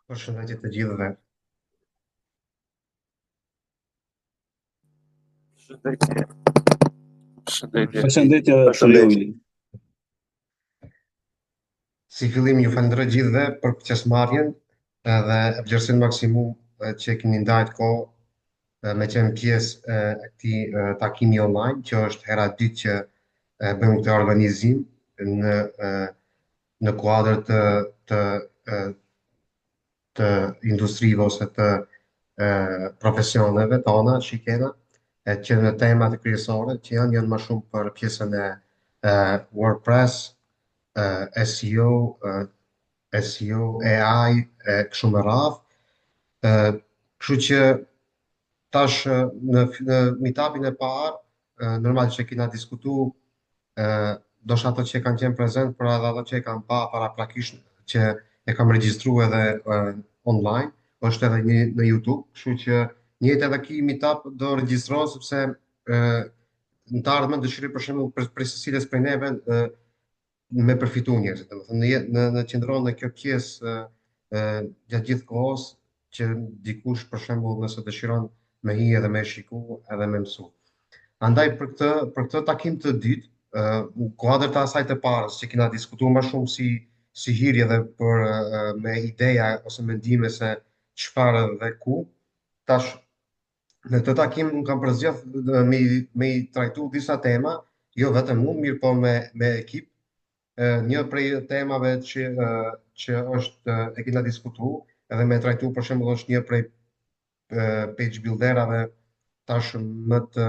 Përshëndetje të gjithëve. Përshëndetje. Përshëndetje. Përshëndetje për ju. Përshëndetje. Si fillim ju falenderoj gjithëve për pjesëmarrjen edhe vlerësim maksimum që keni ndajt kohë me qenë pjesë e këtij takimi online, që është hera e dytë që e bëjmë këtë organizim në në kuadër të industrive ose të profesioneve tona që i kena, e që në temat kryesore që janë më shumë për pjesën e WordPress, SEO, SEO, AI, e kështu me radhë. Kështu që tash në meetupin e parë, normal që kena diskutu, ndoshta ato që kanë qenë prezent, por edhe ato që e kanë pa paraprakisht që e kam regjistruar edhe online, është edhe një në YouTube, kështu që njëjtë edhe ky meetup do regjistrohet sepse në të ardhmen dëshiroj për shembull për secilës prej neve me përfitu njerëzit, domethënë në qëndron në kjo pjesë gjatë gjithë kohës që dikush për shembull nëse dëshiron me hi edhe me shiku edhe me mësu. Andaj për këtë takim të dytë, në kuadër të asaj të parës që kena diskutuar më shumë si hyrje dhe për me ideja ose mendime se çfarë dhe ku, tash në këtë takim unë kam përzgjedh me i trajtu disa tema, jo vetëm unë, mirë po me ekip. Një prej temave që është e kena diskutu edhe me trajtu për shembull është një prej page builderave tash më të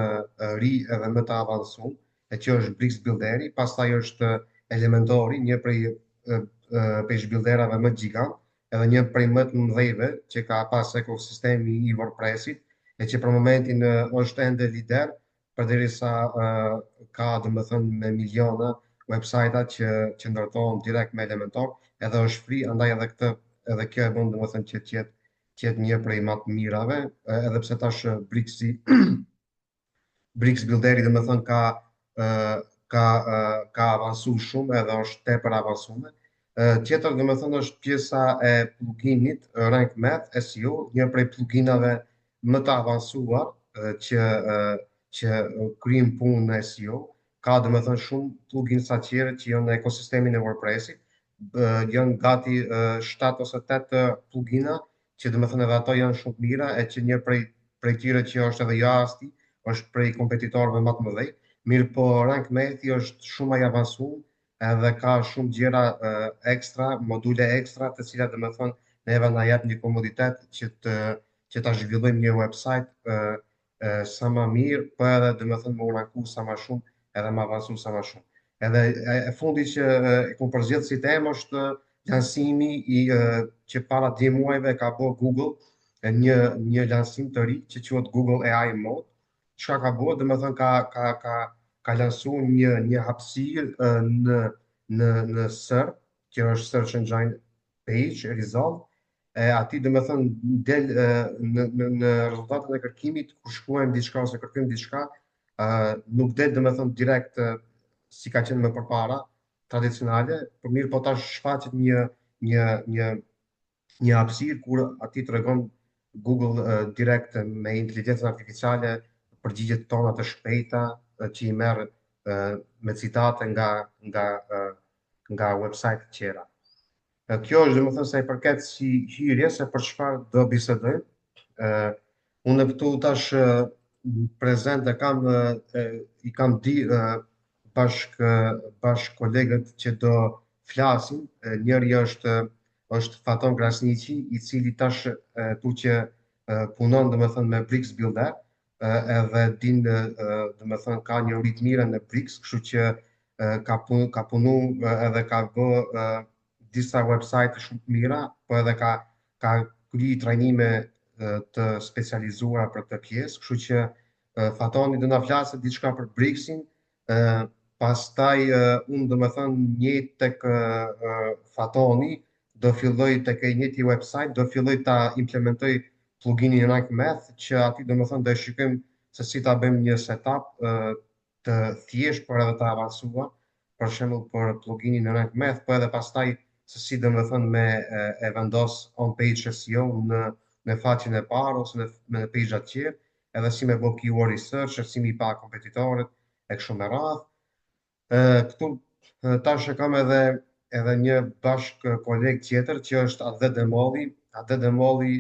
ri edhe më të avancuar, e që është Bricks Builderi, pastaj është Elementori, një prej page builderave më gjigant, edhe një prej më të mëdhejve që ka pas ekosistemi i WordPressit, e që për momentin është ende lider, përderisa ka domethënë me miliona website-a që ndërtohen direkt me Elementor, edhe është free, andaj edhe këtë, edhe kjo e bën domethënë që të jetë një prej më të mirave, edhe pse tash Bricks Builderi domethënë ka avancuar shumë edhe është tepër avancuar. Tjetër domethënë është pjesa e pluginit Rank Math SEO, një prej pluginave më të avancuar që kryen punë në SEO. Ka domethënë shumë plugins të tjerë që janë në ekosistemin e WordPressit, janë gati 7 ose 8 plugina që domethënë edhe ato janë shumë të mira e që një prej tyre që është edhe Yoast-i, është prej kompetitorëve më të mëdhenj. Mirë po Rank Math është shumë më i avancuar edhe ka shumë gjëra ekstra, module ekstra, të cilat domethënë neve na jep një komoditet që ta zhvillojmë një website sa më mirë, po edhe domethënë më u ranku sa më shumë, edhe më avancuar sa më shumë. Edhe e fundi që e kom përzgjedh si temë është lansimi i që para 2 muajve ka bë Google një lansim të ri që quhet Google AI Mode. Çka ka bërë? Domethënë ka lansuar një hapësirë në SERP, që është Search Engine Page Result, e aty domethënë del në rezultatet e kërkimit kur shkruajmë diçka ose kërkojmë diçka, nuk del domethënë direkt si ka qenë më përpara, tradicionale, por mirë po tash shfaqet një hapësirë kur aty tregon Google direkt me inteligjencën artificiale përgjigjet tona të shpejta që i merr me citate nga website të tjera. Kjo është domethënë sa i përket si hyrje se për çfarë do bisedojmë. Unë këtu tash prezent e i kam di bashk kolegët që do flasin. Njëri është Faton Krasniqi, i cili tash tu që punon domethënë me Bricks Builder, edhe din domethënë ka një uri të mirë në Bricks, kështu që ka punu edhe ka bë disa website shumë të mira, po edhe ka kry trajnime të specializuara për këtë pjesë, kështu që Fatoni do na flasë diçka për Bricksin, pastaj unë domethënë njëjtë tek Fatoni do filloj tek e njëjti website, do filloj ta implementoj pluginin Rank Math, që aty domethënë do e shikojmë se si ta bëjmë një setup të thjeshtë, por edhe të avancuar, për shembull për pluginin Rank Math, po edhe pastaj se si do me thënë me e vendos on-page SEO në faqen e parë ose në page-at tjerë, edhe si me bo keyword research, si mi pa kompetitorët e kështu me radhë. Këtu tash e kam edhe një bashk koleg tjetër që është Atdhe Demolli. Atdhe Demolli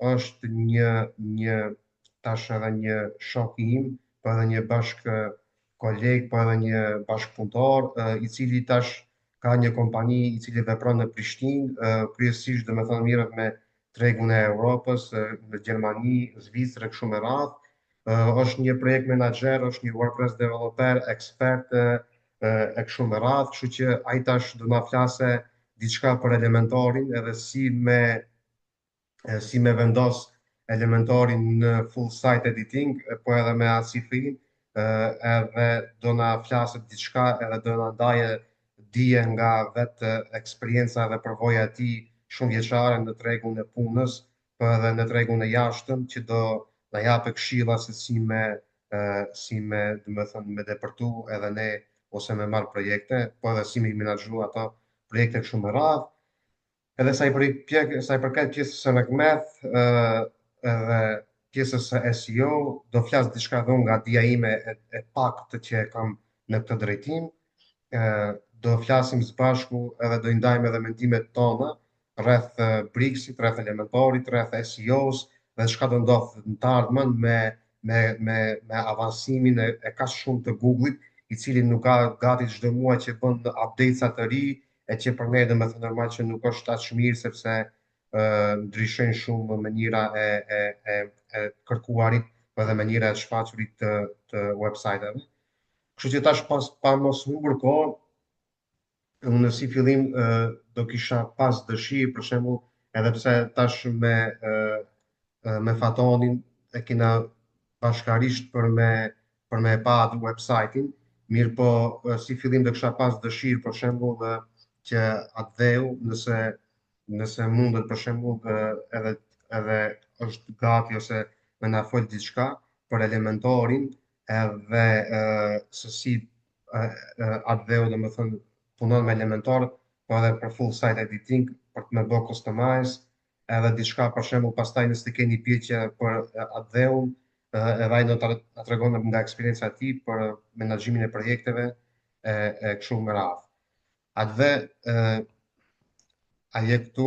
është një tash edhe një shok im, po edhe një bashk koleg, po edhe një bashkëpunëtor, i cili tash ka një kompani i cili vepron në Prishtinë, kryesisht do me thënë mirret me tregun e Europës, në Gjermani, Zvicrë e kështu me radhë. Është një project manager, është një WordPress developer, ekspert e kështu me radhë, kështu që ai tash do na flase diçka për Elementorin edhe si me vendos Elementorin në full site editing, po edhe me ACF-in, edhe do na flasë diçka edhe do na ndaje dije nga vetë eksperienca dhe përvoja e tij shumë vjeçare në tregun e punës, po edhe në tregun e jashtëm që do na japë këshilla se si me, do me thënë, me depërtu edhe ne ose me marr projekte, po edhe si me i menaxhu ato projekte kështu me radhë. Edhe sa i përket pjesës së Rank Math, edhe pjesës së SEO, do flas diçka dhe unë nga dija ime e paktë që e kam në këtë drejtim. Do flasim së bashku edhe do i ndajmë edhe mendimet tona rreth Bricks-it, rreth Elementorit, rreth SEO-s dhe çka do ndodhë në të ardhmen me avansimin e kaq shumë të Google-it, i cili nuk ka gati çdo muaj që bën update-sa të ri, e që për ne do me thënë normal që nuk është aq mirë sepse ndryshojnë shumë mënyra e kërkuarit, po edhe mënyra e shfaqurit të website-eve. Kështu që tash pa mos humbur kohë, unë si fillim do kisha pas dëshirë, për shembull, edhe pse tash me Fatonin e kena bashkarisht për me e pa atë website-in, mirë po si fillim do kisha pas dëshirë, për shembull, që Atdheu, nëse mundet për shembull edhe është gati ose me na fol diçka për Elementorin, edhe se si Atdheu, do me thënë, punon me Elementor, po edhe për full site editing, për të me bë customize, edhe diçka për shembull pastaj nëse keni pyetje për Atdheun, edhe ai do ta tregon nga eksperienca e tij për menaxhimin e projekteve e kështu me radhë. Atdhe, a je këtu?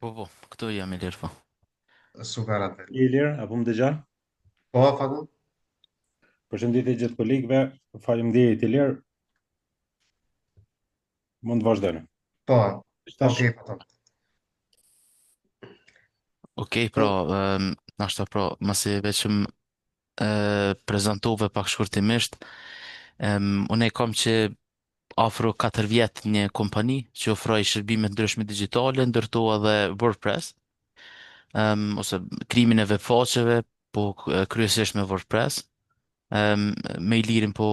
Po, po, këtu jam Ilir, po. Super Atdhe. Ilir, apo më dëgjon? Po, Faton. Përshëndetje gjithë kolegëve, faleminderit Ilir. Mund të vazhdojmë. Po. Tash... Okej, Faton. Okej, pra, nashta pra, masi veçëm prezantove pak shkurtimisht, unë e kam që afro 4 vjet një kompani që ofroj shërbime të ndryshme digjitale, ndërto edhe WordPress, ose krijimin e webfaqeve, po kryesisht me WordPress. Me Ilirin po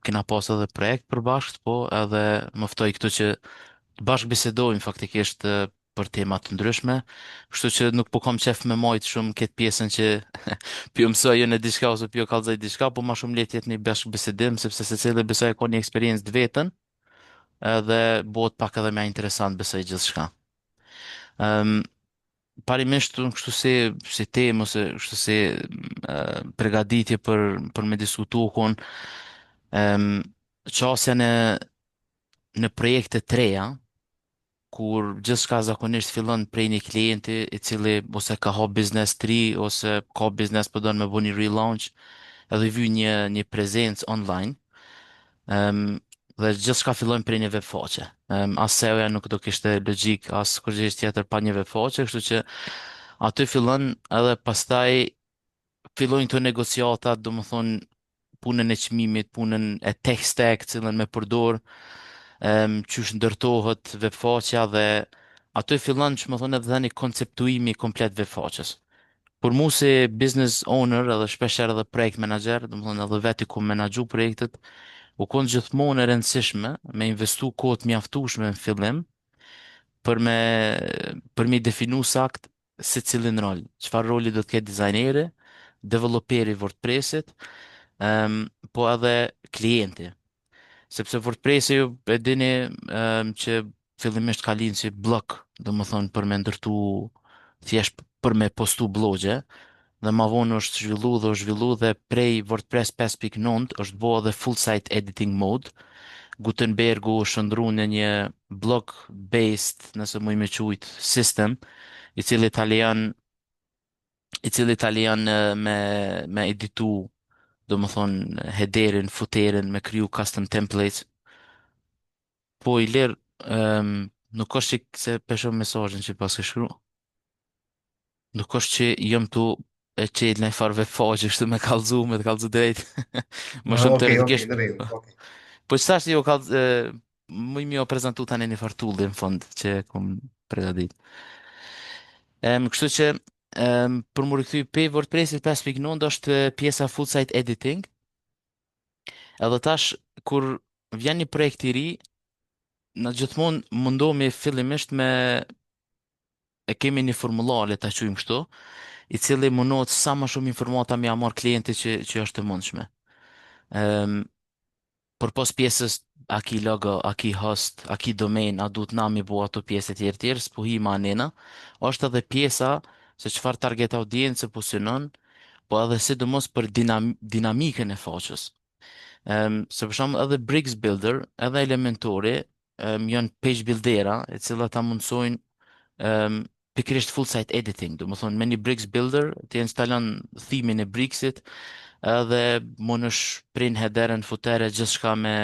kena pas edhe projekt përbashkët, po edhe më ftoj këtu që të bashkë bisedojmë faktikisht për tema të ndryshme, kështu që nuk po kam qef me majt shumë këtë pjesën që pjo mësoj në diçka ose pjo kallzoj diçka, po ma shumë le të jetë një bashkëbisedim sepse secili besoj ka një eksperiencë të vetën, edhe bëhet pak edhe më interesant besoj gjithçka. Parimisht unë kështu si temë ose kështu si përgatitje për me diskutu kon qasja në projekte të reja kur gjithçka zakonisht fillon prej një klienti i cili ose ka hap biznes të ri ose ka biznes po don me bo një relaunch edhe i vy një prezencë online. Dhe gjithçka fillon prej një webfaqe. As SEO-ja nuk do kishte logjik, as kurrgjë tjetër pa një webfaqe, kështu që aty fillon edhe pastaj fillojnë këto negociatat, do më thonë punën e çmimit, punën e tech stack, cilën me përdor, qysh ndërtohet webfaqja dhe aty fillon që më thonë edhe një konceptuimi komplet webfaqes. Por mu si business owner edhe shpesher edhe project manager, do më thonë edhe veti ku menaxhu projektet, u konë gjithmonë e rëndësishme me investu kohë të mjaftueshme në fillim për me definu sakt se cilin rol, çfarë roli do të ketë dizajneri, developeri WordPressit, po edhe klienti. Sepse WordPressi ju e dini um, që fillimisht ka lind si blog, domethonë për me ndërtu thjesht për me postu blogje, dhe ma vonë është zhvillu dhe është zhvillu dhe prej WordPress 5.9 është bo edhe full site editing mode. Gutenbergu u shndërru në një block based, nëse muj me qujt, system, i cili ta lejon i cili ta lejon me me editu, domethonë headerin, footerin, me kriju custom templates. Po i lirë, um, nuk është që se pesho mesazhin që pas ke shkru. Nuk është që jam tu e qelë në farë web faqe kështu me kallzu, me të kallzu drejt. Më Ah, shumë Okej, okej, teoretikisht. në rregull, okej. Po që tash jo kallz, më mi o prezentu tani një farë tool në fund që kom pregadit. Kështu që për më rikëthy pe WordPressit 5.9 është pjesa full site editing. Edhe tash kur vjen një projekt i ri, na gjithmonë mundohemi fillimisht me e kemi një formular, le ta quajmë kështu, i cili mundohet sa më shumë informata me ja marr klientit që që është e mundshme. Ëm përpos pjesës a ki logo, a ki host, a ki domain, a duhet na mi bo ato pjesë e tjerë tjerë, s'po hi ma nena, është edhe pjesa se çfarë target audience po synon, po edhe sidomos për dinam dinamikën e faqes. Se për shembull edhe Bricks Builder, edhe Elementori, janë page buildera, e cila ta mundësojnë pikërisht full site editing, do më thonë me një Bricks Builder ti instalon themin e Bricksit edhe mundesh prin headeren, footere, gjithçka me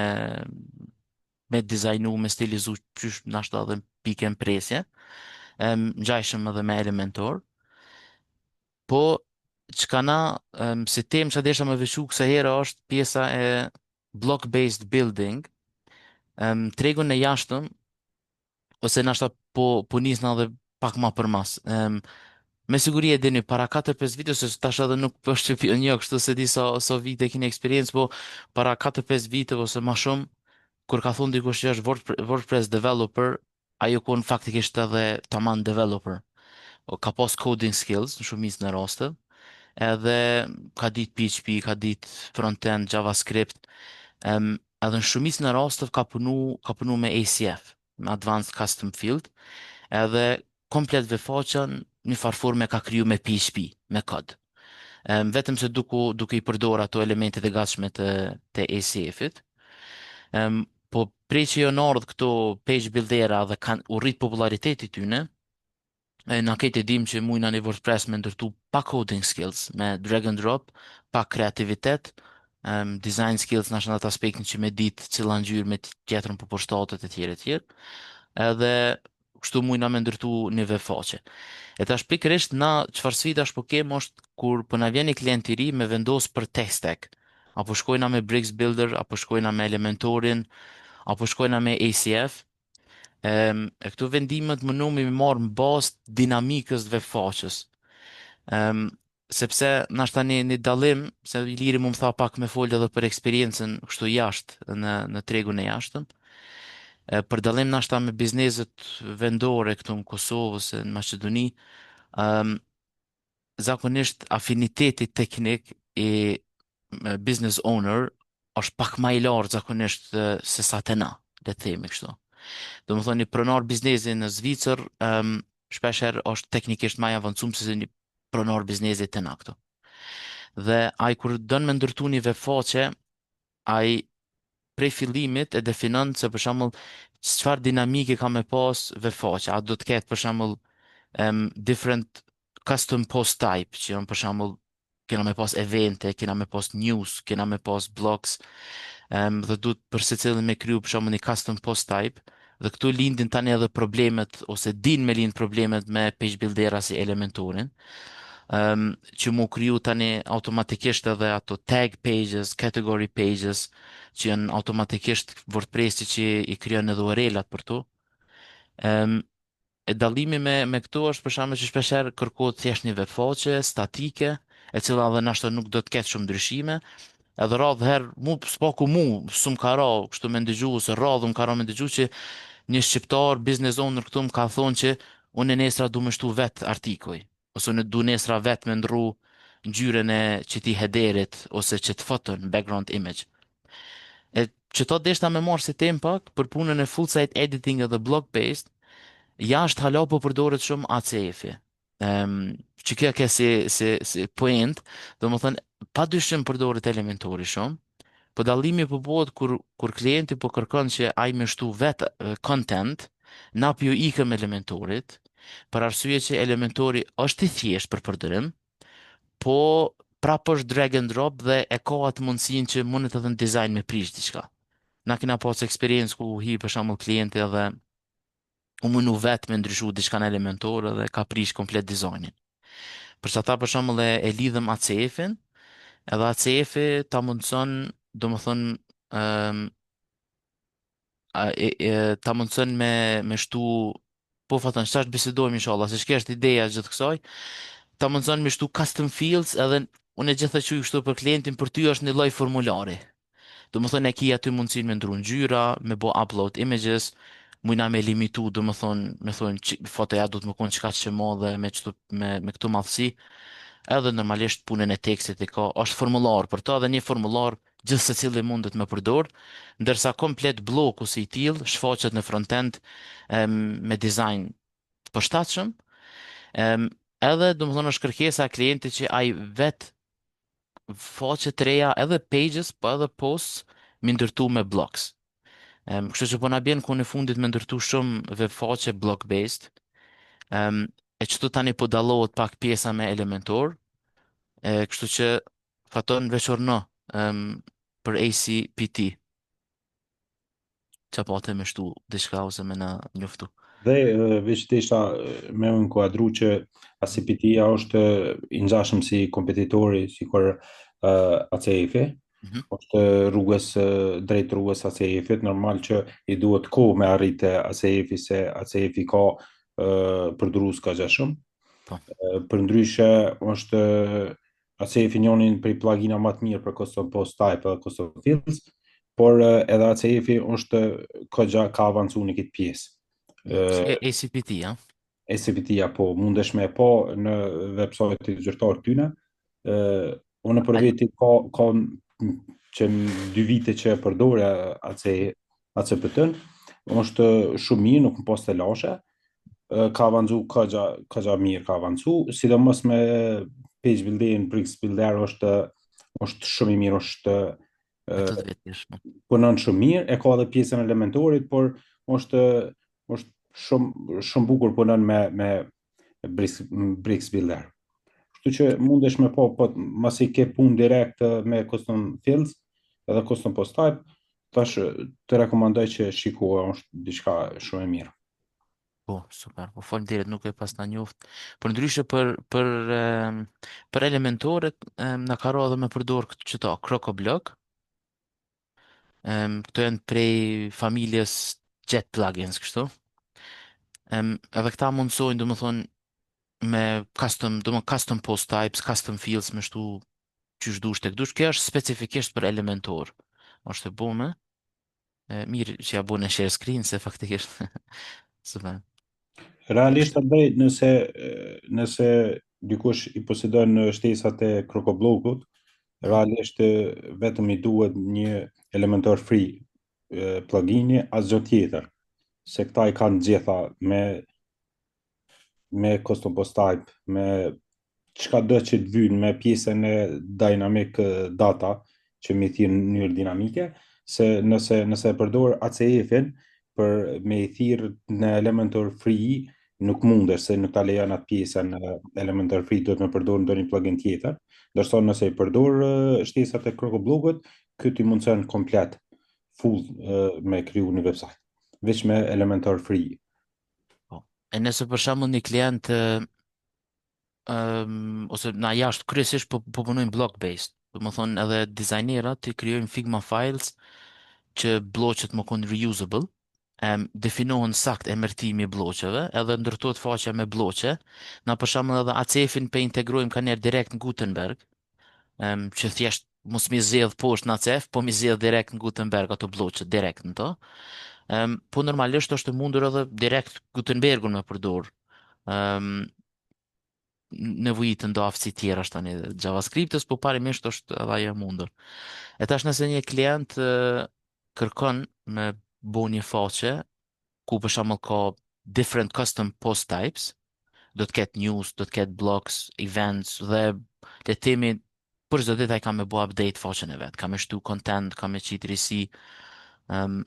me dizajnu, me stilizu qysh nashta edhe pikë në presje. Ngjajshëm edhe me Elementor. Po çka na si temë që desha me veçu kësaj here është pjesa e block-based building. Tregun e jashtëm ose nashta po po nisna edhe pak ma përmas. Me siguri e dini para 4-5 vite ose tash edhe nuk është që një kështu se di sa sa vite keni eksperiencë, po para 4-5 viteve ose ma shumë kur ka thonë dikush që është WordPress developer, ajo kon faktikisht edhe taman developer. O, ka pas coding skills në shumicën e rasteve, edhe ka dit PHP, ka dit frontend, JavaScript, edhe në shumicën e rasteve ka punu me ACF, me Advanced Custom Field, edhe komplet webfaqen një farë forme ka kriju me PHP, me kod. Vetëm se duke i përdor ato elementet e gatshme të ACF-it. Po prej që janë ardhur këto page buildera dhe kanë u rrit populariteti tyne, e na këtë e dim që mujna një WordPress me ndërtu pa coding skills, me drag and drop, pa kreativitet, design skills në atë aspektin që me ditë cila ngjyrë me tjetrën po përshtatet e tjerë e tjerë. Edhe kështu mujna me ndërtu një web faqe. E tash pikërisht na çfarë sfidash po kem është kur po na vjen një klient i ri me vendos për tech stack. Apo shkojna me Bricks Builder, apo shkojna me Elementorin, apo shkojna me ACF. E këto vendimet mundohemi me marrë në bazë të dinamikës të web faqes. Sepse nashta një dallim, se Iliri mu më tha pak me folë edhe për eksperiencën kështu jashtë në në tregun e jashtëm. E, për dallim nashta me bizneset vendore këtu në Kosovë ose në Maqedoni, zakonisht afiniteti teknik i me business owner është pak më i lartë zakonisht se sa te na, le të themi kështu. Do më thonë një pronar biznesi në Zvicër, shpesh herë është teknikisht më i avancuar se një pronar biznesi te na këtu. Dhe ai kur don me ndërtu një web faqe, ai prej fillimit e definon se për shembull çfarë dinamike ka me pas web faqe. A do të ketë për shembull different custom post type, që janë për shembull kena me pas evente, kena me pas news, kena me pas blogs, dhe duhet për secilin me kriju për shembull një custom post type, dhe këtu lindin tani edhe problemet ose din me lind problemet me page buildera si Elementorin. Që mu kriju tani automatikisht edhe ato tag pages, category pages, që janë automatikisht WordPressi që i krijon edhe URL-at për to. E dallimi me këto është për shembull që shpeshherë kërkohet thjesht një web faqe statike, e cila edhe nashta nuk do të ketë shumë ndryshime. Edhe radhë herë, mu s'paku mu, s'm ka ra kështu me ndëgju ose radhë më ka ra me ndëgju që një shqiptar business owner këtu më ka thonë që unë e nesra du me shtu vet artikuj, ose unë du nesra vet me ndrru ngjyrën e qëti headerit ose qëtë foton, background image. E Që to deshta me marrë si temë pak për punën e full site editing edhe block based, jashtë hala po përdoret shumë ACF-i. Që kjo ke si point, do më thënë, pa dyshim përdoret Elementori shumë, po dallimi po bëhet kur klienti po kërkon që ai me shtu vetë content, na po ju ikëm Elementorit, për arsye që Elementori është i thjeshtë për përdorim, po prapë është drag and drop dhe e ka atë mundësinë që mundet edhe në dizajn me prish diçka. Na kena pas eksperiencë ku hi për shembull klienti edhe u mundu vetë me ndryshu diçka në Elementor edhe ka prish komplet dizajnin. Për sa ta për shembull e lidhëm ACF-in, edhe ACF-i ta mundëson, do më thënë, um, ta mundëson me shtu po Faton, tash bisedojmë inshallah, se çka është ideja gjithë kësaj, ta mundëson me shtu custom fields edhe unë e gjithë e quaj kështu për klientin, për ty është një lloj formulari. Do më thënë e ki aty mundësinë me ndru ngjyra, me bo upload images, mujna me limitu, do më thonë, me thonë, që fotoja do të më konë qka që madhe me, qëtu, me këtu madhësi, edhe normalisht punën e tekstit e ka, është formular për ta dhe një formular gjithë se cili mundet me përdor, ndërsa komplet bloku si i tillë shfaqet në frontend me dizajn të përshtatshëm, edhe do më thonë është kërkesa e klientit që ai vet faqe të reja edhe pages, po edhe posts mi ndërtu me blocks. Kështu që po na bjen ku në fundit me ndërtu shumë web faqe block based. E qëtu tani po dallohet pak pjesa me Elementor. Kështu që Faton veç orno për ACPT. Qa po atë me shtu diçka ose me na njoftu. Dhe veç të isha me u inkuadru që ACPT-ja është i ngjashëm si kompetitori, si kur ACF-i, është rrugës drejt rrugës ACF-it, normal që i duhet kohë me arritë ACF-i se ACF-i ka përdorues ka gja shumë. Për ndryshe është ACF-i njonin prej plugina më të mirë për custom post type edhe custom fields, por edhe ACF-i është ka ka avancu në këtë pjesë. Si ACPT, ja? ACPT-ja po mundesh me e pa në website-in zyrtar tyne. Unë për veti ka që në dy vite që e përdor AC ACPT-n, është shumë mirë, nuk më pas telashe, ka avancu ka gja mirë ka avancu, sidomos me page builderin, Bricks Builder është shumë i mirë, është Me të të vetjeshme. punon shumë mirë, e ka edhe pjesën e Elementorit, por është shumë shumë bukur punon me Bricks, Bricks Builder. Kështu që mundesh me po, po masi ke punë direkt me custom fields edhe custom post type, tash të rekomandoj që shiko, është diçka shumë e mirë. Po, super. Po faleminderit, nuk e pas na njoft. Për ndryshe për Elementorët na ka ra edhe me përdor këtë qëta Crocoblock. Këto janë prej familjes Jet Plugins kështu. Edhe këta mundsojnë, do më thonë, me custom, do më custom post types, custom fields me shtu qysh dush tek dush. Kjo është specifikisht për Elementor. Është e bome. E, mirë që ja bune share screen se faktikisht super. Realisht Andrej, nëse dikush i posedon shtesat e Crocoblockut, realisht vetëm i duhet një Elementor free plugini, asgjë tjetër. Se këta i kanë gjitha me custom post type, me çka do që të vynë me pjesën e dynamic data që mi thirë në mënyrë dinamike, se nëse e përdor ACF-in për me i thirë në Elementor Free, nuk mundesh se nuk ta lejon atë pjesën në Elementor Free, duhet me përdor ndonjë plugin tjetër. Ndërsa nëse i përdor shtesat e Crocoblockut, ky ti mundson komplet full me kriju një website, veç me Elementor Free. Po. E nëse për shembull një klient ose na jashtë kryesisht po punojmë block based. Do më thonë edhe dizajnerat të krijojnë Figma files që blloqet më konë reusable, definohen sakt emërtimi i blloqeve, edhe ndërtohet faqja me blloqe. Na për shembull edhe ACF-in pe integrojmë kanjëherë direkt në Gutenberg, që thjesht mos mi zgjedh poshtë në ACF, po mi zgjedh direkt në Gutenberg ato blloqet direkt në to. Po normalisht është e mundur edhe direkt Gutenbergun me përdor. Nevojitën do aftësi tjera është tani JavaScript-ës, po parimisht është edhe ajo e mundur. E tash nëse një klient. kërkon me bo një faqe ku për shembull ka different custom post types, do të ketë news, do të ketë blogs, events dhe le të themi për çdo ditë ai ka me bo update faqen e vet, ka me shtu content, ka me qitë risi. Um,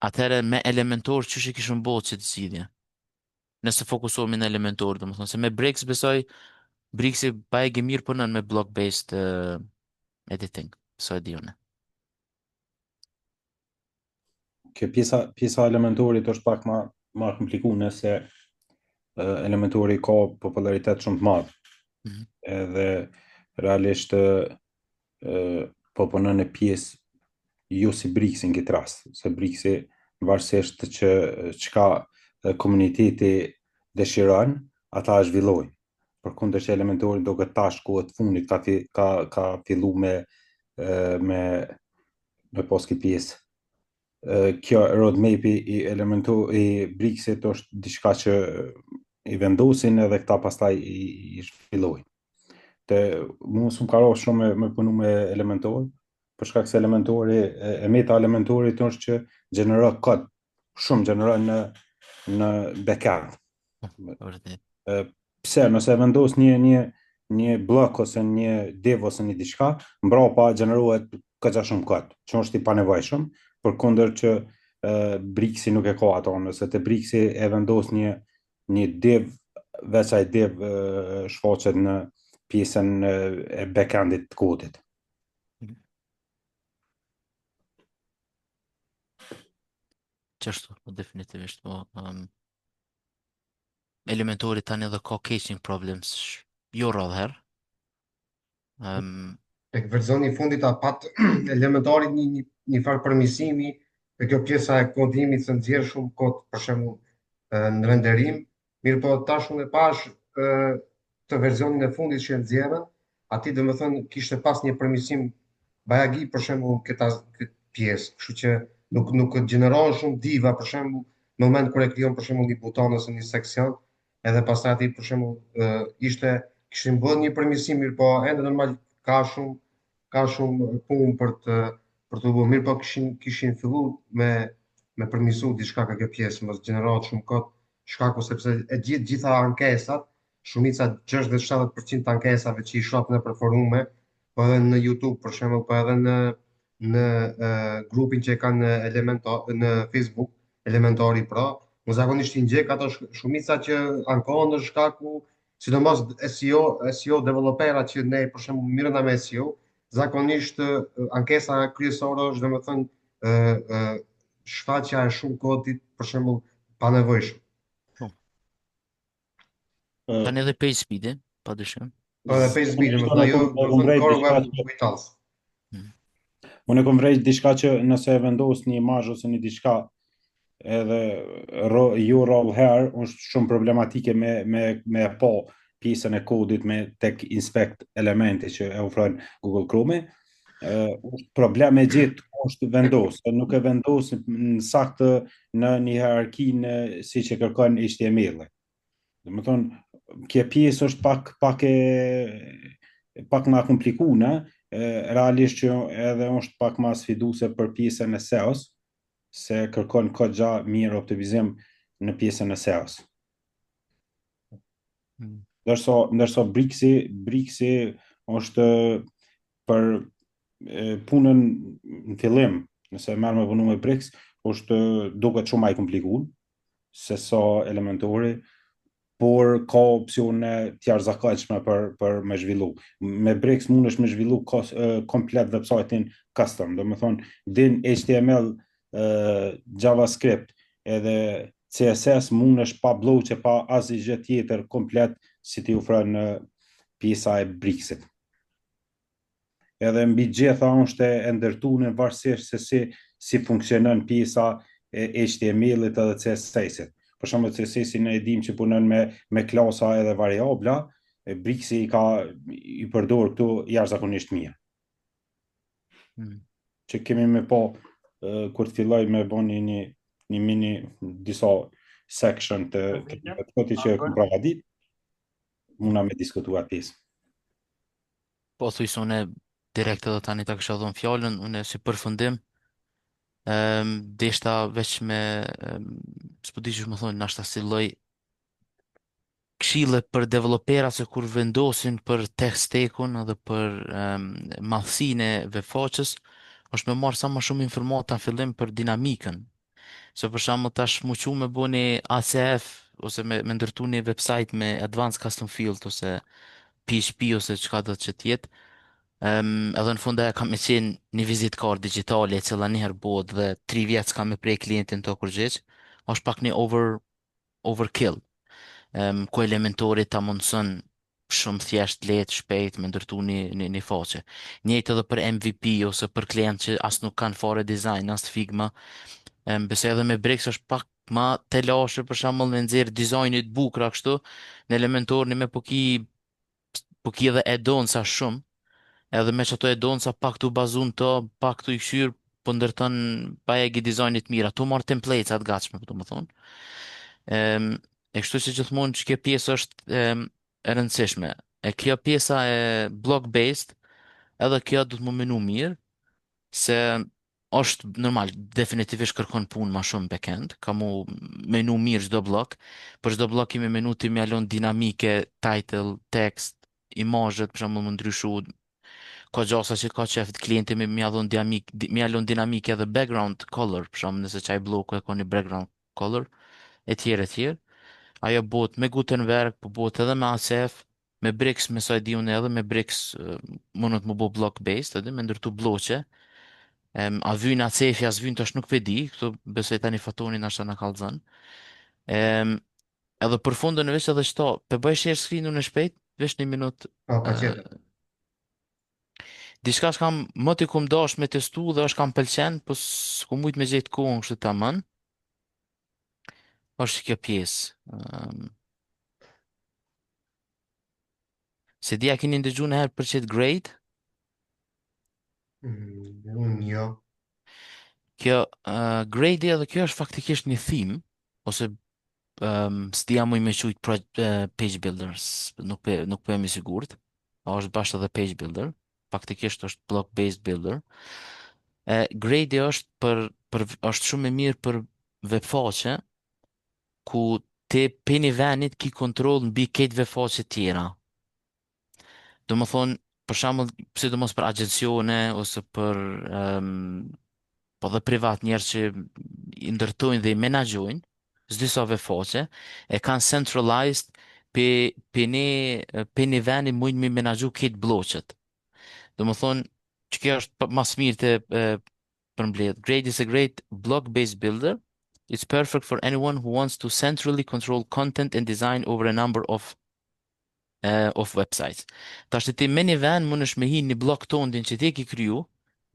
atëherë me Elementor qysh e kishim bo qëtë zgjidhje? Nëse fokusohemi në Elementor, domethënë se me Bricks besoj Bricksi bajagi mirë punon me block based uh, editing, so e di unë. Kjo pjesa pjesa e Elementorit është pak ma ma komplikuar nëse Elementori ka popularitet shumë të madh. Mm -hmm. Edhe realisht e, po punon në pjesë jo si Bricksi në këtë rast, se Bricksi varësisht që çka komuniteti dëshiron, ata e zhvillojnë. Përkundër që Elementori duket tash kohët fundit ka fi, ka ka fillu me me me pas këtë pjesë. Kjo roadmap-i i Elementor i Bricksit është diçka që i vendosin edhe këta pastaj i, i zhvillojnë. Te mu s'më ka ra shumë me, me punu me Elementor, për shkak se Elementori, e, e meta Elementorit është që gjeneron kod, shumë gjeneron në në backend. Vërtet. Pse nëse e vendos një një një blok ose një div ose një diçka, mbrapa gjenerohet goxha shumë kod, që është i panevojshëm, përkundër që e, Bricksi nuk e ka ato, nëse te Bricksi e vendos një një div, veç ai div e, shfaqet në pjesën e, e backendit të kodit. Qashtu, po definitivisht, po. Um, Elementori tani edhe ka caching problems, jo rrallë herë. Um, Tek versioni i fundit a pat Elementori një një, një farë përmirësimi te kjo pjesa e kodimit se nxjerr shumë kod për shembull në renderim, mirë po tash unë e pash të versionin e fundit që e nxjerrën, aty domethënë kishte pas një përmirësim bajagi për shembull këta këtë pjesë, kështu që nuk nuk gjenerohen shumë diva për shembull në moment kur e krijon për shembull një buton ose një seksion, edhe pastaj aty për shembull ishte kishin bërë një përmirësim mirë po ende normal ka shumë ka shumë punë për të për të bërë mirë po kishin kishin fillu me me përmirësu diçka ka kjo pjesë, mos gjenerohet shumë kod, shkaku sepse e gjithë gjitha ankesat, shumica 60-70% të ankesave që i shoh nëpër forume, po edhe në YouTube për shembull, po edhe në në e, grupin që e kanë në Elemento në Facebook, Elementori Pro, unë zakonisht i ndjek ato shumica që ankohen në shkaku, sidomos SEO, SEO developera që ne për shembull mirrena me SEO, zakonisht ankesa kryesore është domethënë ë ë shfaqja e shumë kodit për shembull panevojshëm. Po. Tani edhe page speed, pa dyshim. Po edhe page speed, domethënë ajo, domethënë Core Web Vitals. Hmm. Unë e kom vrejt diçka që nëse e vendos një imazh ose një diçka edhe ro, jo rrallë herë, është shumë problematike me, me, me e pa pjesën e kodit me tek inspect elementi që e ofron Google Chrome, është problem e gjithë ku është vendos, nuk e vendos në saktë në një hierarki në si që kërkon HTML-i. Domethonë, kjo pjesë është pak pak e pak ma komplikuar, realisht që edhe është pak ma sfiduese për pjesën e SEO-s, se kërkon goxha mirë optimizim në pjesën e SEO-s. Hmm. Ndërsa ndërsa Bricksi, Bricksi është për punën në fillim, nëse merr me punu me Bricks, është duket shumë ma i komplikuar se sa Elementori, por ka opsione të jashtëzakonshme për për me zhvillu. Me Bricks mundesh me zhvillu kos, komplet website-in custom, domethonë din HTML, JavaScript edhe CSS mundesh pa blloqe, pa asgjë gjë tjetër komplet si t'i ofron pjesa e Bricksit. Edhe mbi gjitha është e ndërtuar varësisht se si si funksionon pjesa e HTML-it edhe CSS-it. Për shembull CSS-i ne e dim që punon me me klasa edhe variabla, e Bricksi i ka i përdor këtu jashtëzakonisht mirë. Hmm. Që kemi me pa kur të filloj me bo një një, një mini disa section të të, të, të, që e kom përgatit, muna me diskutu atë pjesë. Po thuj se une direkt edhe tani ta kisha dhënë fjalën, une si përfundim. Deshta veç me, s'po di qysh me thonë, nashta si lloj këshille për developera se kur vendosin për tech stack-un edhe për madhësinë e webfaqes, është me marrë sa më shumë informata në fillim për dinamikën. Se për shembull tash mu qu me bo një ACF ose me ndërtu një website me Advanced Custom Field ose PHP ose çka do të që t'jetë, edhe në fund ajo ka me qenë një visit card digjitale e cila njëherë bëhet dhe 3 vjet s'ka me prej klientin të kurgjë, është pak një overkill. Ku Elementori ta mundëson shumë thjesht, lehtë, shpejt me ndërtu një faqe. Njëjtë edhe për MVP ose për klient që as nuk kanë fare design, as Figma. Besoj edhe me Bricks është pak ma telashe për shembull me nxjerr dizajnit bukura kështu, në Elementor një me po ki edhe add-onsa shumë, edhe me që ato add-onsa pak tu bazu në to, pak tu i kqyr, po ndërton pa e dizajnit mirë, ato marr templates atë gatshme, po do më thonë. E kështu që gjithmonë që kjo pjesë është e rëndësishme. E kjo pjesa e block based, edhe kjo do të më menu mirë, se është normal, definitivisht kërkon punë ma shumë backend, ka mu menu mirë çdo blok, për çdo blok kemi menu ti me alon dinamike, title, text, imazhet, për shembull më ndryshu, ka gjasa që ka qef klienti me ja dhon dinamik, me ja lon dinamike edhe background color, për shembull nëse qaj bloku e ka një background color, e tjerë e tjerë. Ajo bëhet me Gutenberg, po bëhet edhe me ACF, me Bricks, me sa e di unë edhe me Bricks mundet më bo block based, edhe me ndërtu bloqe. A vyn ACF, a s'vyn tash nuk pe di, këtu besoj tani Fatoni nashta na kallzon. Edhe për fundën veç edhe shto, pe bëj share screen unë shpejt, veç një minutë. Po, pa tjetër. Diçka që kam më të kum dash me testu dhe është kam pëlqen, po s'kum mujt me gjetë kohën kështu tamam. Është kjo pjesë. Se di a keni ndëgjuar në herë për qëtë Greyd? Unë jo. Kjo Greyd edhe kjo është faktikisht një theme ose s'di a muj me quajt page builder, nuk po jam i sigurt. A është bashkë edhe page builder, faktikisht është block based builder. E, Greyd është për është shumë e mirë për web faqe ku ti pe një venit ki kontroll mbi këtë web faqe tjera. Do më thonë, për shembull, sidomos për agjencione ose për po dhe privat njerëz që i ndërtojnë dhe i menaxhojnë s'disa web faqe, e kanë centralized pe një veni mujnë mi menaxhu këtë blloqet. Do më thonë, që kjo është mas mirë të përmbledh. Greyd is a great block-based builder. It's perfect for anyone who wants to centrally control content and design over a number of websites. Tash ti me një vend mundesh me hi një blok tondin që ti e ke kriju,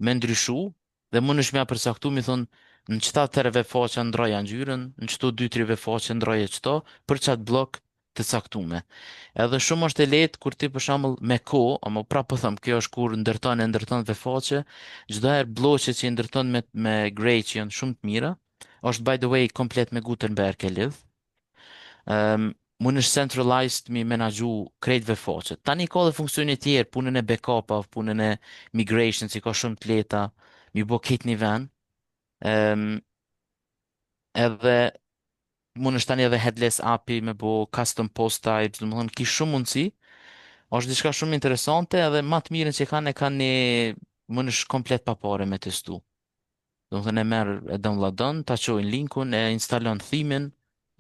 me ndryshu dhe mundesh me ja përcaktu, mi thon në qëta tërë web faqe ndroja ngjyrën, në qëto dy tri web faqe ndroje qëto, për qatë blok të caktume. Edhe shumë është e lehtë kur ti për shembull me kohë, ama prapë po them, kjo është kur ndërton e ndërton web faqe, çdo herë blloqet që i ndërton me Greyd që janë shumë të mira, është by the way komplet me Gutenberg e lidh. Mund është centralized mi menaxhu krejt web faqet. Tani ka dhe funksione tjerë, punën e backup punën e migration, si ka shumë të lehta, mi bo krejt një vend. Edhe mund është tani edhe headless API me bo custom post types, do të thonë ki shumë mundësi. Është diçka shumë interesante edhe më të mirën që kanë e kanë një mund është komplet pa pare me testu. Do të thënë e merr e downloadon, ta çojnë linkun, e instalon theme-in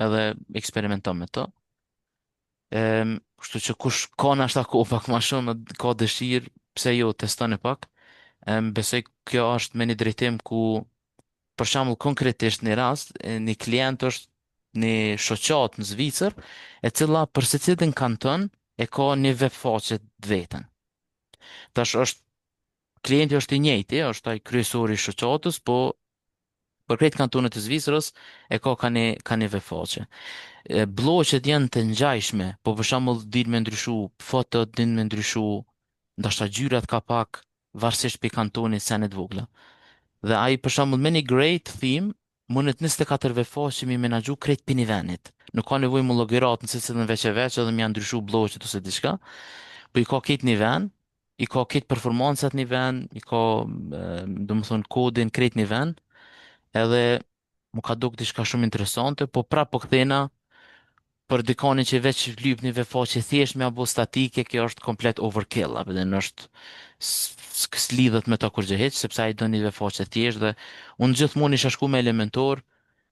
edhe eksperimenton me to. Kështu që kush ka nashta kohë pak ma shumë, ka dëshirë, pse jo, testoni pak. Besoj kjo është me një drejtim ku, për shembull konkretisht një rast, një klient është një shoqatë në Zvicër, e cila për secilin kanton e ka një web faqe të vetën. Tash është klienti është i njëjti, është ai kryesori i shoqatës, po për krejt kantonet e Zvicrës e ka një web faqe. Blloqet janë të ngjashme, po për shembull din me ndryshu fotot, din me ndryshu ndoshta ngjyrat ka pak, varësisht për kantonit senet vogla. Dhe ai për shembull me një Greyd theme mundet 24 web faqe mi menaxhu krejt për një venit. Nuk ka nevojë mu llogarit në secilën veç e veç edhe më janë ndryshu blloqet ose diçka, po i ka krejt një vend, i ka krejt performancat një vend, i ka do të thonë kodin krejt një vend. Edhe mu ka duk diçka shumë interesante, po prapë po kthena për dikonin që veç lyp një webfaqe thjesht me apo statike, kjo është komplet overkill, apo dhe është s'lidhet me të kurgjë hiç, sepse ai do një webfaqe thjesht dhe unë gjithmonë isha shku me Elementor,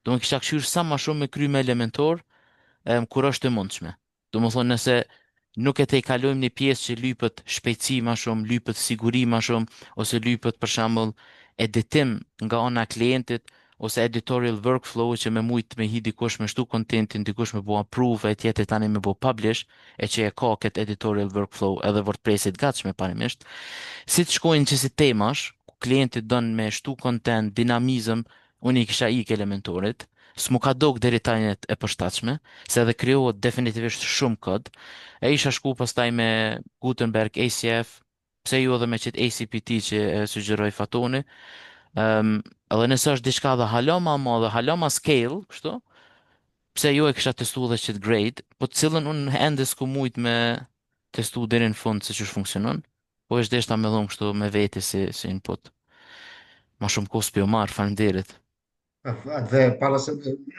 do më kisha kqyr sa më shumë me kry me Elementor, kur është e mundshme. Do më thonë nëse nuk e te kalojmë një pjesë që lypët shpejtësi ma shumë, lypët siguri ma shumë, ose lypët për shembull editim nga ana e klientit, ose editorial workflow që me mujt me hi dikush me shtu contentin, dikush me bo approve e tjetër tani me bo publish, e që e ka këtë editorial workflow edhe WordPressit gatshme parimisht. Si të shkojnë që si temash, ku klienti don me shtu content, dinamizëm, unë i kisha ikë Elementorit, s'mu ka dok deri tani e përshtatshme, se edhe krijohet definitivisht shumë kod. E isha shku pastaj me Gutenberg, ACF, pse ju edhe me qëtë ACPT që e sugjeroj Fatoni. Edhe nëse është diçka dhe hala ma madhe, hala ma scale, kështu, pse ju e kisha testu edhe qëtë Greyd, po të cilën unë ende s'ku mujt me testu deri në fund se qysh funksionon, po është deshta me dhonë kështu me veti si input. Ma shumë kohë s'po ju marr, faleminderit. Dhe para se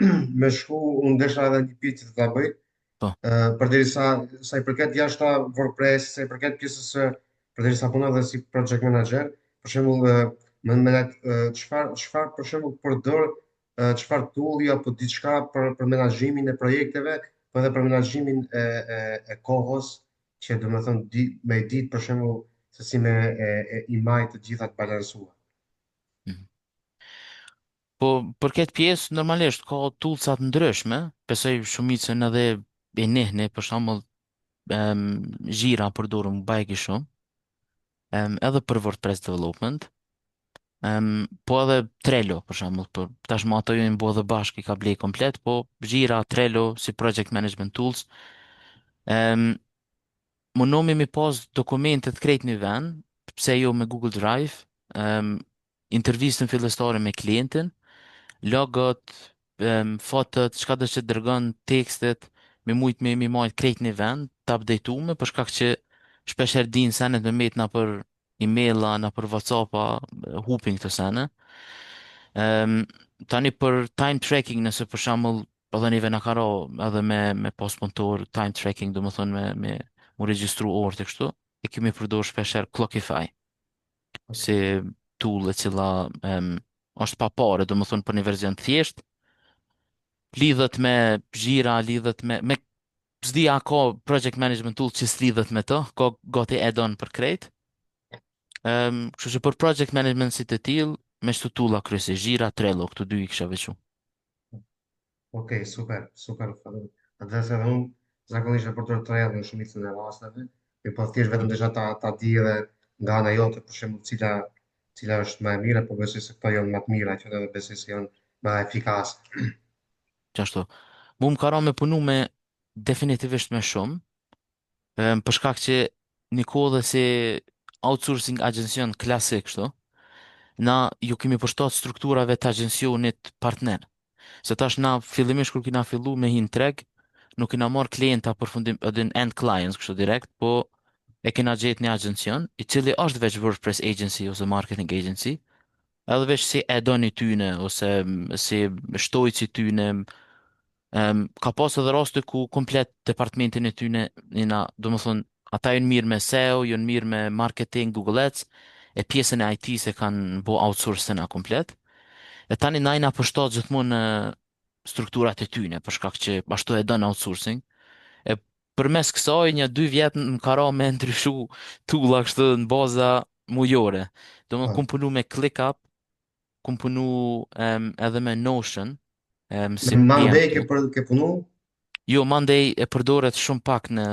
me shku, unë desha edhe një pyetje të ta bëj. Po. Përderisa sa i përket jashta WordPress, sa i përket pjesës së përderisa punon edhe si project manager, për shembull, më çfarë për shembull përdor çfarë tooli apo diçka për menaxhimin e projekteve, po edhe për menaxhimin e kohës, që do të thënë di, me ditë për shembull se si me e i majt të gjitha të balansuar. Po për këtë pjesë normalisht ka toolsat ndryshme, besoj shumicën edhe e njihni, për shembull Jira përdorum bajagi shumë, edhe për WordPress development, po edhe Trello për shembull, për tashmë ato janë bo edhe bashkë i ka blej komplet, po Jira, Trello si project management tools. Mundohemi mi pas dokumentet krejt në vend, pse jo me Google Drive, intervistën fillestare me klientin, logot, fotot, çka do që dërgon, tekstet, me mujt me mi majt krejt në vend, të updateume, për shkak që shpesh herë din senet me met na për emaila, na për Whatsappa, hupin këto sene. Tani për time tracking, nëse për shembull edhe neve na ka ra edhe me pas punëtor time tracking, do më thonë me mu regjistru orët e kështu, e kemi përdorur shpesh herë Clockify si tool e cila është pa pare, do më thonë për një verzion të thjesht, lidhet me Jira, lidhet me s'di a ka project management tool që s'lidhet me të, ka gati add-on për krejt. Kështu që për project management si të tillë, me shtu toola kryesisht Jira, Trello, këto dy i kisha veçu. Okej, super, super. Atë se edhe unë zakonisht e përdor Trello në shumicën e rasteve, mi po thjesht vetëm desha ta di edhe nga ana jote për shembull cila është më e mira, po besoj se këto janë më të mira, që edhe besoj se janë më efikase. Qashtu. Mu më ka ra me punu me definitivisht me shumë, për shkak që një kohë dhe si outsourcing agencion klasik kështu, na ju kemi përshtat strukturave të agencionit partner. Se tash na fillimisht kur kina fillu me hi në treg, nuk kina marr klienta përfundim edhe në end clients kështu direkt, po e kena gjetë një agencion, i cili është veç WordPress agency ose marketing agency, edhe veç si add-on i tyne ose si shtojci i tyne. Ka pas edhe raste ku komplet departamentin e tyne jena, do më thonë, ata janë mirë me SEO, janë mirë me marketing, Google Ads, e pjesën e IT se kanë bo outsource na komplet. E tani na jena përshtat gjithmonë në strukturat e tyne, për shkak që ashtu e don outsourcing. E përmes kësaj një dy vjet më ka ra me ndryshu toola kështu në baza mujore. Do më kum punu me ClickUp, kum punu edhe me Notion, si Me Monday PM ke për ke punu? Jo, Monday e përdoret shumë pak në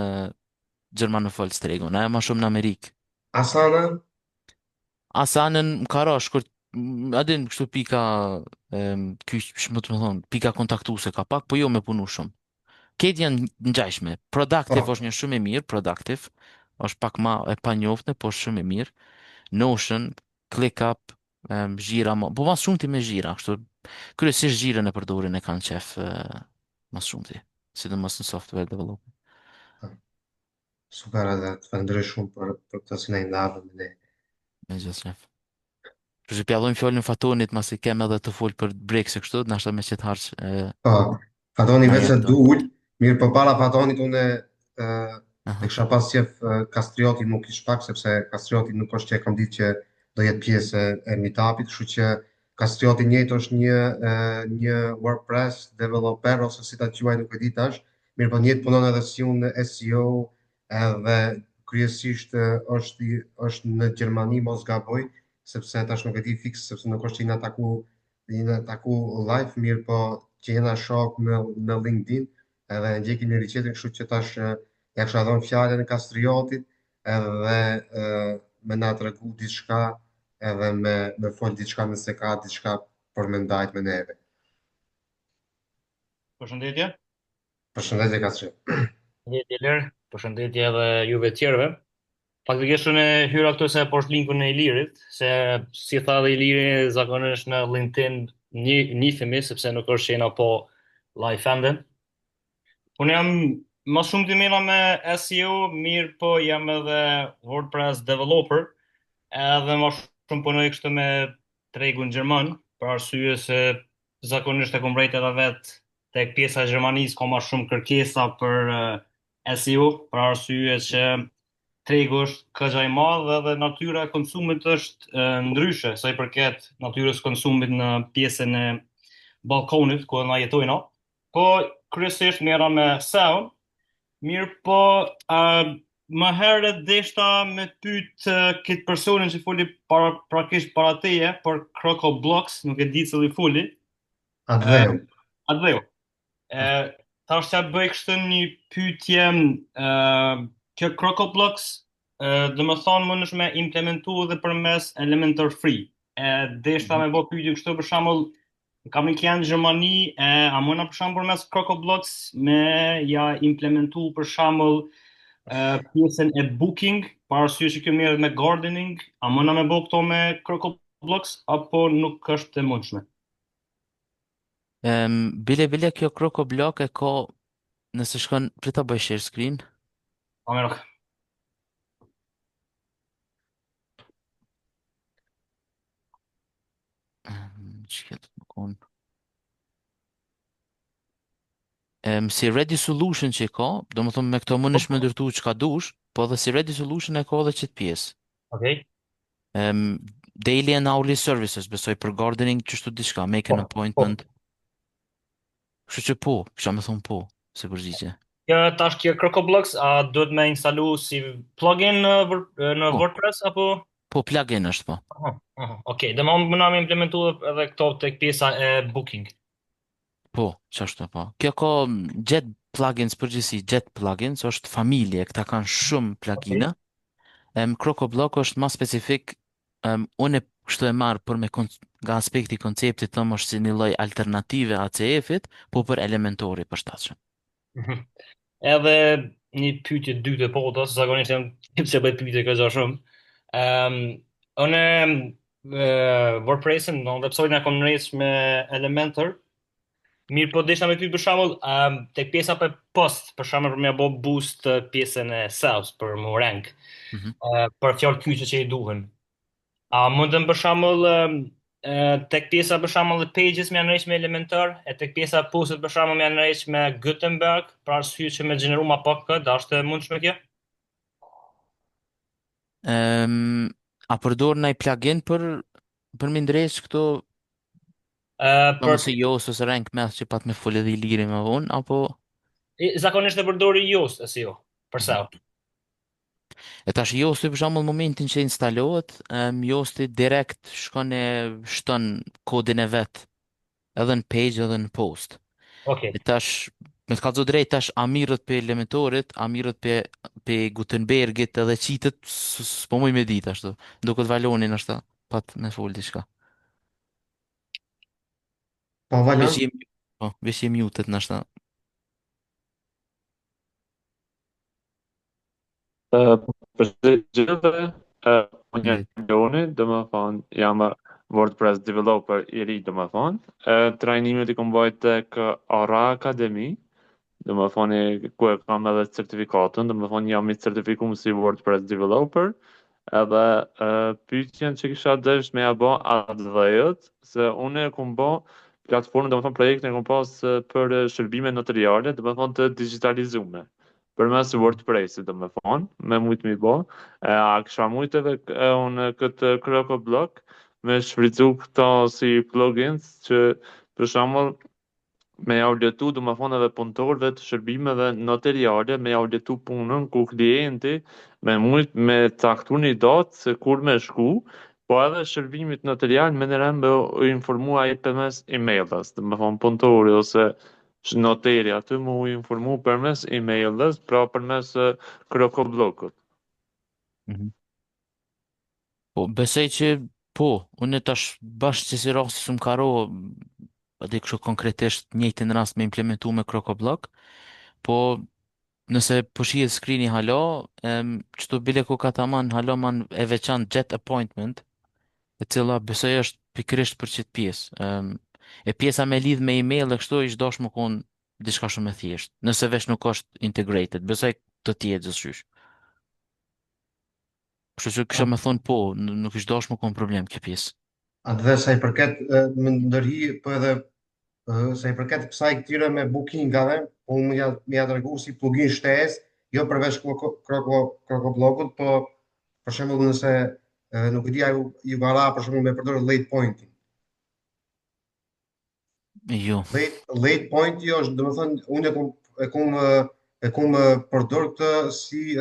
gjermanofolës tregun, ajo ma shumë në Amerikë. Asana? Asanën më ka ra shkurt, a din kështu pika, ky që më të më thonë, pika kontaktuese ka pak, po jo me punu shumë. Këtë janë ngjashme. Productive është një shumë e mirë, Productive është pak ma e panjoftne, po është shumë e mirë. Notion, ClickUp, Jira, po mas shumti me Jira, kështu kryesisht Jirën e përdorin e kanë qef mas shumti, sidomos në software development. Super edhe të falenderoj shumë për këtë si na i ndave me ne. Me gjithë qef. Kështu që pja dhojmë fjalën Fatonit, masi kem edhe të fol për Bricks e kështu, nashta me qetë harq e, Po, Fatoni na veç jep se do dul, input. mirë po para Fatonit unë e, Aha. e kisha pas qef e, Kastrioti nuk ish pak, sepse Kastrioti nuk është që e kam ditë që do jetë pjesë e, e meetupit, kështu që Kastrioti njëjtë është një e, një WordPress developer ose si ta quaj nuk e di tash, mirë po njëjtë punon edhe si unë në SEO edhe kryesisht e, është i- është në Gjermani mos gaboj, sepse tash nuk e di fiks sepse nuk është që jena taku jena taku live, mirë po që jena shok në në LinkedIn edhe e ndjekim njëri tjetrin, kështu që tash e, ja kisha dhënë fjalën Kastriotit edhe e, me na tregu diçka edhe me me fol diçka nëse ka diçka për me ndajt me neve. Përshëndetje. Përshëndetje Kastriot. Përshëndetje Ler, përshëndetje edhe juve të tjerëve. Faktikisht unë hyra këtu se poshtë linkun e Ilirit, se si tha dhe Iliri zakonisht në LinkedIn një njihemi sepse nuk është që jena po live ende. Unë jam më shumë të mira me SEO, mirë po jam edhe WordPress developer, edhe më shumë punoj kështu me tregun gjerman, për arsye se zakonisht e kom vrejt edhe vet tek pjesa e Gjermanisë ka më shumë kërkesa për eh, SEO, për arsye që tregu është këgja i madh edhe natyra e konsumit është eh, ndryshe sa i përket natyrës konsumit në pjesën e Ballkanit ku na jetojnë. Po kryesisht merra me SEO, mirë po uh, më herët deshta me pyet uh, këtë personin që foli para praktikisht para teje për Crocoblock, nuk e di cili foli. Atdheu. Atdheu. E, tash t'ja bëj kështu një pyetje, ë kjo Crocoblock, ë do më thonë mundesh me implementu edhe përmes Elementor Free. E deshta Mhm. me bë pyetje kështu për shembull, kam një klient në Gjermani, e a mundna për shembull përmes Crocoblock me ja implementu për shembull ë pjesën e booking, për arsye që kjo merret me gardening, a mundna me bë këto me Crocoblock apo nuk është e mundshme? Em, bile bile kjo Crocoblock e ka nëse shkon prit ta bëj share screen. Po mirë. Em, Çka të më kon? Em, si ready solution që e ka, do më thonë me këto mundesh me ndërtu çka dush, po edhe si ready solution e ka edhe qëtë pjesë. Okej. Em, daily and hourly services, besoj për gardening qështu diçka, make an Po, po. appointment. Kështu që po, kisha me thonë po, se përgjigje. Kjo tash kjo Crocoblock, a duhet me instalu si plugin në, Word- në Po. WordPress apo? Po plugin është po. Aha, aha, okej, dhe më më me implementu edhe këto tek pjesa e booking. Po, qashtu po. Kjo ka mm, Jet plugins përgjithësi, Jet plugins është familje, këta kanë shumë plugina. Em Crocoblock është më specifik, em, unë e kështu e marr për me kon nga aspekti i konceptit thëm është si një lloj alternative ACF-it, po për Elementori përshtatshëm. Mhm. Edhe një pyetje të dytë po të, zakonisht jam tip që bëj pyetje këgja shumë. Ëm unë e, WordPressin, në website-in e kam ndreq me Elementor. Mirë po desha me pyet për shembull, ëm tek pjesa për post, për shembull për me bë boost të pjesën e SEO-s për mu rank, Mhm. ë, për fjalë kyçe që i duhen. A mundem për shembull ëm, ë, tek pjesa për shembull e pages me ndreq me Elementor, e tek pjesa e postit për shembull me ndreq me Gutenberg, për arsye që me gjeneru ma pak kod, a është e mundshme kjo? Em, a përdor ndaj plugin për për mi ndreq këto, Ë do për mos e Yoast ose Rank Math që pat me fol edhe Iliri më vonë, apo i- zakonisht e përdori Yoast SEO për SEO. E tash Yoasti për shembull momentin që instalohet, um, Yoasti direkt shkon e shton kodin e vet, edhe në page edhe në post. Okej. E tash me të kallëzu drejt tash a mirret pe Elementorit, a mirret pe pe Gutenbergit edhe qitet, s'po muj me ditë ashtu. Duket Valoni ndoshta pat me fol diçka. Po Valon, Veç jemi, po, veç jemi muted ndoshta. Uh, Përshëndetje gjithëve, uh, unë jam Përshëndetje. Leoni, do më thonë, jam WordPress developer i ri, do më thonë. Uh, trajnimet i kom bajt tek Ara Academy, do më thonë, ku e kam edhe certifikatën, do më thonë, jam i certifikum si WordPress developer. Edhe pyetjen që kisha dësht me ja bo Atdheut, se unë e kum bo platformën, do më thonë projektin e kum pas për shërbime notariale, do më thonë të digitalizume, përmes WordPressit, do më thonë, me mujtë mi bo. E, a kisha mujtë edhe unë këtë CrocoBlock me shfrytzu këto si plugins që për shembull me jau letu, do më thonë edhe punëtorëve të shërbimeve notariale, me jau letu punën ku klienti me mujt me caktu një datë se kur me shku, po edhe shërbimit notarial me në me u informu ai përmes emailës, do më thonë punëtori ose noteri aty me u informu përmes emailës, pra përmes CrocoBlockut. Mm -hmm. Po, besoj që po, unë tash bash që si rasti s'më ka ro, edhe kështu konkretisht njëjtin rast me implementu me CrocoBlock, po nëse po shihet screeni hala, em, qëtu bile ku ka taman hala man e veçantë Jet Appointment, e cila besoj është pikërisht për qëtë pjesë. Em, e pjesa me lidh me email e kështu ish dosh më konë diçka shumë e thjeshtë. Nëse veç nuk është integrated, besoj të tjetë gjithçysh. Kështu që kisha me thonë po, nuk ish dosh më konë problem kjo pjesë. Atë sa i përket më ndërhi, po edhe sa i përket kësaj këtyre me bookingave, po unë më ja, më ja tregu si plugin shtesë, jo përveç Kroko CrocoBlockut, po për shembull nëse nuk e di a ju, ju ka ra për shembull me përdor late pointing. Jo. Late, late point jo është, domethënë, unë e kum e kum e kum përdor këtë si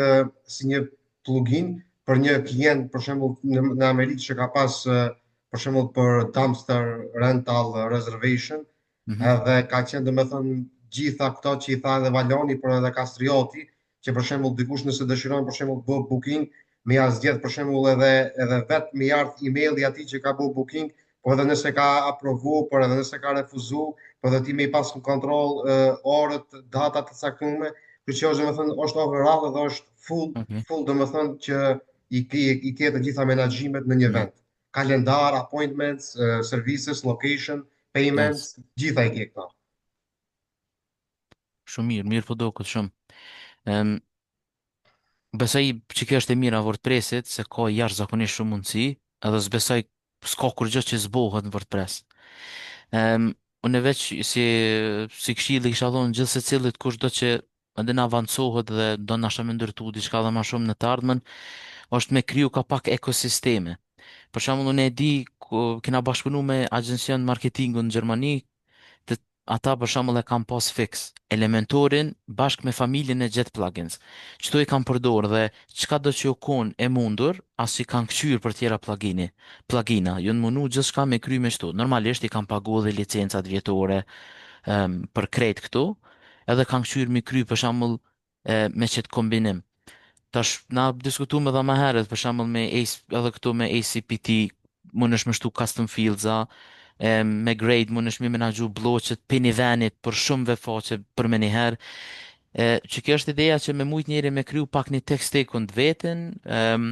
si një plugin për një klient, për shembull në, në Amerikë që ka pas për shembull për dumpster rental reservation, mm -hmm. edhe ka qenë domethënë gjitha këto që i tha edhe Valoni, por edhe Kastrioti, që për shembull dikush nëse dëshiron për shembull të bëj booking, me ja zgjedh për shembull edhe edhe vet me i ardh emaili atij që ka bë booking, po edhe nëse ka aprovu, por edhe nëse ka refuzu, po edhe ti me i pas në kontroll uh, orët, datat të caktuara, kështu që është domethënë është overall edhe është full okay. full domethënë që i ke i ke të gjitha menaxhimet në një mm. vend. Kalendar, appointments, uh, services, location, payments, yes. gjitha i ke këto. Shumë mirë, mirë po do këtë shumë. Um, besoj që kjo është e mira WordPressit, se ka jashtëzakonisht shumë mundësi, edhe s'besoj s'ka kurrgjë që s'bohet në WordPress. Um, unë veç si si këshillë i kisha dhënë gjithë secilit kush do që edhe në avancohet dhe do nashta me ndërtu diçka dhe ma shumë në të ardhmen, është me kriju ka pak ekosisteme. Për shembull, unë e di ku kena bashkëpunu me agjencion marketingu në Gjermani, të ata për shembull e kanë pas fix Elementorin bashkë me familjen e Jet Plugins. Qëto i kanë përdor dhe çka do që u kon e mundur, as i kanë kqyr për tjera plugini, plugina, janë mundu gjithçka me kry me qëto. Normalisht i kanë pagu edhe licencat vjetore um, për krejt këto, edhe kanë kqyr me kry për shembull e, me qëtë kombinim. Tash na diskutuam edhe më herët, për shembull me Ace, edhe këtu me ACPT mundesh me shtu custom fields-a, e, me Greyd mundesh me menaxhu blloqet pe një venit për shumë web faqe për me njëherë. E, që kjo është ideja që me mujt njeri me kriju pak një tech stack-un të vetin, um,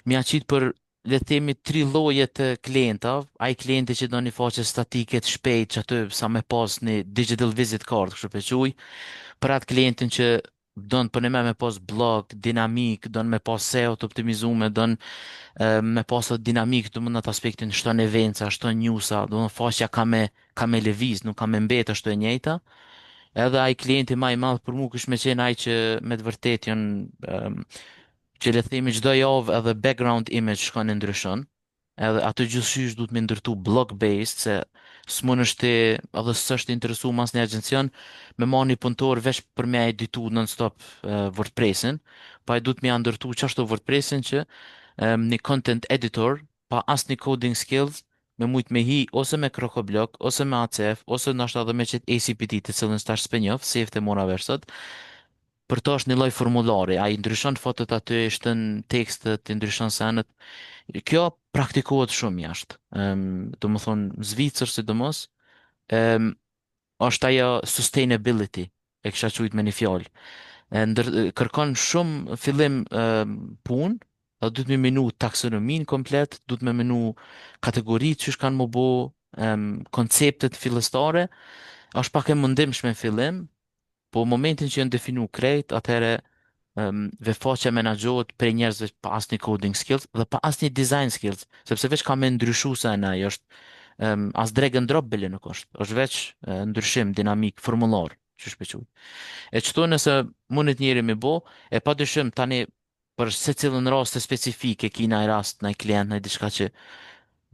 m'ja qitë për le të themi tri lloje të klientave, ai klienti që do një faqe statike të shpejtë që aty sa me pas një digital visit card, kështu pe quaj, për atë klientin që don për një me pas blog dinamik, don me pas SEO të optimizume, don e, me pas atë dinamik, do më në atë aspektin shton eventsa, shton newsa, do më faqja ka me ka me lëviz, nuk ka me mbet ashtu e njëjta. Edhe ai klienti më i madh për mua kish me qenë ai që me të vërtetë janë um, që le të themi çdo javë edhe background image shkon e ndryshon. Edhe atë gjithshysh duhet me ndërtu block based se s'mund është ti edhe s'është interesu mas një agjencion me marrë një punëtor veç për me editu non stop uh, WordPressin, pa e duhet me ja ndërtu qashtu WordPressin që um, një content editor pa asnjë coding skills me mujt me hi ose me CrocoBlock ose me ACF ose ndoshta edhe me qet ACPT të cilën tash s'pe njoh, se e mora vesh sot. Për to është një lloj formulari, ai ndryshon fotot aty, shton tekstet, i ndryshon senet. Kjo praktikohet shumë jashtë. Ëm, do më thonë, në Zvicër sidomos, ëm është ajo sustainability, e kisha quajt me një fjalë. E, ndër, kërkon shumë fillim ëm, punë, dhe duhet me menu taksonominë komplet, duhet me menu kategoritë që kanë më bo, ëm, konceptet fillestare, është pak e mundimshme në fillim, po momentin që janë definu krejt, atëherë Um, webfaqja menaxhohet prej njerëzve pa asnjë coding skills dhe pa asnjë design skills, sepse veç ka me ndryshu se në ajo është um, as drag and drop bile nuk është, është veç uh, ndryshim dinamik, formular, qysh pe quj. E qëto nëse mundet njeri me bo, e pa dyshim tani për secilën rast specifike, ki naj rast, naj klient, naj diçka që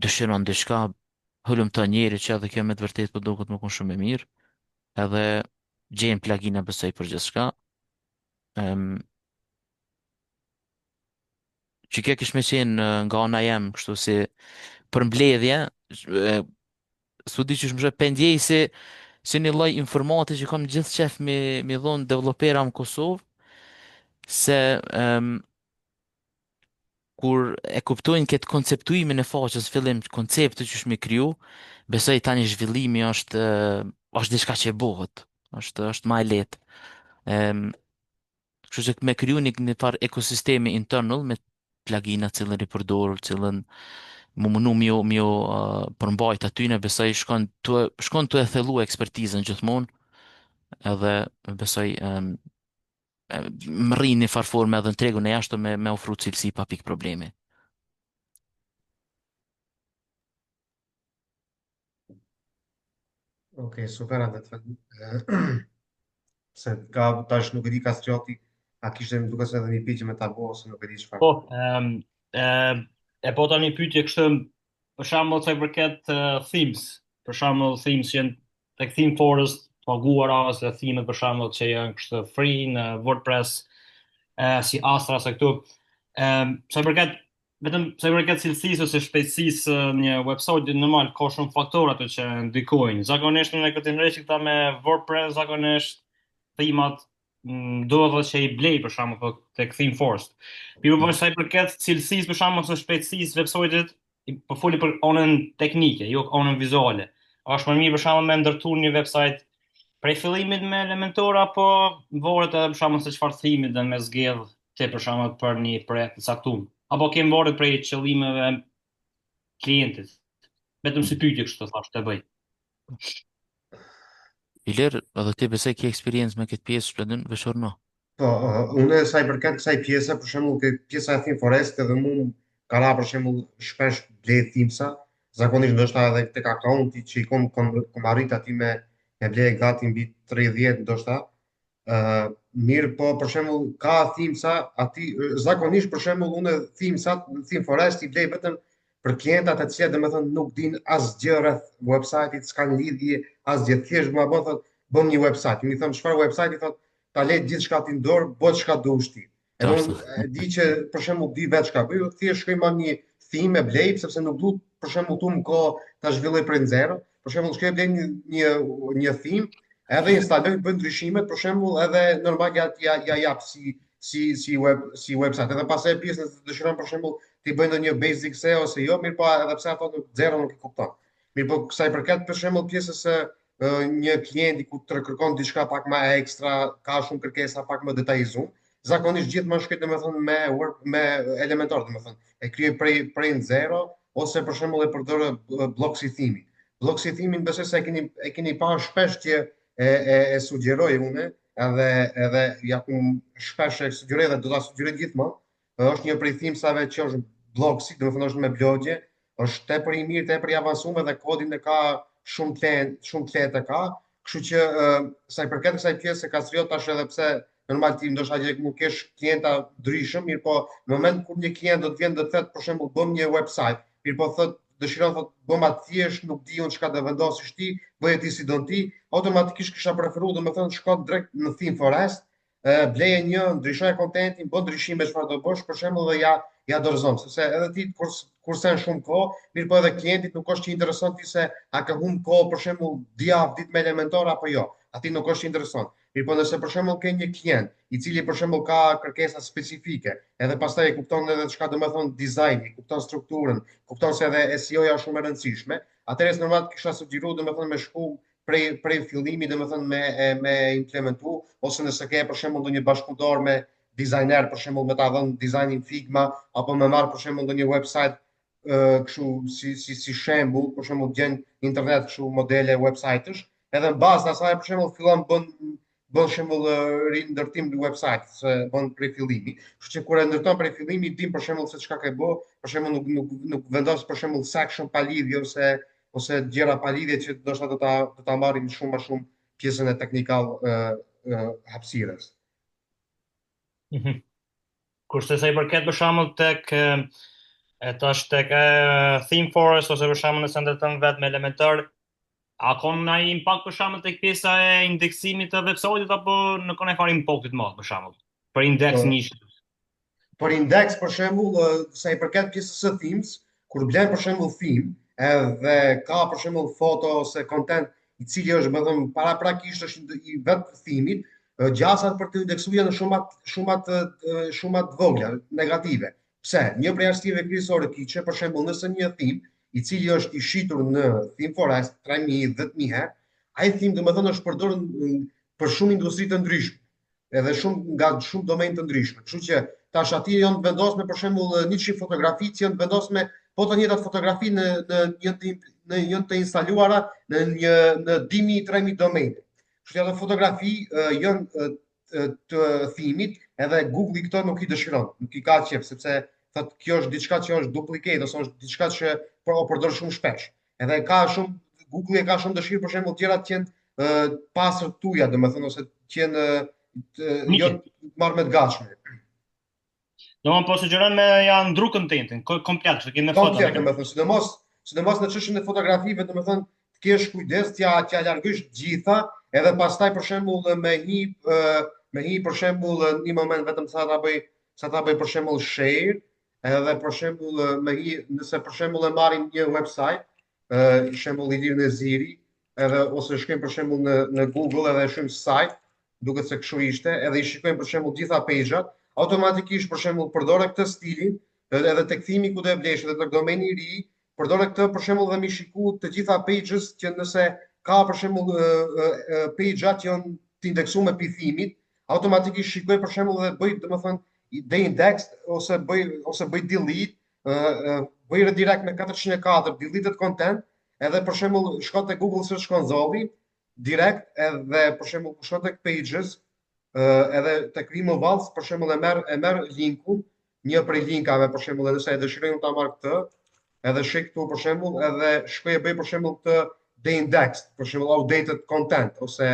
dëshiron diçka, hulumton njeri që edhe kjo me të vërtetë po duket me kon shumë e mirë, edhe gjen plugina besoj për gjithçka. Um, që kjo kish me qenë eh, nga ana jem, kështu si përmbledhje, e, s'u di qysh më shë, pe ndjej si, si një lloj informate që kam gjithë qef me, me dhonë developera në Kosovë, se um, kur e kuptojnë këtë konceptuimin e faqes fillim konceptet qysh me kriju, besoj tani zhvillimi është eh, është diçka që bëhet, është është më e lehtë. Ëm, kështu që me kriju një një farë ekosistemi internal me plugina cilën i përdor, cilën mu mundu mi ju, mi ju uh, përmbajt atyne, besoj shkon tu e, shkon tu e thellu ekspertizën gjithmonë, edhe besoj um, më rri një farë forme edhe në tregun e jashtëm me, me ofru cilësi pa pikë problemi. Ok, super, atë të Se ka tash nuk e di Kastrioti, a kishte më duket se edhe një pyetje me ta bo ose nuk e di çfarë. Po, ëm um, e po tani pyetje kështu për shembull sa i përket uh, themes, për shembull themes që janë tek ThemeForest paguara ose themet për shembull që janë kështu free në WordPress uh, si Astra ose këtu. Ëm sa i përket vetëm sa i përket cilësisë ose shpejtësisë së një website normal ka shumë faktorë ato që ndikojnë. Zakonisht në këtë ndreqë këta me WordPress zakonisht themat duhet dhe që i blej për shembull po tek ThemeForest. Mirë po sa i përket cilësisë për shembull ose shpejtësisë website-it, po foli për anën teknike, jo anën vizuale. A është më mirë për shembull me ndërtu një website prej fillimit me Elementor apo varet edhe për shembull se çfarë theme do me zgjedh ti për shembull për një projekt të caktuar. Apo kem varet prej qëllimeve klientit. Vetëm si pyetje kështu thash të bëj. Ilir, edhe ti besoj ke eksperiencë me këtë pjesë, shpëndin, veshorno. Po, uh, unë sa i përket kësaj pjese, për shembull, ke pjesa e ThemeForest edhe mu ka ra për shembull shpesh blej themesa, zakonisht ndoshta edhe tek akaunti që i kom kom, kom arrit aty me me blej gati mbi 30 ndoshta. Ë uh, mirë, po për shembull ka themesa aty zakonisht për shembull unë themesat në ThemeForest i blej vetëm për klientat e cilët domethënë nuk din asgjë rreth website-it, s'kan lidhje asgjë, thjesht më bën thot, bëm një website. Unë i them çfarë website-i thot, ta le gjithçka ti në dorë, bëj çka dush ti. Edhe unë e di që për shembull di vetë çka bëj, thjesht shkoj marr një theme e blej sepse nuk du për shembull tu më kohë ta zhvilloj prej zero. Për shembull shkoj blej një një një theme, edhe instaloj, bëj ndryshimet, për shembull edhe normal ja ja ja jap si si si web si website. Edhe pastaj pjesën nëse dëshiron për shembull ti bëj ndonjë basic SEO ose jo, mirë po edhe pse ato nuk zero nuk i kupton. Mirë po sa i përket për shembull pjesës së një klienti ku të kërkon diçka pak më ekstra, ka shumë kërkesa pak më detajizuar. Zakonisht gjithmonë shkoj domethënë me Word me Elementor domethënë. E krijoj prej prej në zero ose për shembull e përdor Blocksy theme. Blocksy theme besoj se e keni e keni parë shpesh që e e, e sugjeroj unë, edhe edhe ja kum shpesh e sugjeroj dhe do ta sugjeroj gjithmonë. Është një prej themesave që është Blocksy, domethënë është me blogje, është tepër i mirë, tepër i avancuar dhe kodin e ka shumë të lehtë, shumë të lehtë e ka. Kështu që sa i përket kësaj pjese Kastriot tash edhe pse normal ti ndoshta që mund kesh klienta ndryshëm, mirë po në moment kur një klient do të vjen do të thotë për shembull bëm një website, mirë po thot dëshiron thot bëm atë thjesht nuk di unë çka do vendosësh ti, bëje ti si don ti, automatikisht kisha preferuar domethënë shko drejt në ThemeForest, bleje një, ndryshoje kontentin, bën ndryshime çfarë do bësh, për shembull dhe ja ja dorëzon, sepse edhe ti kur kursen shumë kohë, mirë po edhe klientit nuk është që intereson ti se a ka humb kohë për shembull dy javë ditë me Elementor apo jo. Ati nuk është që intereson. Mirë po nëse për shembull ke një klient i cili për shembull ka kërkesa specifike, edhe pastaj e kupton edhe çka do të thonë dizajni, kupton strukturën, kupton se edhe SEO-ja është shumë e rëndësishme, atëherë normal kisha sugjeruar domethënë me shku prej prej fillimi domethënë me e, me implementu ose nëse ke për shembull ndonjë bashkëpunëtor me dizajner për shembull me ta dhënë dizajnin Figma apo me marr për shembull ndonjë website kështu si si si shembull, për shembull gjen internet kështu modele website-ësh, edhe në bazë të asaj për shembull fillon bën bën shembull rindërtim në website, se bën prej fillimi. Kështu që kur e ndërton prej fillimi din për shembull se çka ke bë, për shembull nuk nuk nuk vendos për shembull section pa lidhje ose ose gjëra pa lidhje që ndoshta do ta do ta marrin shumë më shumë pjesën e technical ë ë hapësirës. Mhm. Kurse sa i përket për shembull tek e tash tek e, Theme Forest ose për shembull nëse ndërton vetë me Elementor, a ka ndonjë impakt për shembull tek pjesa e indeksimit të website-it apo nuk ka ndonjë farë impakti të madh për shembull për indeks Po. një Për indeks për shembull, sa i përket pjesës së themes, kur blen për shembull theme, edhe ka për shembull foto ose content i cili është, më thënë, paraprakisht është i vetë theme-it, gjasat për të indeksuar janë shumë shumë të shumë të vogla, negative. Pse? Një prej arsyeve kryesore kiçe, për shembull, nëse një theme i cili është i shitur në Theme Forest 3000, 10000 herë, ai theme domethënë është përdorur për shumë industri të ndryshme edhe shumë nga shumë domen të ndryshme. Kështu që tash aty janë të vendosme për shembull 100 fotografi që janë të vendosme po të njëjtat fotografi në në një të në një të instaluara në një në 2000 3000 domene. Kështu që ato fotografi uh, janë të theme-it, edhe Google-i këto nuk i dëshiron, nuk i ka qef, sepse thot kjo është diçka që është duplicate ose është diçka që po o përdor shumë shpesh. Edhe ka shumë Google-i e ka shumë dëshirë për shembull gjërat që janë pastër tuja, domethënë ose që janë jo të marrë me të gatshme. Do më po sugjeron me ja ndru contentin, komplet, që kemi foto. Komplet, domethënë, sidomos, sidomos në çështjen e fotografive, domethënë, të kesh kujdes t'ja t'ja largosh të gjitha, edhe pastaj për shembull me hi me hi për shembull një moment vetëm sa ta bëj sa ta bëj për shembull share, edhe për shembull me hi nëse për shembull e marrim një website, ë shembull Ilir Neziri, edhe ose shkojmë për shembull në në Google edhe e shohim site, duket se kështu ishte, edhe i shikojmë për shembull gjitha page-at, automatikisht për shembull përdore këtë stilin, edhe edhe tek theme-i ku do e blesh edhe tek domeni i ri, përdore këtë për shembull dhe mi shiku të gjitha pages që nëse ka për shembull page-at që janë të indeksuar me theme-it, automatikisht shikoj për shembull dhe bëj domethënë deindex ose bëj ose bëj delete, bëj redirect me 404 deleted content, edhe për shembull shko te Google Search Console direkt edhe për shembull kur shkon tek pages, edhe tek removals për shembull e merr e merr linkun, një prej linkave për shembull edhe nëse e dëshiroj unë ta marr këtë, edhe shih këtu për shembull edhe shkoj e bëj për shembull këtë deindex, për shembull outdated content ose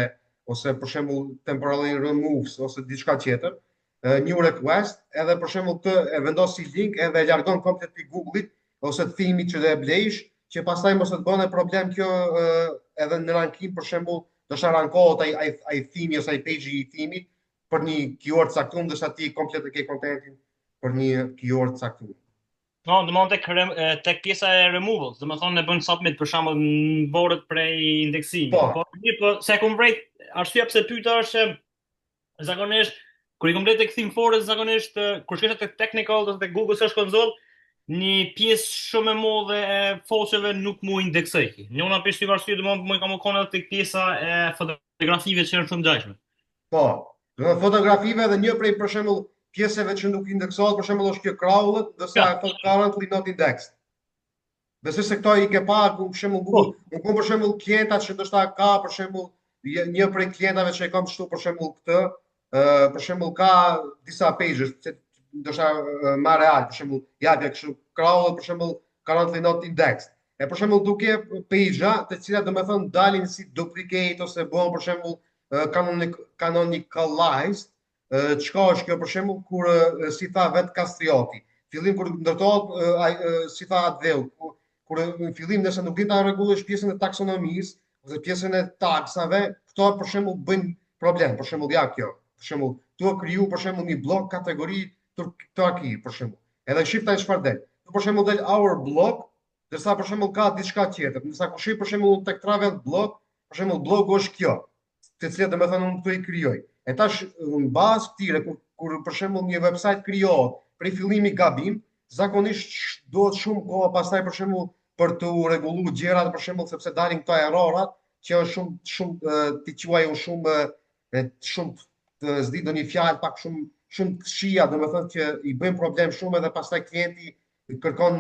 ose për shembull temporarily removes ose diçka tjetër, new request, edhe për shembull këtë e vendos si link edhe e largon komplet pi Google-it ose theme-it që do e blejsh, që pastaj mos të të bëne problem kjo edhe në rankim për shembull, do të rankohet ai ai ai theme-i ose ai page i theme-it për një keyword caktuar, ndërsa ti komplet e ke contentin për një keyword caktuar. No, do të tek tek pjesa e removal, do të thonë e bën submit për shembull në varet prej indeksimit. Po, po, mirë, po se e kum vrejt, arsyeja pse pyeta është se zakonisht kur i komplet tek Theme Forest zakonisht kur shkosh tek technical ose tek Google Search Console, një pjesë shumë e madhe e faqeve nuk mu indeksoj. Njëna prej këtyre arsye do të më kam konë edhe tek pjesa e fotografive që janë shumë ngjashme. Po, do të fotografive edhe një prej për shembull pjesëve që nuk indeksohet, për shembull është kjo crawled, ndërsa ja. thot currently not indexed. Besoj se këto i ke pa, për shembull Google, po. unë kam për shembull klientat që ndoshta ka për shembull një prej klientave që e kam kështu për shembull këtë, ë për shembull ka disa pages që ndoshta më real, për shembull, japja kështu crawled për shembull currently not indexed. E për shembull duke page-a, të cilat domethënë dalin si duplicate ose bëhen për shembull canonic, canonicalized, çka është kjo për shembull kur si tha vet Kastrioti, fillim kur ndërtohet ai si tha Atdheu, kur, kur në fillim nëse nuk din ta rregullosh pjesën e taksonomisë ose pjesën e taksave, këto për shembull bëjnë problem. Për shembull ja kjo. Për shembull, tu e kriju për shembull një blog kategori Turki për shembull. Edhe shif tani çfarë del. Tu për shembull del our blog, ndërsa për shembull ka diçka tjetër. Ndërsa kur shih për shembull tek travel blog, për shembull blogu është kjo, të cilat domethënë unë këtu i krijoj. E tash në bazë këtyre kur, kur për shembull një website krijohet prej fillimi gabim, zakonisht duhet shumë kohë pastaj për shembull për të rregulluar gjërat për shembull sepse dalin këto errorat që është shumë shumë ti quaj unë shumë e, shumë të zdi ndonjë fjalë pak shumë shumë të këqija, domethënë që i bëjnë problem shumë edhe pastaj klienti kërkon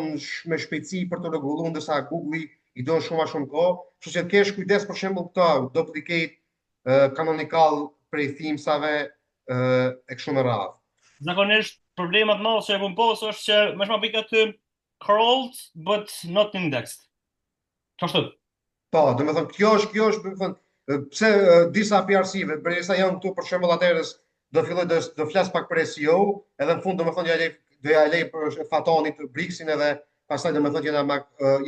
me shpejtësi për të rregulluar ndërsa Google-i i do shumë më shumë kohë. Kështu që të kesh kujdes për shembull këto duplicate canonical prej themesave e kështu me radhë. Zakonisht problemat më që e kom pas është që më shumë bëj aty crawled but not indexed. Kështu. Po, do të thonë kjo është kjo është, do të thonë pse disa PRC-ve, përderisa janë këtu për shembull atëherës do filloj do do flas pak për SEO, edhe në fund do të thonë ja lej do ja lej për Fatonit Brixin edhe pastaj do të thonë jena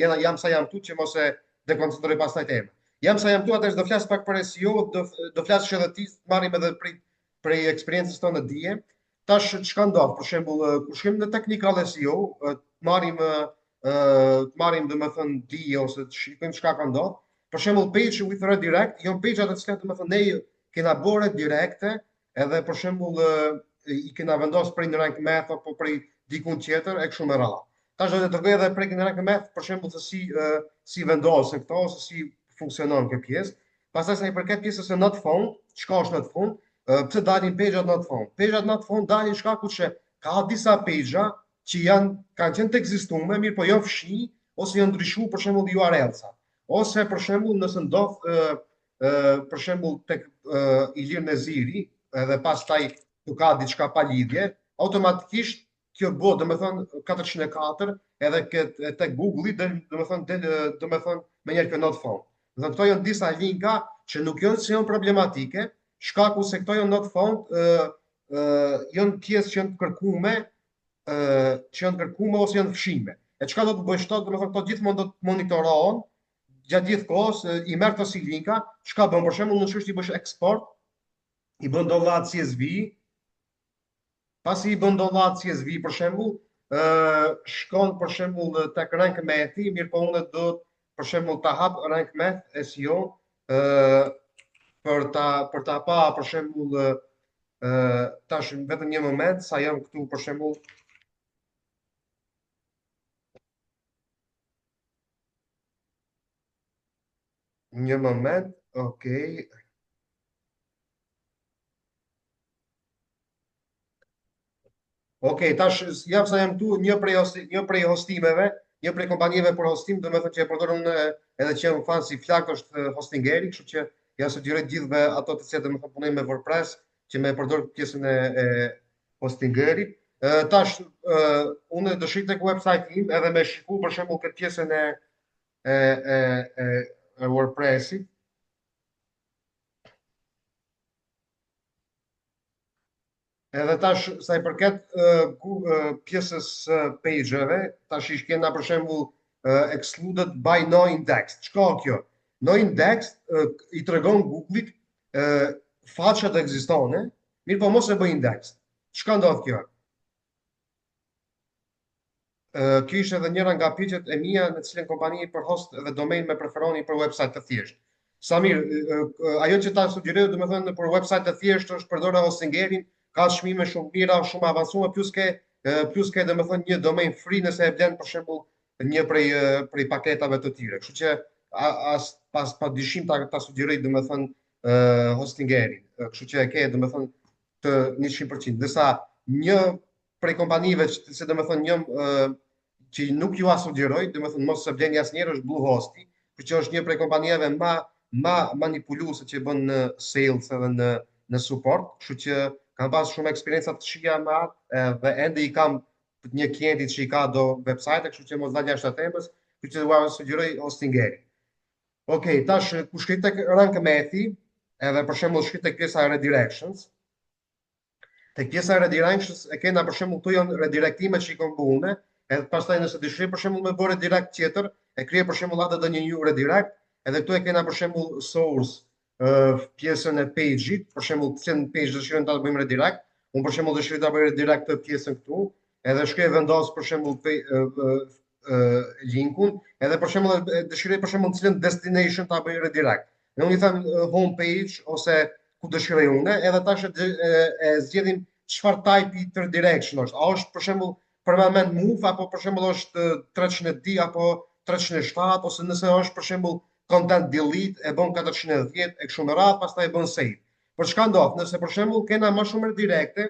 jena jam sa jam këtu që mos e dekoncentroj pastaj temën. Jam sa jam këtu atëherë do flas pak për SEO, do do flasësh edhe ti, marrim edhe prej prej eksperiencës tonë në dije. Tash çka ndodh, për shembull, kur shkojmë në technical SEO, të marrim të marrim domethënë dije ose të shikojmë çka ka ndodh. Për shembull, page with redirect, janë page atë të cilat domethënë ne kena bërë direkte, edhe për shembull i kena vendos prej në Rank Math apo prej dikun tjetër e kështu me radhë. Tash do të tregoj edhe prej në Rank Math për shembull se si si vendosen këto ose si funksionon kjo pjesë. Pastaj sa i përket pjesës së not found, çka është not found? Pse dalin page-at not found? Page-at not found dalin shkaku që ka disa page-a që janë kanë qenë të ekzistume, mirë po janë fshi ose janë ndryshuar për shembull URL-sa. Ose për shembull nëse ndodh ë ë për shembull tek ë, Ilir Neziri, edhe pastaj tu ka diçka pa lidhje, automatikisht kjo bëhet, domethënë 404 edhe këtë tek Google-i del domethënë del domethënë me njëherë kjo not found. Domethënë këto janë disa linka që nuk janë se janë problematike, shkaku se këto janë not found, ë ë janë pjesë që janë të kërkume, ë që janë kërkume ose janë fshime. E çka do të bësh këto? Domethënë këto gjithmonë do të monitorohen gjatë gjithë kohës, i merr këto si linka, çka bën për shembull nëse është i bësh export, i bën download CSV, pasi i bën download CSV për shembull, ë shkon për shembull tek Rank Math-i, mirë po unë do për shembull ta hap Rank Math SEO, ë për ta për ta pa për shembull ë tash vetëm një moment sa jam këtu për shembull një moment, okay. Ok, tash jam sa jam këtu një prej hosti, një prej hostimeve, një prej kompanive për hostim, do me thënë që e përdor unë edhe që jam fan si flak është Hostingeri, kështu që ja sugjeroj të gjithëve ato të cilët do me thënë punojnë me WordPress që me përdor pjesën e, e Hostingerit. E, tash e, unë do shkoj tek website im edhe me shiku për shembull këtë pjesën e e e e, e WordPressit. Edhe tash sa i përket uh, uh, pjesës së page-eve, tash i kena për shembull uh, excluded by no index. Çka kjo? No index uh, i tregon Google-it uh, faqet ekzistone, mirë po mos e bëj index. Çka ndodh kjo? Uh, kjo ishte edhe njëra nga pyetjet e mia në cilën kompani për host dhe domain me preferoni për website të thjeshtë. Samir, ajo që ta sugjeroj, do të thënë për website të thjeshtë është përdora Hostingerin, ka çmime shumë mira, shumë avancuar, plus ke plus ke domethënë një domain free nëse e blen për shembull një prej prej paketave të tyre. Kështu që as pas pa dyshim ta ta sugjeroj domethënë Hostingerin. Kështu që e ke domethënë të 100%. Ndërsa një prej kompanive që se domethënë një që nuk ju a sugjeroj, domethënë mos e bleni asnjëherë është Bluehosti, kështu që është një prej kompanive më më manipuluese që bën në sales edhe në në support, kështu që kam pas shumë eksperienca të këqija me atë dhe ende i kam një klientit që i ka do website, kështu që mos dal jashtë temës, kështu që ua sugjeroj Hostingeri. Okej, tash ku shkoj tek Rank Math-i, edhe për shembull shkoj tek pjesa e redirections, Tek pjesa e redirections e kena për shembull këtu janë redirektime që i kam bërë unë, edhe pastaj nëse dëshiroj për shembull me bërë redirect tjetër, e krijoj për shembull atë një new redirect, edhe këtu e kena për shembull source ë pjesën e page-it, për shembull cilën page dëshirojmë ta bëjmë redirect, unë për shembull dëshiroj ta bëj redirect të pjesën këtu, edhe shkoj e vendos për shembull pe, ë, ë, ë, linkun, edhe për shembull dëshiroj për shembull cilën destination ta bëj redirect. Në unë i them home page ose ku dëshiroj unë, edhe tash e, e, e zgjedhim çfarë type i të redirection është. A është për shembull permanent move apo për shembull është 302 apo 307 ose nëse është për shembull content delete e bën 410 e kështu me radhë, pastaj e bën save. Por çka ndodh? Nëse për shembull kena më shumë redirekte,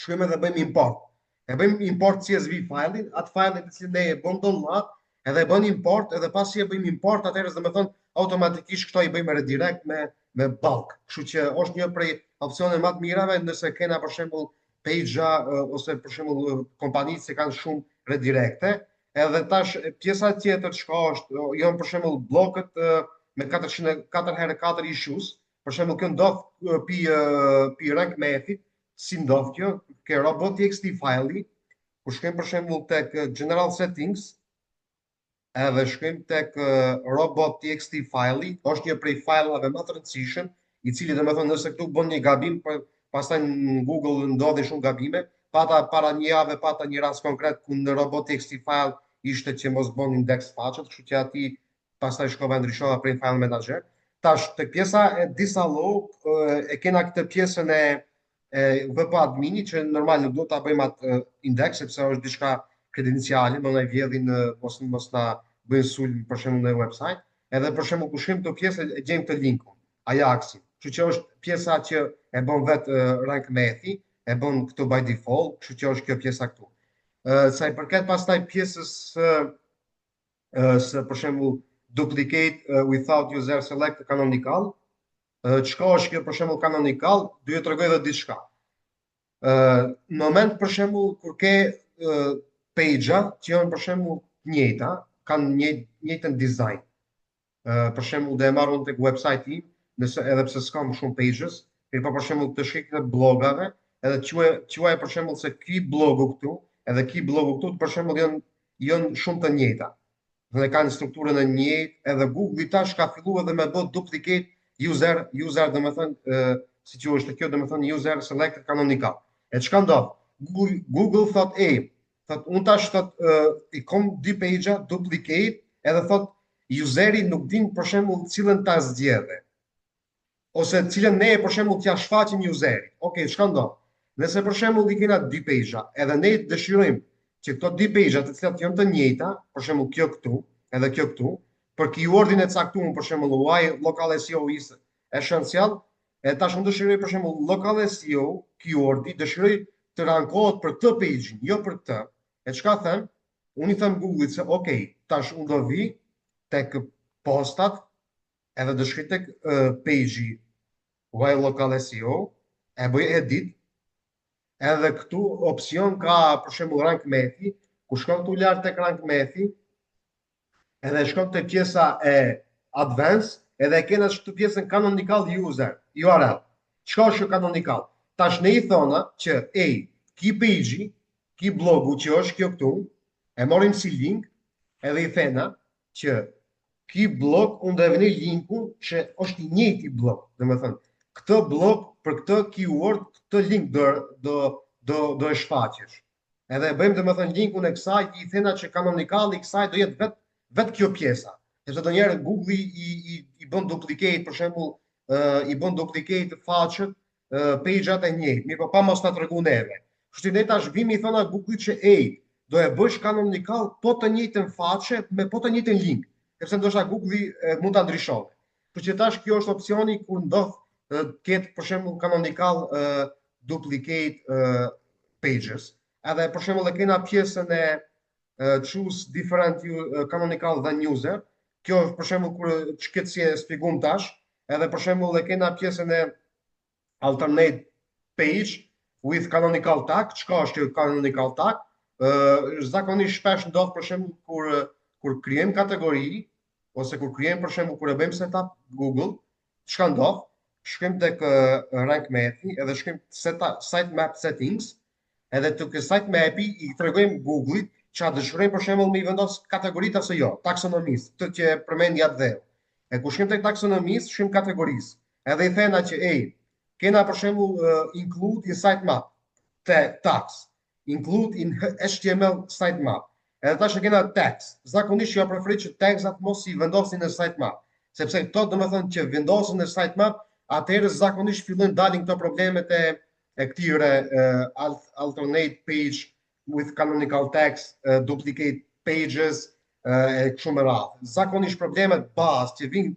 shkojmë edhe bëjmë import. E bëjmë import CSV file-in, atë file-in të cilin ne e bëm download, edhe e bën import, edhe pasi e bëjmë import, atëherë do të thonë automatikisht këto i bëjmë redirect me me bulk. Kështu që është një prej opsioneve më të mirave nëse kena për shembull page-a ose për shembull kompanitë që kanë shumë redirecte. Edhe tash pjesa tjetër çka është, janë për shembull blokët me 404 herë 4 issues. Për shembull kjo ndodh pi pi Rank Math-it, si ndodh kjo? Ke robot.txt file-i, kur shkojmë për shembull tek General Settings, edhe shkojmë tek robot.txt file-i, është një prej file-ave më të rëndësishëm, i cili do të thonë nëse këtu bën një gabim, pastaj në Google ndodhin shumë gabime, pata para një jave pata një rast konkret ku në robot.txt file ishte që mos bën index faqet, kështu që ati pastaj shkova ndryshova prej file manager. Tash tek pjesa e disallow e kena këtë pjesën e e WP admini që normal nuk duhet ta bëjmë atë index sepse është diçka kredenciale, më na vjedhin mos mos na bëjnë sulm për shembull në website. Edhe për shembull kur shkojmë këto pjesë e gjejmë këtë linkun, Ajaxin. Kështu që është pjesa që e bën vet Rank Math-i, e bën këtu by default, kështu që është kjo pjesa këtu. Sa i përket pastaj pjesës së së për shembull duplicate without user select canonical, çka është kjo për shembull canonical, do ju tregoj edhe diçka. Në moment për shembull kur ke page-a që janë për shembull të njëjta, kanë një njëjtën design. Për shembull do e marr unë tek website im, nëse edhe pse s'kam shumë pages, mirë po për shembull të shkoj këtë blogave, edhe quaj quaj për shembull se ky blogu këtu, edhe ky blogu këtu për shembull janë janë shumë të njëjta. Dhe kanë strukturën e njëjtë, edhe Google-i tash ka filluar edhe me bë duplicate user, user do të thënë si që është kjo, do të thënë user selected canonical. E çka ndodh? Google Google thot e, thot unë tash thot i kom dy page-a duplicate, edhe thot useri nuk din për shembull cilën ta zgjedhë ose cilën ne për shembull t'ja shfaqim userit. Okej, çka ndodh? Nëse për shembull i kena dy page-a, edhe ne dëshirojmë që këto dy page-a të cilat janë të njëjta, për shembull kjo këtu, edhe kjo këtu, për keywordin e caktuar, për shembull why local SEO is essential, e tash unë dëshiroj për shembull local SEO keywordi, dëshiroj të rankohet për këtë page-in, jo për këtë. E çka them? Unë i them Google-it se ok, tash unë do vi tek postat edhe do shkoj tek uh, page-i why local SEO, e bëj edit, edhe këtu opsion ka për shembull Rank Math-i, ku shkon këtu lart tek Rank Math-i, edhe shkon te pjesa e advanced, edhe e kena këtu pjesën canonical user, URL. Çka është kjo canonical? Tash ne i thona që ej, ki page-i, ki blogu që është kjo këtu, e morim si link, edhe i thena që ki blog unë do e vëni linkun që është i njëjti blog, dhe më thënë, këtë blog për këtë keyword, këtë link do do do do e shfaqesh. Edhe e bëjmë domethënë linkun e kësaj, i thena që canonicali i kësaj do jetë vet vet kjo pjesa. Sepse ndonjëherë Google i i i bën duplicate për shembull, ë i bën duplicate faqet, page-at e njëjtë, mirë po pa mos ta tregu neve. Kështu që ne tash vimi i thona Google-it që ej, do e bësh canonical po të njëjtën faqe me po të njëjtën link, sepse ndoshta Google-i mund ta ndryshojë. Kështu që tash kjo është opsioni kur ndodh të ketë për shembull canonical uh, duplicate uh, pages. Edhe për shembull e kena pjesën e uh, choose different uh, canonical than user. Kjo është për shembull kur që si e shpjegum tash, edhe për shembull e kena pjesën e alternate page with canonical tag, çka është kjo canonical tag? Ë zakonisht shpesh ndodh për shembull kur kur krijojmë kategori ose kur krijojmë për shembull kur e bëjmë setup Google, çka ndodh? Shkojmë tek uh, Rank Math-i edhe shkojmë setup sitemap settings, edhe tek sitemapi i tregojmë Google-it që a dëshirojmë për shembull me i vendos kategoritë ose jo, taksonomisë, këtë që e përmendi atë dheu. E kur shkojmë tek taksonomisë, shkojmë kategorisë. Edhe i thena që ej, kena për shembull uh, include in sitemap te tags, include in HTML sitemap. Edhe tash e kena tags. Zakonisht jo preferoj që tagsat mos i vendosin në sitemap, sepse këto do të thënë që vendosen në sitemap, atëherë zakonisht fillojnë dalin këto problemet e e këtyre uh, alternate page with canonical tags, uh, duplicate pages uh, e kështu me radhë. Zakonisht problemet bazë që vinë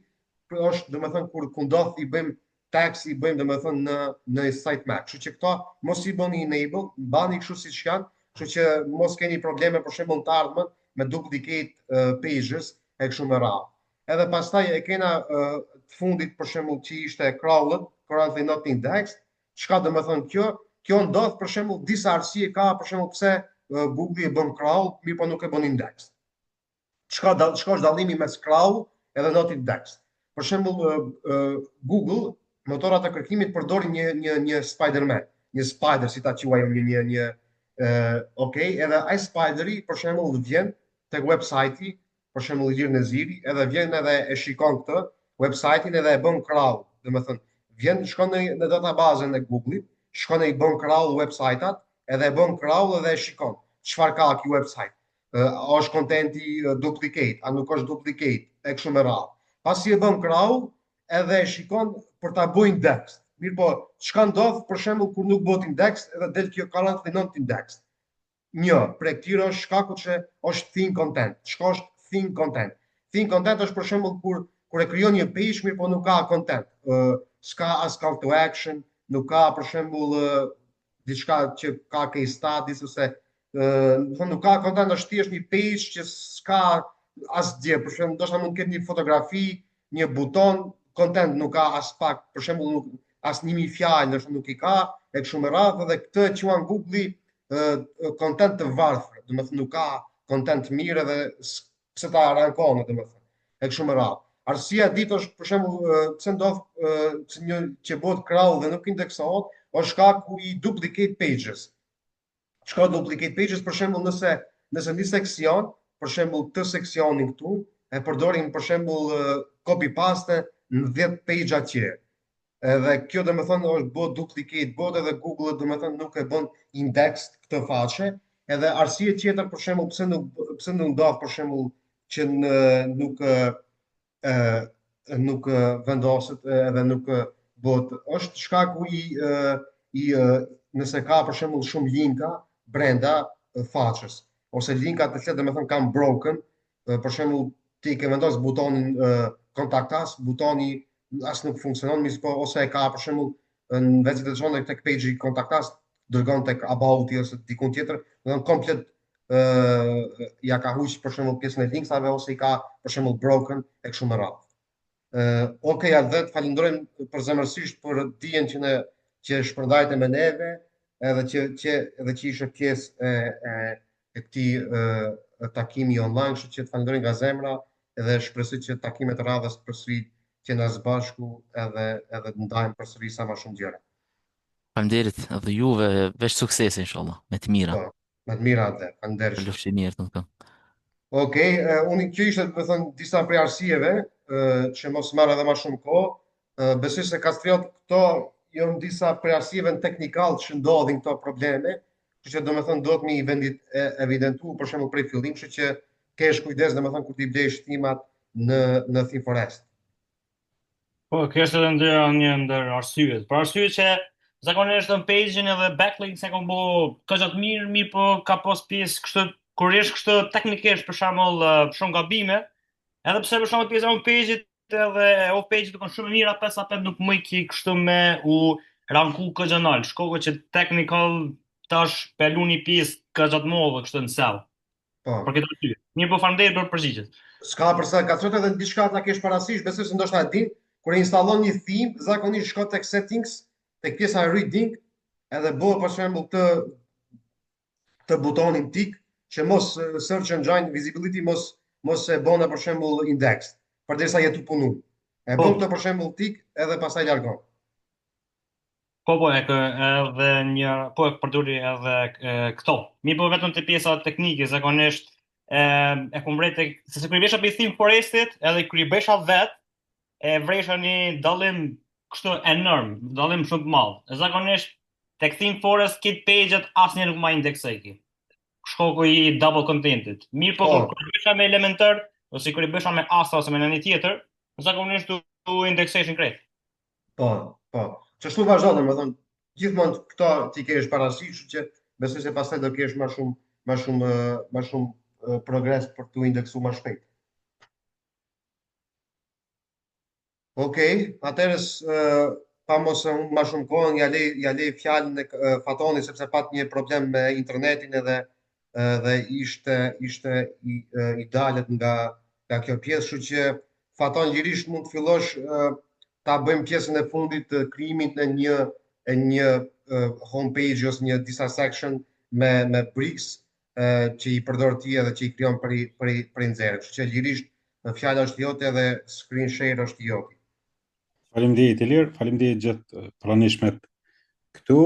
është domethënë kur ku ndodh i bëjmë tags i bëjmë domethënë në në sitemap. Kështu që këto mos i bëni enable, mbani kështu siç janë, kështu që mos keni probleme për shembull në të ardhmen me duplicate uh, pages e kështu me radhë. Edhe pastaj e kena të fundit për shembull që ishte crawled, currently not indexed, çka do me thënë kjo? Kjo ndodh për shembull disa arsye ka për shembull pse Google e bën crawl, mirë po nuk e bën indexed. Çka da, çka është dallimi mes crawl edhe not indexed? Për shembull Google, motorat e kërkimit përdorin një një një Spider-Man, një spider si ta quajmë një një një ë okay, edhe ai spideri për shembull vjen tek website-i, për shembull Ilir Neziri, edhe vjen edhe e shikon këtë website-in edhe e bën crawl, domethënë vjen shkon në në databazën e Google-it, shkon e i bën crawl website-at, edhe e bën crawl edhe e shikon çfarë ka ky website. A është kontenti duplicate, a nuk është duplicate, e kështu me radhë. Pasi e bën crawl, edhe e shikon për ta bërë index. Mirë po, çka ndodh për shembull kur nuk bëhet index edhe del kjo currently not indexed. Një, prej këtyre është shkaku që është thin content. Çka është thin content? Thin content është për shembull kur kur e krijon një page, mirë po nuk ka content. Ë s'ka as call to action, nuk ka për shembull diçka që ka case studies ose ë, do të thonë nuk ka content, është thjesht një page që s'ka asgjë. Për shembull, ndoshta mund të ketë një fotografi, një buton, content nuk ka as pak, për shembull nuk as 1000 fjalë ndoshta nuk i ka, e kështu me radhë dhe këtë e quan Google-i content të varfër, do të thënë nuk ka content të mirë edhe pse ta rankon, do të thënë, e kështu me radhë. Arsyeja e dytë është për shembull pse ndodh pse një që bëhet crawl dhe nuk indeksohet, është shkaku i duplicate pages. Çka duplicate pages për shembull nëse nëse një seksion, për shembull këtë seksionin këtu, e përdorim për shembull copy paste në 10 page tjerë. Edhe kjo do me thënë është bëhet duplicate, bëhet edhe Google do me thënë nuk e bën index këtë faqe, edhe arsye tjetër për shembull pse nuk pse nuk ndodh për shembull që në, nuk e, nuk vendoset edhe nuk bëhet është shkaku i i nëse ka për shembull shumë linka brenda faqes ose linka të cilët do me thënë kanë broken, për shembull ti ke vendos butonin contact us, butoni as nuk funksionon, mirë po ose e ka për shembull në vend të çon tek page i contact us, dërgon tek about ose dikun tjetër, do të thënë komplet ë ja ka huq për shembull pjesën e linksave ose i ka për shembull broken e kështu me radhë. Ë okay, Atdhe, të falenderojmë përzemërsisht për dijen që ne që shpërndajte me neve, edhe që që edhe që ishe pjesë e e e këtij ë takimi online, kështu që të falenderoj nga zemra edhe shpresoj që takimet e radhës përsëri të jena së bashku edhe edhe të ndajmë përsëri sa më shumë gjëra. Faleminderit edhe juve, veç suksese inshallah, me të mira. Po, me të mira atë, faleminderit shumë. Lufshi mirë, të më thënë. Okej, unë kjo ishte do të thënë disa prej arsyeve që mos marr edhe më shumë kohë. Besoj se Kastriot këto janë disa prej arsyeve në teknikal që ndodhin këto probleme, kështu që do me thënë duhet mi vendit e, evidentu për shembull prej fillim, kështu që kesh kujdes do me thënë kur t'i blesh themat në në ThemeForest. Po, kjo është edhe ndër një ndër arsyet. Për arsye që zakonisht në page-in edhe backlinks e kam bo kaq të mirë, mirë po ka pas pjesë kështu kur është kështu teknikisht për shembull shumë gabime, edhe pse për shembull pjesa on page-it edhe off page-it kanë shumë mira, pesë apet nuk më ki kështu me u ranku kaq nalt. Shkoko që technical tash pe lu një pjesë kaq të madhe kështu në SEO. Po. Për këtë arsye. Mirë po faleminderit për përgjigjet. S'ka përse ka thënë edhe diçka ta kesh parasysh, besoj se ndoshta e din, kur e installon një theme, zakonisht shko tek settings, tek pjesa e reading, edhe bëhet për shembull këtë të butonin tik që mos search engine visibility mos mos e bënë për shembull index, përderisa je tu punu. E bën këtë për shembull tik edhe pastaj largon. Po, po, e kë, edhe një, po e përdori edhe e, këto. Mi po vetëm të pjesa teknike, zakonisht e, e kum vrejt tek, se se kur i besha për ThemeForestit, edhe kur i besha vet, e vresha një dallim kështu enorm, dallim shumë të madh. E zakonisht tek ThemeForest kit page-et asnjë nuk ma indeksoj ki. Shkoku i double contentit. Mirë po, Po. kur kur i besha me Elementor ose kur i besha me Astra ose me ndonjë tjetër, zakonisht u, u indekseshin krejt. Po, po. Qashtu vazhdo, domethënë, gjithmonë këto ti kesh parasysh, kështu që besoj se pastaj do kesh më shumë më shumë më shumë progres për t'u indeksuar më shpejt. Okej, atëherë pa mos e humb më shumë kohën, ja lej ja lej fjalën e Fatonit sepse pat një problem me internetin edhe dhe ishte ishte i, i dalet nga nga kjo pjesë, kështu që. Faton lirisht mund të fillosh ta bëjmë pjesën e fundit të krijimit në një e një homepage ose një disa section me me Bricks që i përdor ti edhe që i krijon prej prej prej zero. Kështu që lirisht fjala është jote dhe screen share është i joti. Faleminderit Ilir, faleminderit gjithë pranishmet këtu.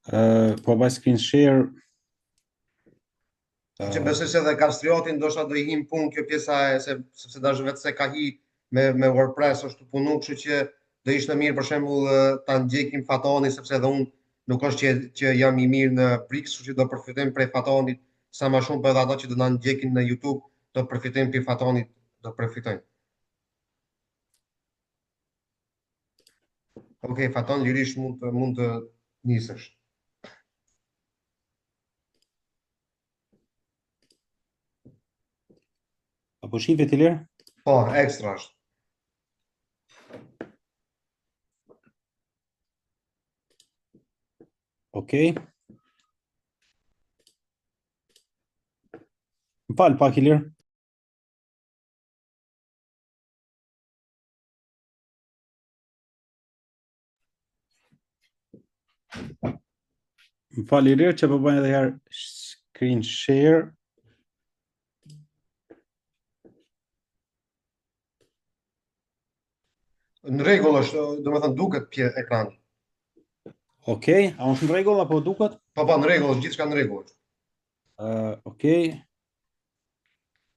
Uh, po bëj screen share. Uh, që besoj se edhe Kastrioti ndoshta do i him punë kjo pjesa e se sepse dash vetë se ka hi me me WordPress është punu, kështu që do ishte mirë për shembull ta ndjekim Fatonin sepse edhe unë nuk është që që jam i mirë në Bricks, kështu që do përfitojmë prej Fatonit sa më shumë, po edhe ata që do na ndjekin në YouTube do përfitojnë prej Fatonit, do përfitojnë. Ok, Faton, lirisht mund të mund të nisësh. A po shifet Ilir? Po, ekstra është. Okej. Më fal pak Ilir. Më fal Ilir që po bëj edhe herë screen share. Në rregull është, domethënë duket pje ekrani. Okej, a është në rregull apo duket? Po po, në rregull, është gjithçka në rregull. Uh, Okej.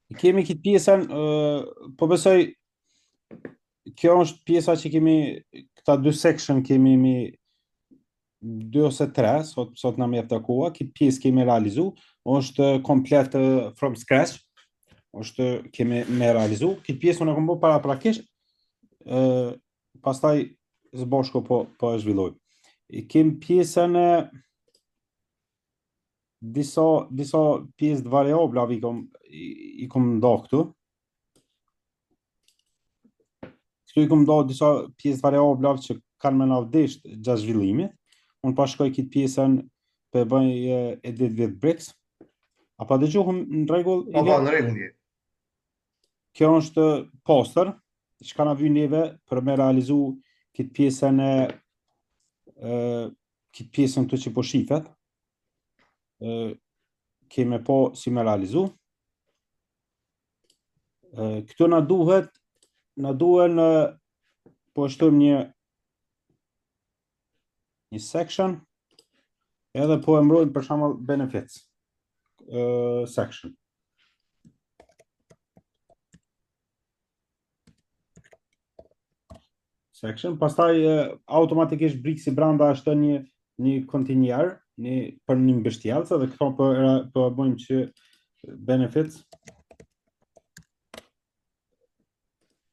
I kemi këtë pjesën, uh, po besoj kjo është pjesa që kemi këta dy section kemi mi dy ose tre, sot sot na mjaftë koha, këtë pjesë kemi realizu, është komplet uh, from scratch, është kemi me realizu, këtë pjesë unë e kom bo paraprakisht, uh, pastaj së bashku po, po e zhvilloj. I kemi pjesën e disa disa pjesë të variablave i kom i, i kom nda këtu. Këtu i kom nda disa pjesë të variablave që kanë me na ndihmu gjatë zhvillimit. Unë pa shkoj këtë pjesën për e bëj edit with bricks. A pa dëgjohem në rregull? Po, po, në rregull je. Kjo është poster, çka na vyn neve për me realizu këtë pjesën e ë këtë pjesën këtu që po shifet. Ë kemi po si me realizu. Ë këtu na duhet na duhen po shtojmë një një section edhe po e mbrojmë për shembull benefits uh, section. Section, pastaj automatikisht Bricksi brenda është një një kontejner, një për një mbështjellës dhe këto po po e bëjmë që benefits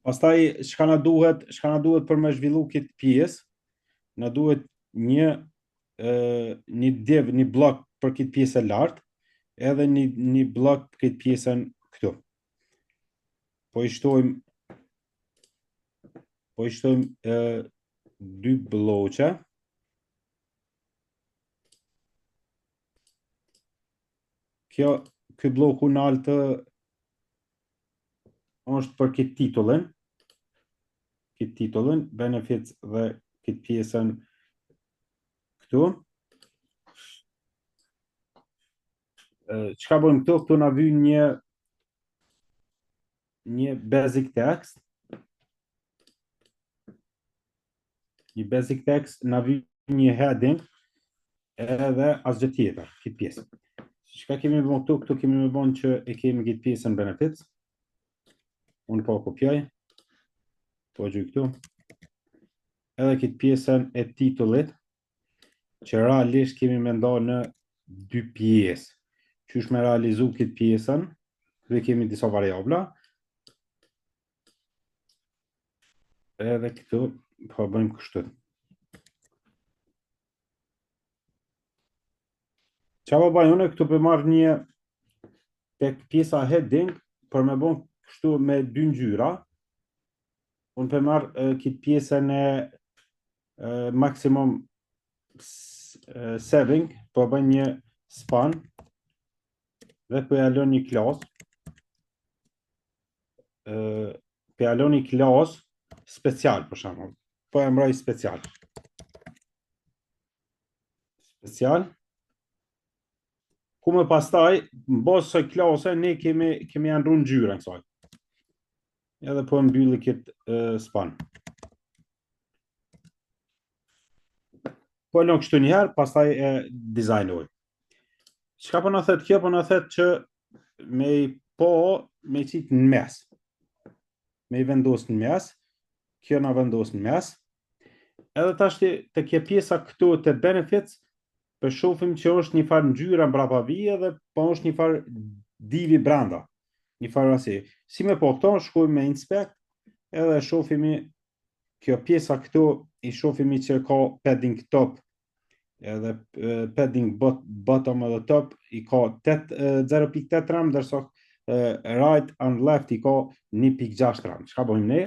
Pastaj çka na duhet, çka na duhet për me zhvillu këtë pjesë, na duhet një ë një div, një blok për këtë pjesë e lartë, edhe një një blok për këtë pjesën këtu. Po i shtojmë po i shtojmë ë dy blloqe. Kjo ky blloku naltë është për këtë titullin, këtë titullin, benefits dhe këtë pjesën këtu. Çka bëjmë këtu? Këtu na vyn një një basic text. Një basic text na vyn një heading edhe asgjë tjetër, këtë pjesë. Çka kemi më këtu? Këtu kemi më bon që e kemi këtë pjesën benefits. Unë po kopjoj. Po gjuj këtu. Edhe këtë pjesën e titullit, që realisht kemi me nda në dy pjesë. Qysh me realizu këtë pjesën, këtu kemi disa variabla. Edhe këtu po bëjmë kështu. Qa po bëj unë këtu po marr një tek pjesa heading për me bon kështu me dy ngjyra. Unë po marr këtë pjesën e maximum saving, po bëj një span dhe po ja lë një klasë. Po ja lo ni class special, për shembull. Po e emroj special. Special. Ku më pastaj, në bazë saj klase, ne kemi, kemi ja ndrru ngjyrën kësaj. Edhe po e mbylli këtë uh, span. Po e lënë kështu njëherë, pastaj e dizajnoj. Çka po na thet kjo? Po na thet që me i po, me i qitë në mes. Me i vendos në mes. Kjo na vendos në mes. Edhe tashti te kjo pjesa këtu te benefits, po shofim që është një farë ngjyra mbrapa vije dhe po është një farë divi brenda. Një farë asi. Si me po këto, shkojmë me inspect, edhe shofimi kjo pjesa këtu i shofimi që ka padding top edhe padding bot, bottom edhe top i ka 0.8 rem, ndërsa right and left i ka 1.6 rem. Çka bëjmë ne?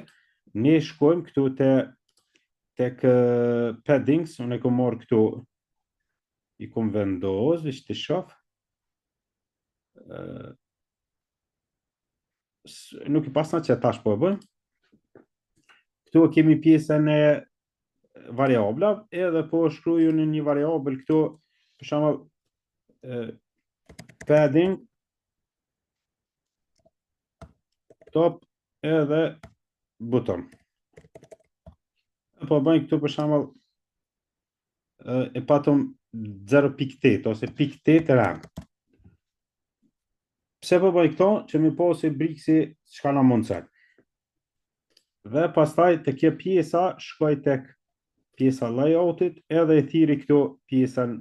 Ne shkojmë këtu te tek paddings, unë e kom marrë këtu i kom vendos, veç të shof. Nuk i pasna që tash po e bëjmë. Këtu e kemi pjesën e variabla, edhe po shkruaj në një variabël këtu, për shembull padding top edhe bottom. Po bëjmë këtu për shembull e patëm 0.8 ose 0.8 rem. Pse po bëj këto? Që mi po si Bricks-i çka na mundëson. Dhe pastaj te kjo pjesa shkoj tek pjesa layoutit edhe e thiri këtu pjesën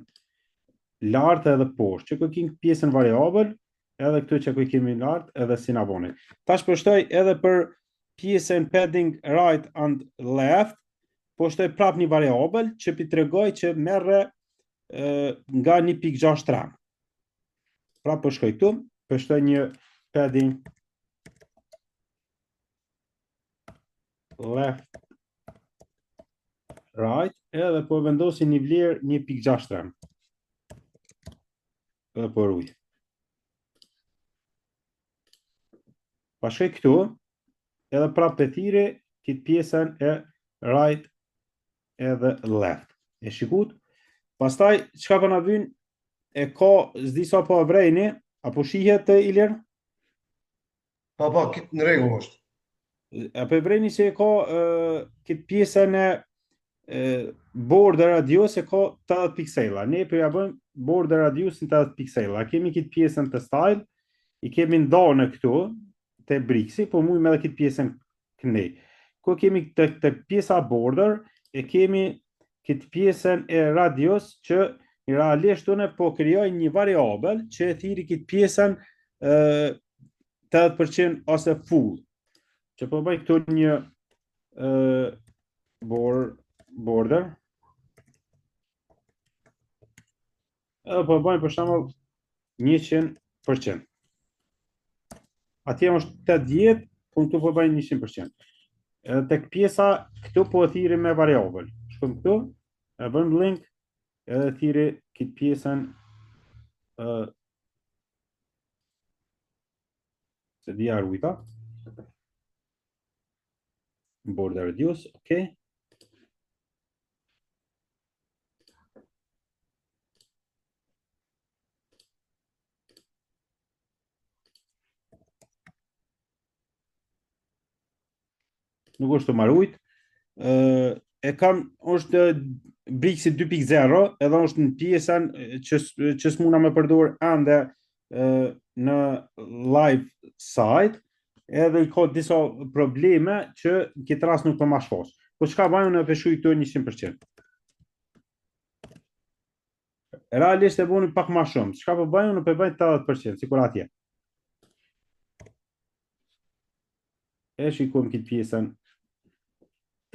lartë edhe poshtë. Që ku kemi pjesën variabël, edhe këtu që ku kemi lartë edhe si na boni. Tash po shtoj edhe për pjesën padding right and left, po shtoj prap një variabël që pi tregoj që merre nga 1.6 rem. Pra po shkoj këtu, po shtoj një padding left right edhe po vendosi një vlerë 1.6 rem. Edhe po ruj. Pa shkoj këtu, edhe prapë pe thiri këtë pjesën e right edhe left. E shikut? Pastaj, çka po na vyn? E ka, s'di sa po e vrejni, apo shihet të Ilir? Po, po, këtë në rregull është. A po e vrejni se e ka këtë pjesën e, e border radius e ka 80 piksela. Ne po ja bëjmë border radius në 80 piksela. Kemi këtë pjesën të style, i kemi ndonë këtu te Bricks-i, po mujmë edhe këtë pjesën kënej. Ku kemi të, të pjesa border, e kemi këtë pjesën e radius që realisht unë po krijoj një variabël që e thiri këtë pjesën ë 80% ose full. Që po bëj këtu një ë border. Edhe po bëjmë për shembull 100%. Atje është 80, po këtu po bëjmë 100%. Edhe tek pjesa këtu po e thiri me variabël. Shkojmë këtu, e bëjmë link, edhe thiri këtë pjesën ë se di arujta. Border radius, ok. Nuk është të marujt. E kam, është Bricks-i 2.0, edhe është në pjesën që, që s'muna me përdor ende në live site, edhe i ka disa probleme që në këtë rast nuk po ma shfaq. Po çka bëjmë në peshuj këtu 100%. Realisht e bëni pak ma shumë. Çka po bëjmë në po bëjmë 80%, sikur atje. E shikojmë këtë pjesën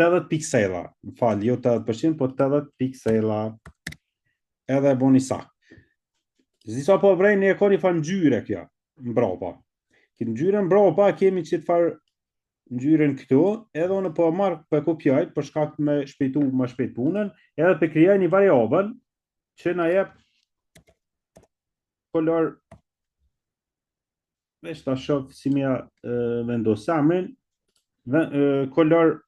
80 piksela, më fal, jo 80%, po 80 piksela. Edhe e bëni sak. S'di sa po vrejnë, e ka një farë ngjyre kjo, mbrapa. Këtë ngjyrë mbrapa kemi qëtë farë ngjyrën këtu, edhe unë po marr, po e kopjoj për shkak me shpejtu më shpejt punën, edhe po krijoj një variabël që na jep kolor veç ta shoh si më ja vendos emrin. Dhe, color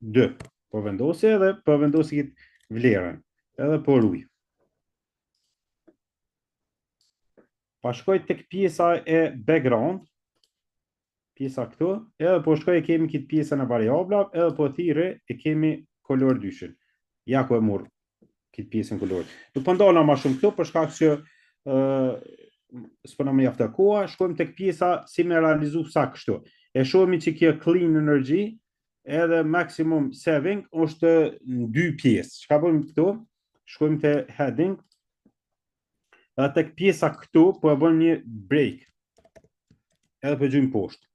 2. Po vendosi edhe po vendosi këtë vlerën. Edhe po ruj. Pa shkoj tek pjesa e background, pjesa këtu, edhe po shkoj e kemi këtë pjesën e variabla, edhe po thirre e kemi color dyshin. Ja ku e mur këtë pjesën color. Nuk po ndalna ma shumë këtu, për shkak që uh, s'po na mjafton koha, shkojmë tek pjesa si me realizu sa kështu. E shohim që kjo clean energy edhe maximum saving është në dy pjesë. Çka bëjmë këtu? Shkojmë te heading, Edhe tek pjesa këtu po e bëjmë një break. Edhe po gjujmë poshtë.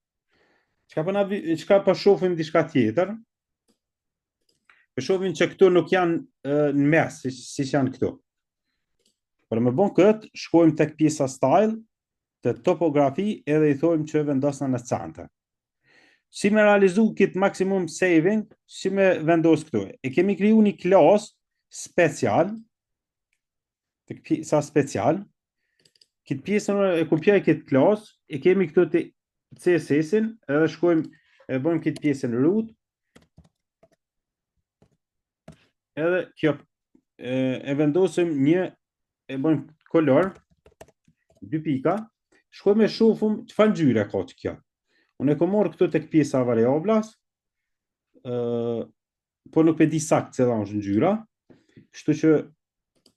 Çka po na çka po shohim diçka tjetër? Po shohim që këtu nuk janë në mes, siç si janë këtu. Për me bon këtë, shkojmë tek pjesa style, te typography edhe i thojmë që vendosna në center. Si me realizu këtë maximum saving, si me vendos këtu. E kemi kriju një klas special, tek pjesa special, këtë pjesën e kopjoj këtë klas, e kemi këtu te CSS-in, edhe shkojmë e bëjmë këtë pjesën root, edhe kjo e, e vendosim një e bëjmë color dy pika, shkojmë e shohim çfarë ngjyre ka kjo. Unë e kam marrë këtu tek pjesa variablas, ë po nuk e di saktë cila është ngjyra, kështu që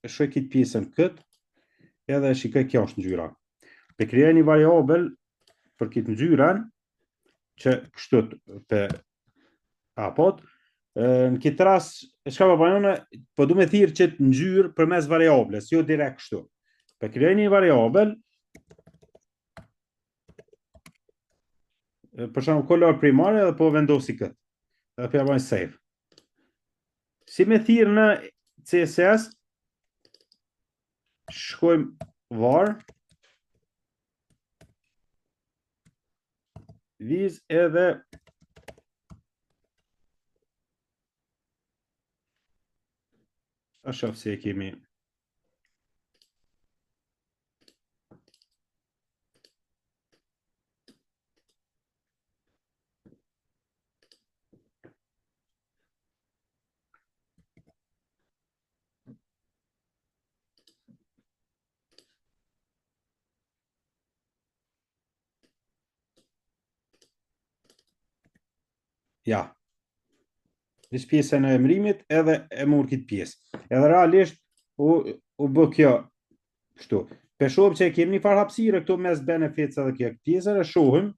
e shoh këtë pjesën kët, edhe e shikoj kjo është ngjyra. Pe krijoj një variabël për këtë ngjyrën që kështu të apot, në këtë rast, çka po bëj unë, po du me thirr qët ngjyrë përmes variablës, jo direkt kështu. Pe krijoj një variabël, për shembull color primare dhe po vendosi këtë. Dhe po ja bëj save. Si me thirr në CSS, shkojmë var, viz edhe A shoh si e kemi Ja. Veç pjesën e emrimit edhe e mur këtë pjesë. Edhe realisht u, u bë kjo kështu. Pe shohim që e kemi një farë hapësire këtu mes benefits edhe kjo pjesë e shohim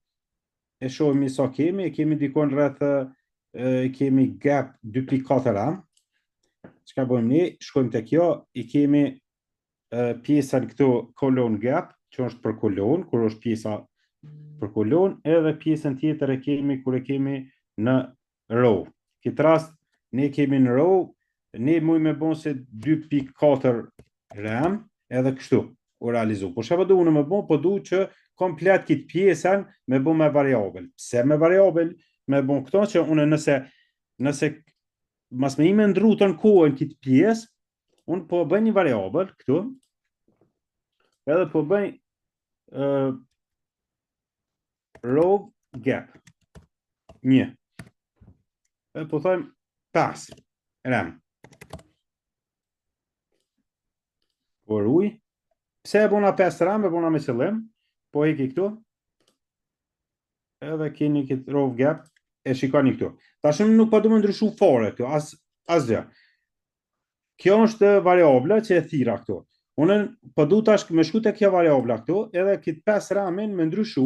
e shohim sa kemi, e kemi dikon rreth e kemi gap 2.4 rem. Çka bëjmë ne? Shkojmë te kjo, i kemi pjesën këtu column gap, që është për kolon, kur është pjesa për kolon, edhe pjesën tjetër e kemi kur e kemi në row. Këtë rast ne kemi në row, ne muj me bon se 2.4 rem, edhe kështu u realizu. Po çka po du unë me bon, po du që komplet këtë pjesën me bon me variabel. Pse me variabel? Me bon këto që unë nëse, nëse mas me ime ndru të në kohën këtë pjesë, unë po bëj një variabel këtu, edhe po bëj uh, row gap, një, edhe po thojmë 5, rem. Po ruj, pse e bona 5 rem, e bona me qëllim, po heki këtu, edhe keni këtë row gap, e shikoni këtu. Tash unë nuk po du me ndryshu fare këtu, as, asgjë. Kjo është variabla që e thira këtu. Unë po du tash me shku te kjo variabla këtu, edhe këtë 5 remin me ndryshu,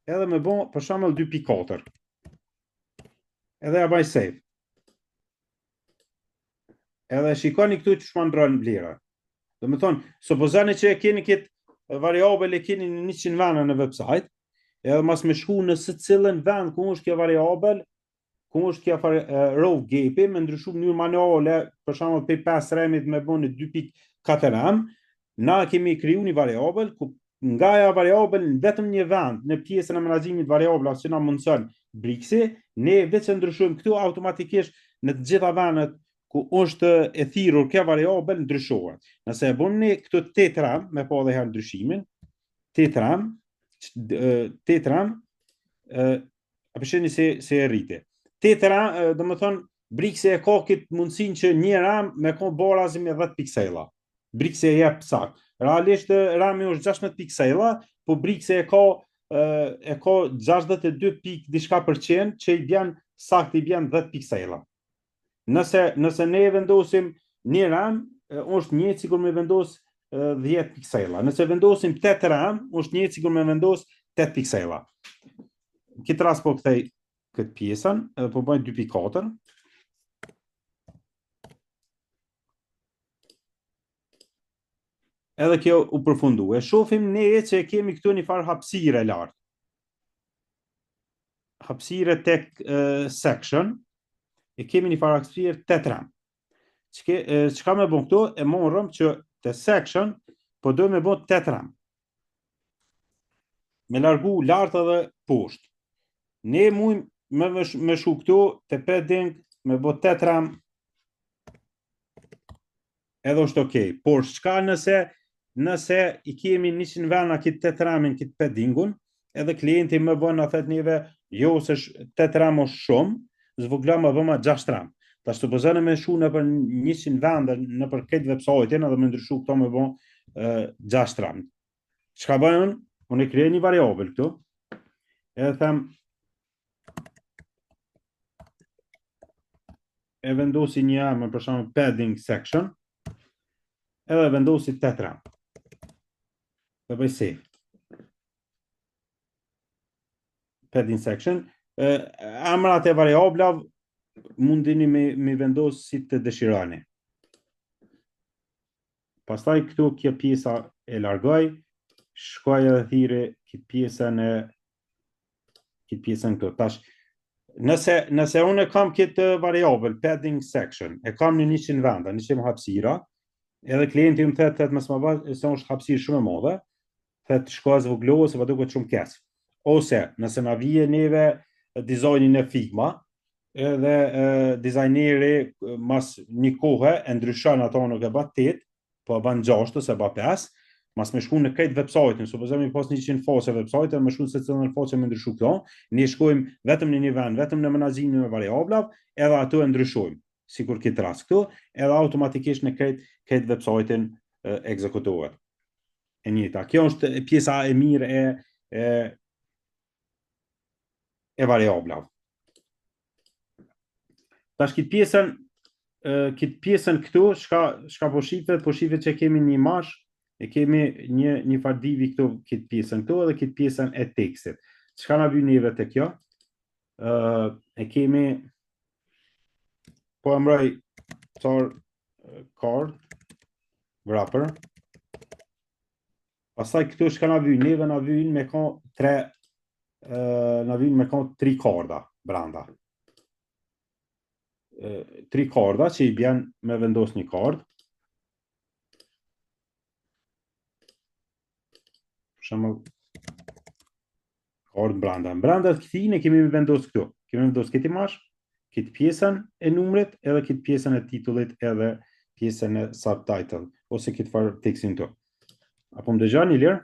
edhe me bo për shembull 2.4. Edhe ja baj save. Edhe shikoni këtu që shma ndron vlera. Do me thonë, supozoni që e keni këtë variabel e keni në 100 vende në website, edhe mas me shku në secilën vend ku është kjo variabel, ku është kjo fare, row gapi, me ndryshu në mënyrë manuale, për shembull prej 5 remit me bo në 2.4 rem, na kemi kriju një variabel ku nga ajo variabel në vetëm një vend në pjesën e menaxhimit variabla që na mundson Bricks-i, ne veç e ndryshojmë këtu automatikisht në të gjitha vendet ku është e thirrur kjo variabel ndryshohet. Nëse e bëjmë ne këtu 8 rem, me pa edhe herë ndryshimin, 8 rem, 8 rem, Ë, a po shihni se se e rriti. 8 rem, domethënë Bricks-i e ka këtë mundësinë që një rem me kon barazi me 10 piksela. Bricks-i e jep sakt. Realisht rem-i është 16 piksela, po Bricks-i e ka e ka 62 pikë diçka për qind që i bjen sakt i bjen 10 piksela. Nëse nëse ne e vendosim një rem, është njëjtë sikur me vendos 10 piksela. Nëse vendosim 8 rem, është njëjtë sikur me vendos 8 piksela. Në këtë rast po kthej këtë pjesën, edhe po bëj 2.4. Edhe kjo u përfundu. E shofim ne që e kemi këtu një farë hapësire lart. Hapësire tek uh, section, e kemi një farë hapësire 8 rem. Çka, çka me bon këtu? E morëm që te section, po do me bon 8 rem. Me largu lart edhe poshtë. Ne mujmë me, me, me shku këtu te padding, me bo 8 rem, edhe është okej. Okay. Por çka nëse nëse i kemi 100 vena këtë 8 remin, këtë paddingun, edhe klienti më bën na thot neve, jo se 8 rem është shumë, zvogëloma bëma 6 rem. Tash supozoni me shku nëpër 100 vende nëpër këtë website-in edhe me ndryshu këto me bë 6 rem. Çka bëj unë? Unë e krijoj një variabël këtu. Edhe them e vendosi një emër për shembull padding section edhe vendosi 8 rem. Dhe bëj save. Padding section. E, emrat e variablave mundini me, me vendos si të dëshironi. Pastaj këtu kjo pjesa e largoj, shkoj edhe thirri këtë pjesën e këtë pjesën këtu. Tash, nëse, nëse unë e kam këtë variabël, padding section, e kam në 100 venda, 100 hapësira, edhe klienti më thotë, thotë mos ma bë, se është hapësirë shumë e madhe, thotë shko zvogëlo se po duket shumë keq. Ose nëse na vije neve dizajnin e Figma, edhe e, dizajneri mas një kohe e ndryshon ato nuk e bën 8, po e bën 6 ose e bën 5, mas me shku në krejt website-in, supozojmë pas 100 faqe website, me shku në secilën faqe me ndryshu këto, ne shkojmë vetëm në një vend, vetëm në menaxhimin e variablave, edhe ato e ndryshojmë, sikur këtë rast këtu, edhe automatikisht në krejt krejt website-in ekzekutohet. E njëjta. Kjo është pjesa e mirë e e e variablave. Tash këtë pjesën këtë pjesën këtu, çka çka po shifet, po shifet që kemi një imazh, e kemi një një farë divi këtu këtë pjesën këtu edhe këtë pjesën e tekstit. Çka na vyn neve te kjo? Ë e kemi po emëroj car card wrapper. Pastaj këtu çka na vyn, neve na vyn me ka tre ë na vyn me ka tri karda brenda. Tri karda që i bjen me vendos një kard. Për shembull kard brenda. Brenda këtij ne kemi me vendos këtu. Kemi vendos këtë imazh, këtë pjesën e numrit, edhe këtë pjesën e titullit, edhe pjesën e subtitle ose këtë farë tekstin këtu. A po më dëgjoni Ilir?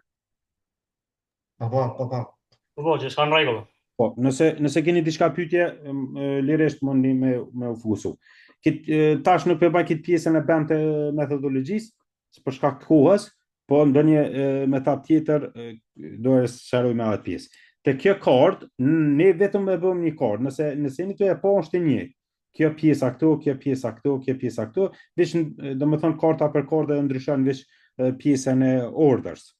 Po, po, po, po. Po, po, që s'ka në rregull. Po, nëse nëse keni diçka pyetje, lirisht mundni me me u fokusu. Kit tash nuk po e bëj këtë pjesën e bën të metodologjisë, për shkak të kohës, po ndonjë metap tjetër do e sqaroj me atë pjesë. Te kjo kart, ne vetëm e bëjmë një kart, nëse nëse jeni tu e pa është e njëjtë. Kjo pjesa këtu, kjo pjesa këtu, kjo pjesa këtu, veç domethënë karta për kartë e ndryshon veç pjesën e orders.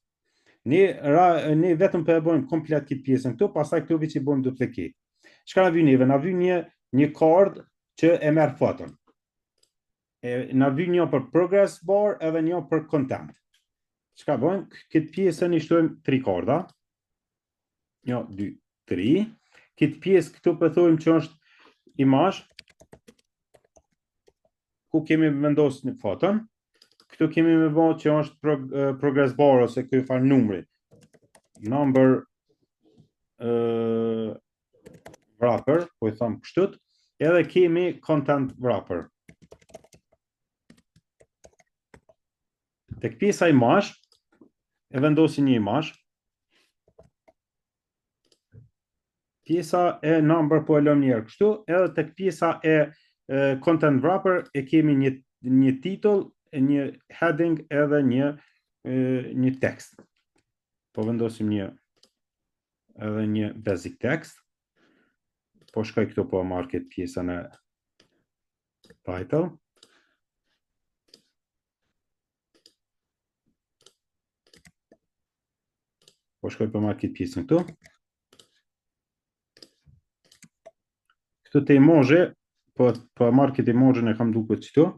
Ne ra, ne vetëm po e bëjmë komplet këtë pjesën këtu, pastaj këtu veç i bëjmë duplicate. Çka na vyn neve? Na vyn një një card që e merr foton. E na vyn një për progress bar edhe një për content. Çka bëjmë? Këtë pjesën i shtojmë tri karda. 1 2 3. Këtë pjesë këtu po thojmë që është imazh ku kemi vendosur një foton. Këtu kemi me bo që është prog progress bar ose ky far numri. Number uh, wrapper, po i thom kështu, edhe kemi content wrapper. Tek pjesa imazh, e vendosim një imazh. Pjesa e number po e lëmë njëherë kështu, edhe tek pjesa e, e content wrapper e kemi një një titull, një heading edhe një e, një tekst. Po vendosim një edhe një basic text. Po shkoj këtu po marr këtë pjesën e title. Po shkoj po marr këtë pjesën këtu. Këtu te imazhi, po, po marr këtë imazhin e kam duket qëtu.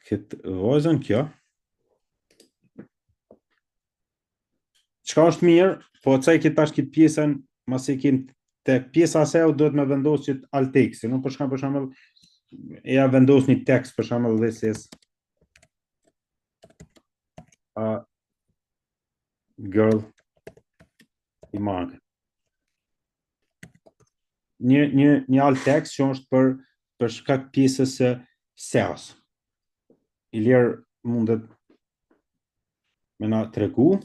Këtë vajzën kjo. Çka është mirë, po caj këtë tash këtë pjesën, masi kim te pjesa SEO duhet me vendos që alt tekstin, nuk për shkak për shembull ja vendos një tekst për shembull this is a girl image. Një një një alt tekst që është për për shkak pjesës së SEO-s. Ilir mundet me na tregu.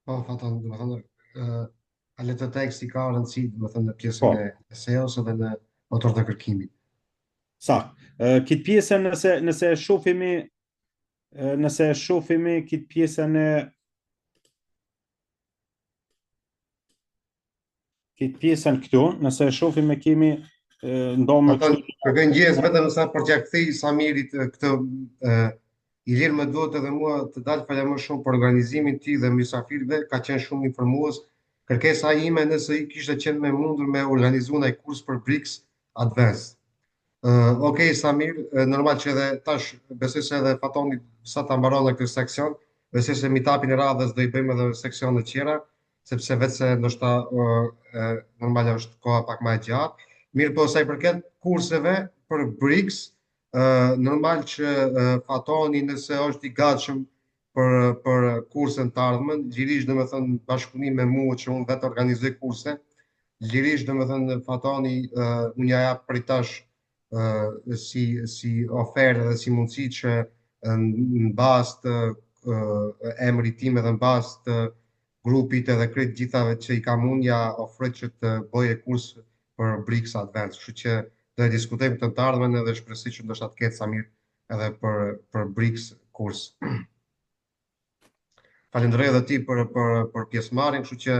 Po, Faton, do të thënë, ë alt teksti ka rëndësi, do të thënë në pjesën po. e SEO-s edhe në motor të kërkimit. Sa, këtë pjesën nëse nëse e shohimi nëse e shohimi këtë pjesën e këtë pjesën këtu, nëse e shohim e kemi ndomë kështu. Kërkoj ndjesë vetëm sa për t'ia kthej Samirit këtë e, Ilir më duhet edhe mua të dalë falja më shumë për organizimin ti dhe mysafirëve, ka qenë shumë informues. Kërkesa ime nëse i kishte qenë me mundur me organizu ndaj kurs për Bricks Advanced. Uh, ok, Samir, normal që edhe tash besoj se edhe Fatoni sa ta mbaron në këtë seksion, besoj se meetupin e radhës do i bëjmë edhe seksione tjera, sepse vetë se ndoshta uh, normal është koha pak më e gjatë. Mirë po sa i përket kurseve për Bricks, uh, normal që uh, Fatoni nëse është i gatshëm për për kurse në të ardhmen, lirisht domethënë bashkëpunim me mua që unë vetë organizoj kurse, lirisht domethënë Fatoni uh, unë ja jap prej tash uh, si si ofertë dhe si mundësi që në bazë të uh, emrit tim edhe në bazë të grupit edhe krejt gjithave që i kam unë ja ofroj që të bëje kurs për Bricks Advanced, kështu që do e diskutojmë këtë në të ardhmen edhe shpresoj që ndoshta të ketë Samir edhe për për Bricks kurs. Falenderoj edhe ti për për për pjesëmarrjen, kështu që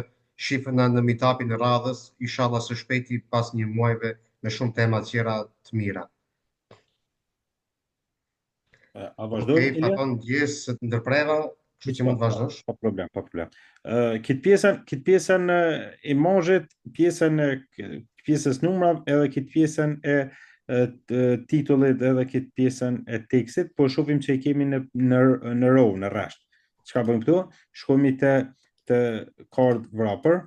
shifna në meetupin e radhës, inshallah së shpejti pas një muajve me shumë tema tjera të mira. A vazhdojmë? Okej, Faton, ndjesë se të ndërpreva, kështu që mund të vazhdosh. Pa problem, pa problem. Ë, këtë pjesën, këtë pjesën e imazhit, pjesën e pjesës numrave, edhe këtë pjesën e të titullit edhe këtë pjesën e tekstit, po shohim që i kemi në në në row, në rresht. Çka bëjmë këtu? Shkojmë te te card wrapper.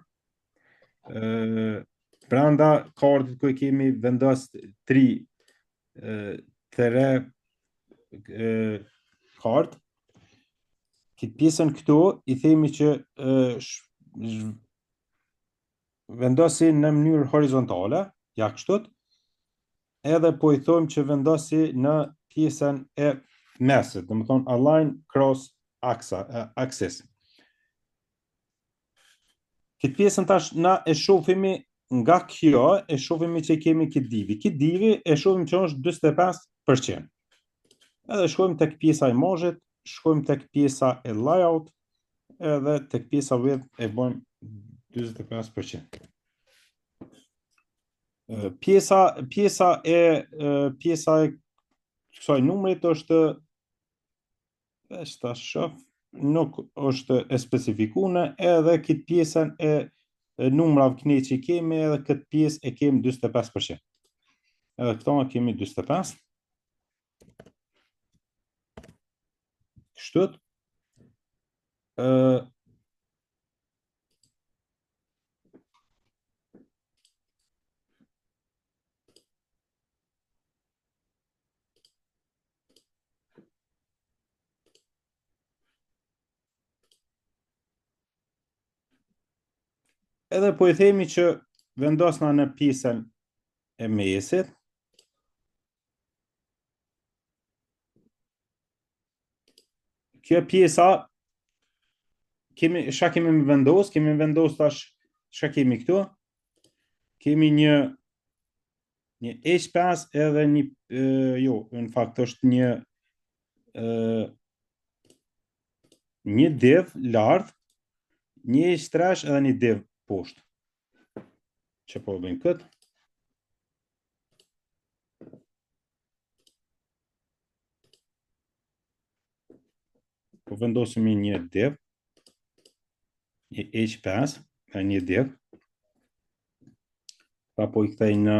Ë brenda cardit ku i kemi vendos tri tre card. Këtë pjesën këtu i themi që ë vendosi në mënyrë horizontale, ja kështu, edhe po i thojmë që vendosi në pjesën e mesit, do më thonë align cross axa, axis. Këtë pjesën tash na e shohimi nga kjo, e shohimi që kemi këtë divi. Këtë divi e shohim që është 45%. Edhe shkojmë tek pjesa e imazhit, shkojmë tek pjesa e layout, edhe tek pjesa width e bëjmë 45%. Pjesa pjesa e pjesa e kësaj numrit është Veç ta shoh, nuk është e specifikune, edhe këtë pjesën e, e numrave këne që kemi, edhe këtë pjesë e kemi 45%. Edhe këto e kemi 45. Kështu. Ë Edhe po i themi që vendosna në pjesën e mesit. Kjo pjesa kemi çka kemi me vendos, kemi me vendos tash çka kemi këtu? Kemi një një H5 edhe një e, jo, në fakt është një e, një div lart, një H3 edhe një div poshtë. Që po bëjmë këtë? Po vendosim një div, një H5, e një div, pra po i kthej në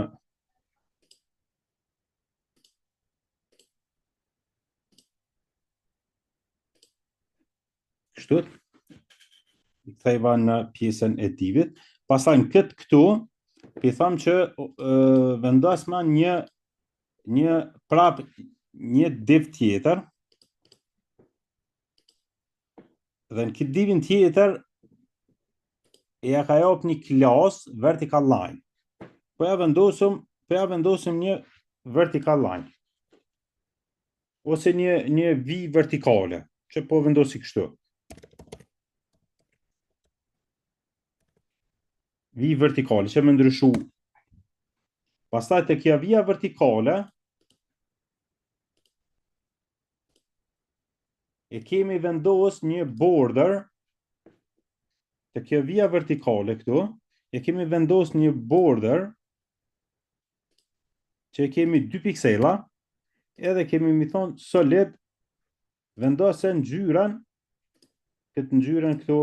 kështu, i kthejva në pjesën e divit, pastaj në këtë këtu, i tham që vendosma një një prap një div tjetër dhe në këtë divin tjetër ja ka jap një klas vertical line. Po ja vendosim, po ja vendosim një vertical line. Ose një një vijë vertikale, që po vendosi kështu. Vijë vertikale, që me ndryshu. Pastaj te kjo vija vertikale, e kemi vendos një border, te kjo vija vertikale këtu, e kemi vendos një border, që e kemi 2 piksela, edhe kemi me thonë solid, vendose ngjyrën, këtë ngjyrën këtu,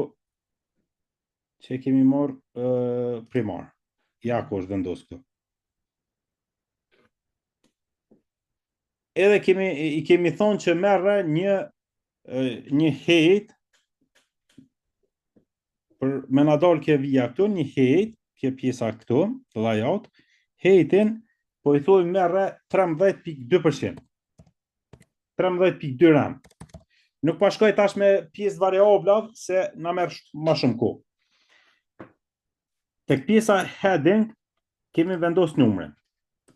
që e kemi marrë uh, primar. Ja ku është vendos këtu. Edhe kemi, i kemi thonë që merre një, një height, për me na dalë kjo vija këtu, një height, kjo pjesa këtu, layout, heightin, po i thojmë merre 13.2%. 13.2 rem. Nuk pa shkoj tash me pjesë variabla, se na merr ma shumë kohë. Tek pjesa heading, kemi vendos numrin.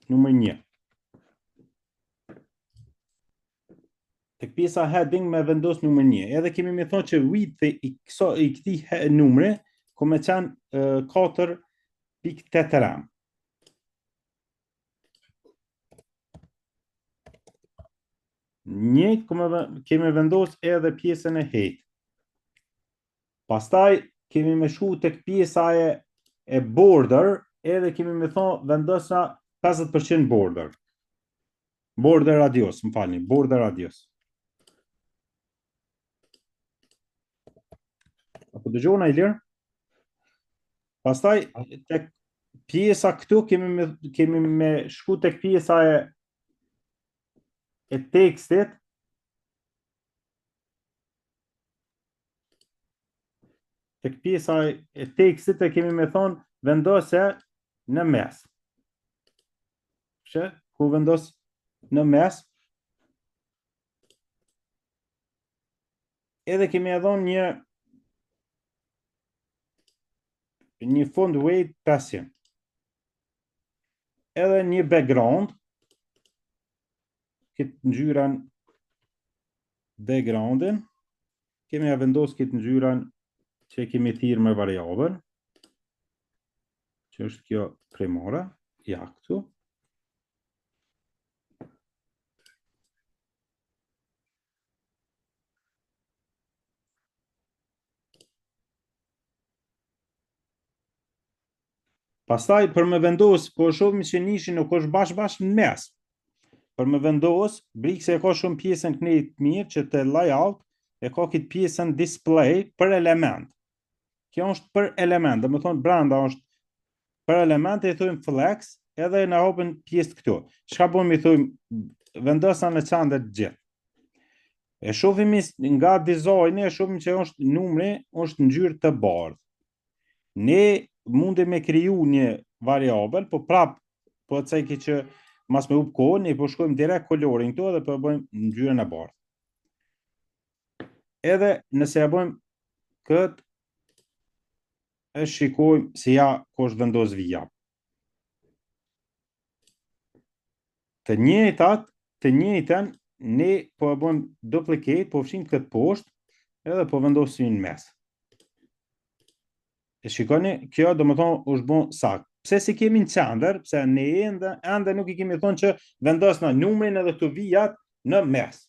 Numrin 1. Tek pjesa heading me vendos numrin 1. Edhe kemi me thonë që width i, këso, i këtij numri, ko me qenë 4.8 rem. Njëjtë kemi vendos edhe pjesën e height. Pastaj kemi me shku tek pjesa e, e border, edhe kemi me thonë vendosa 50% border. Border radius, më falni, border radius. Apo dëgjona Ilir? Pastaj tek pjesa këtu kemi me kemi me shku tek pjesa e e tekstit tek pjesa e tekstit e kemi me thonë vendose në mes. Që ku vendos në mes edhe kemi edhe një një font weight 500. Edhe një background këtë ngjyrën backgroundin kemi ja vendos këtë ngjyrën që kemi thirrë me variabël që është kjo primare ja këtu Pastaj për me vendos, po shohim që nishi nuk është bash bash në mes. Për me vendos, Bricks e ka shumë pjesën kënej të mirë që të layout e ka këtë pjesën display për element. Kjo është për element, dhe më thonë branda është për element e i thujmë flex edhe na hapën pjesë këtu. Çka bëjmë i thujmë vendosa në qendër të gjithë. E shohim nga dizajni, e shohim që është numri është ngjyrë të bardhë. Ne mundim me kriju një variabël, po prap po të ceki që mas me hup kohë, ne po shkojmë direkt kolorin këtu edhe po e bëjmë ngjyrën e bardhë. Edhe nëse e bëjmë këtë e shikojmë se ja ku është vendos vija. Të njëjtat, të njëjtën ne po e bëjmë duplicate, po fshim këtë poshtë edhe po vendosim në mes. E shikoni, kjo do më thonë është bon sakt. Pse s'i kemi në qendër, pse ne ende, ende nuk i kemi thonë që vendosna numrin edhe këto vijat në mes.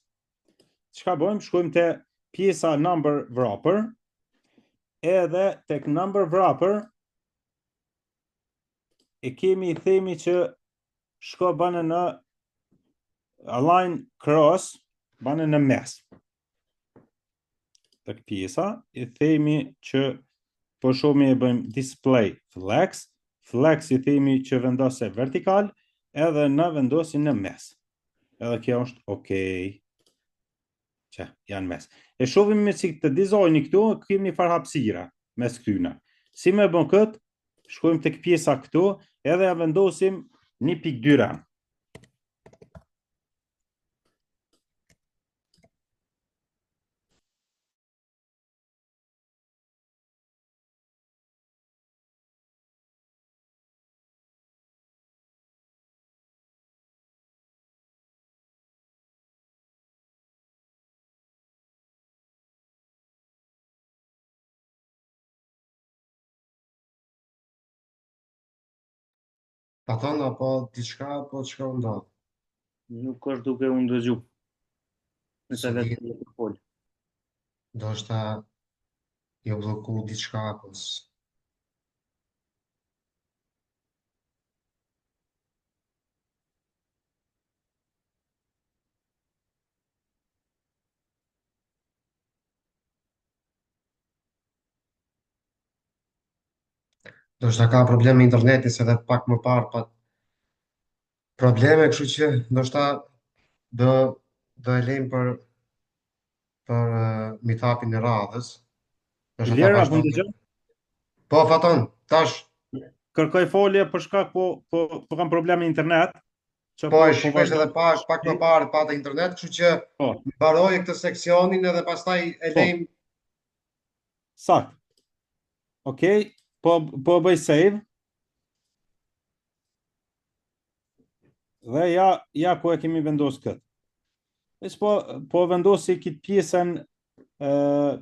Çka bëjmë? Shkojmë te pjesa number wrapper, edhe tek number wrapper e kemi i themi që shko bane në align cross, bane në mes. Tek pjesa, i themi që po shohmi e bëjmë display flex, flex i themi që vendose vertikal, edhe na vendosi në mes. Edhe kjo është okej. Që janë mes. E shohim me si të dizajni këtu, kemi një farë hapësira mes këtyne. Si me bën këtë, shkojmë tek pjesa këtu, edhe ja vendosim 1.2 rem. Faton apo diçka apo çka u ndodh? Nuk është duke u ndëgju. Nëse vetë të fol. Ndoshta ju blloku diçka apo Ndoshta ka problem me internetin se edhe pak më parë pat probleme, kështu që ndoshta do do e lejmë për për uh, meetupin e radhës. Ndoshta ta vazhdojmë. Po Faton, tash kërkoj folje për shkak po po po kam problem me internet. Që po, po e shikoj edhe pak pak më parë pate internet, kështu që po. mbaroje këtë seksionin edhe pastaj e po. lejmë Sakt. Okej, po po bëj save. Dhe ja ja ku e kemi vendos këtë. Veç po po vendosi këtë pjesën ë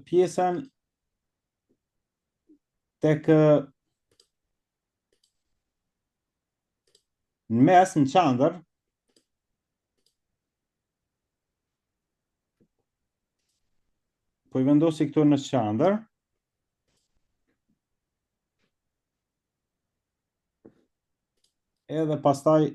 pjesën tek në mes në qendër Po i vendosi këto në qendër. Edhe pastaj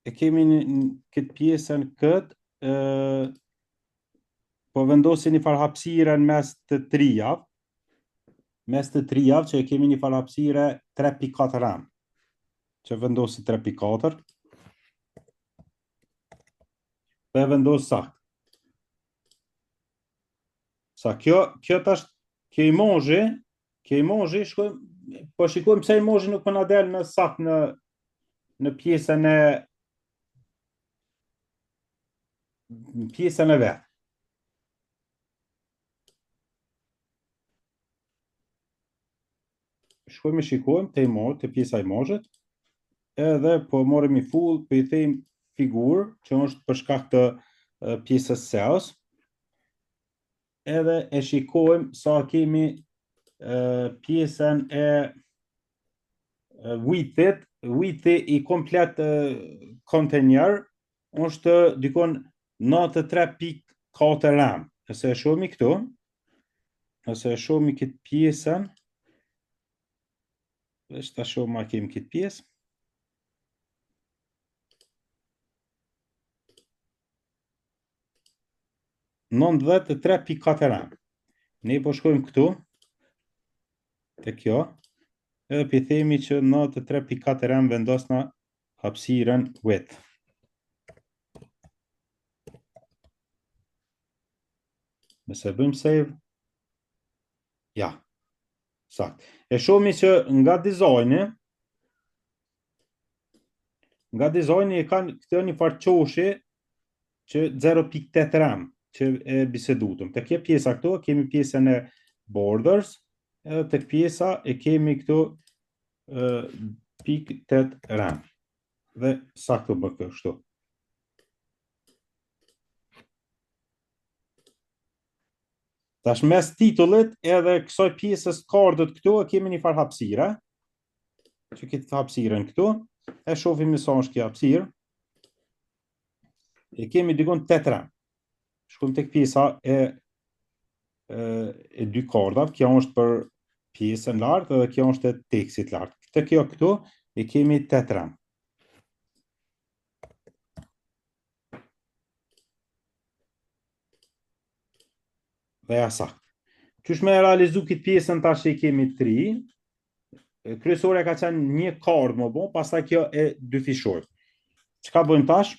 e kemi në këtë pjesën këtë, e, po vendosi një farë hapësire në mes të trijave, mes të trijave që e kemi një farë hapësire 3.4 rem, që vendosi 3.4, dhe vendos sakt. Sa kjo, kjo tash, kjo imazhi, kjo imazhi, shkojmë, po shikojmë pse imazhi nuk po na del në sakt në, në pjesën e në pjesën e vet. Shkojmë e shikojmë te imazh, te pjesa e imazhit, edhe po marrim i full, po i thejmë figure, që është për shkak të pjesës SEO-s, edhe e shikojmë sa kemi pjesën e widthit, widthi i komplet container është dikun 93.4 rem. Nëse e shohmi këtu, nëse e shohmi këtë pjesën, veç ta shohim a kemi këtë pjesë. 93.4 rem. Ne po shkojmë këtu, te kjo, edhe po i themi që 93.4 rem vendosna hapësirën width. Nëse bëjmë save, ja, sakt. E shohmi që nga dizajni, nga dizajni e kanë këtë një farë qoshi që 0.8 rem që e bisedutëm. Te kjo pjesa këtu, kemi pjesën e borders, edhe te pjesa e kemi këtu 0.8 rem. Dhe saktë bë kështu. Tash mes titullit edhe kësaj pjesës cardit këtu e kemi një farë hapësire, që këtë hapësirën këtu, e shohim sa është kjo hapësirë. E kemi dikun 8 rem. Shkojmë tek pjesa e e, e dy cardave, kjo është për pjesën lartë edhe kjo është e tekstit lartë. Këtë kjo këtu e kemi 8 rem. Dhe ja sakt. Qysh me realizu këtë pjesën tash që i kemi 3, kryesore ka qenë një card më bo, pastaj kjo e dyfishojmë. Çka bëjmë tash?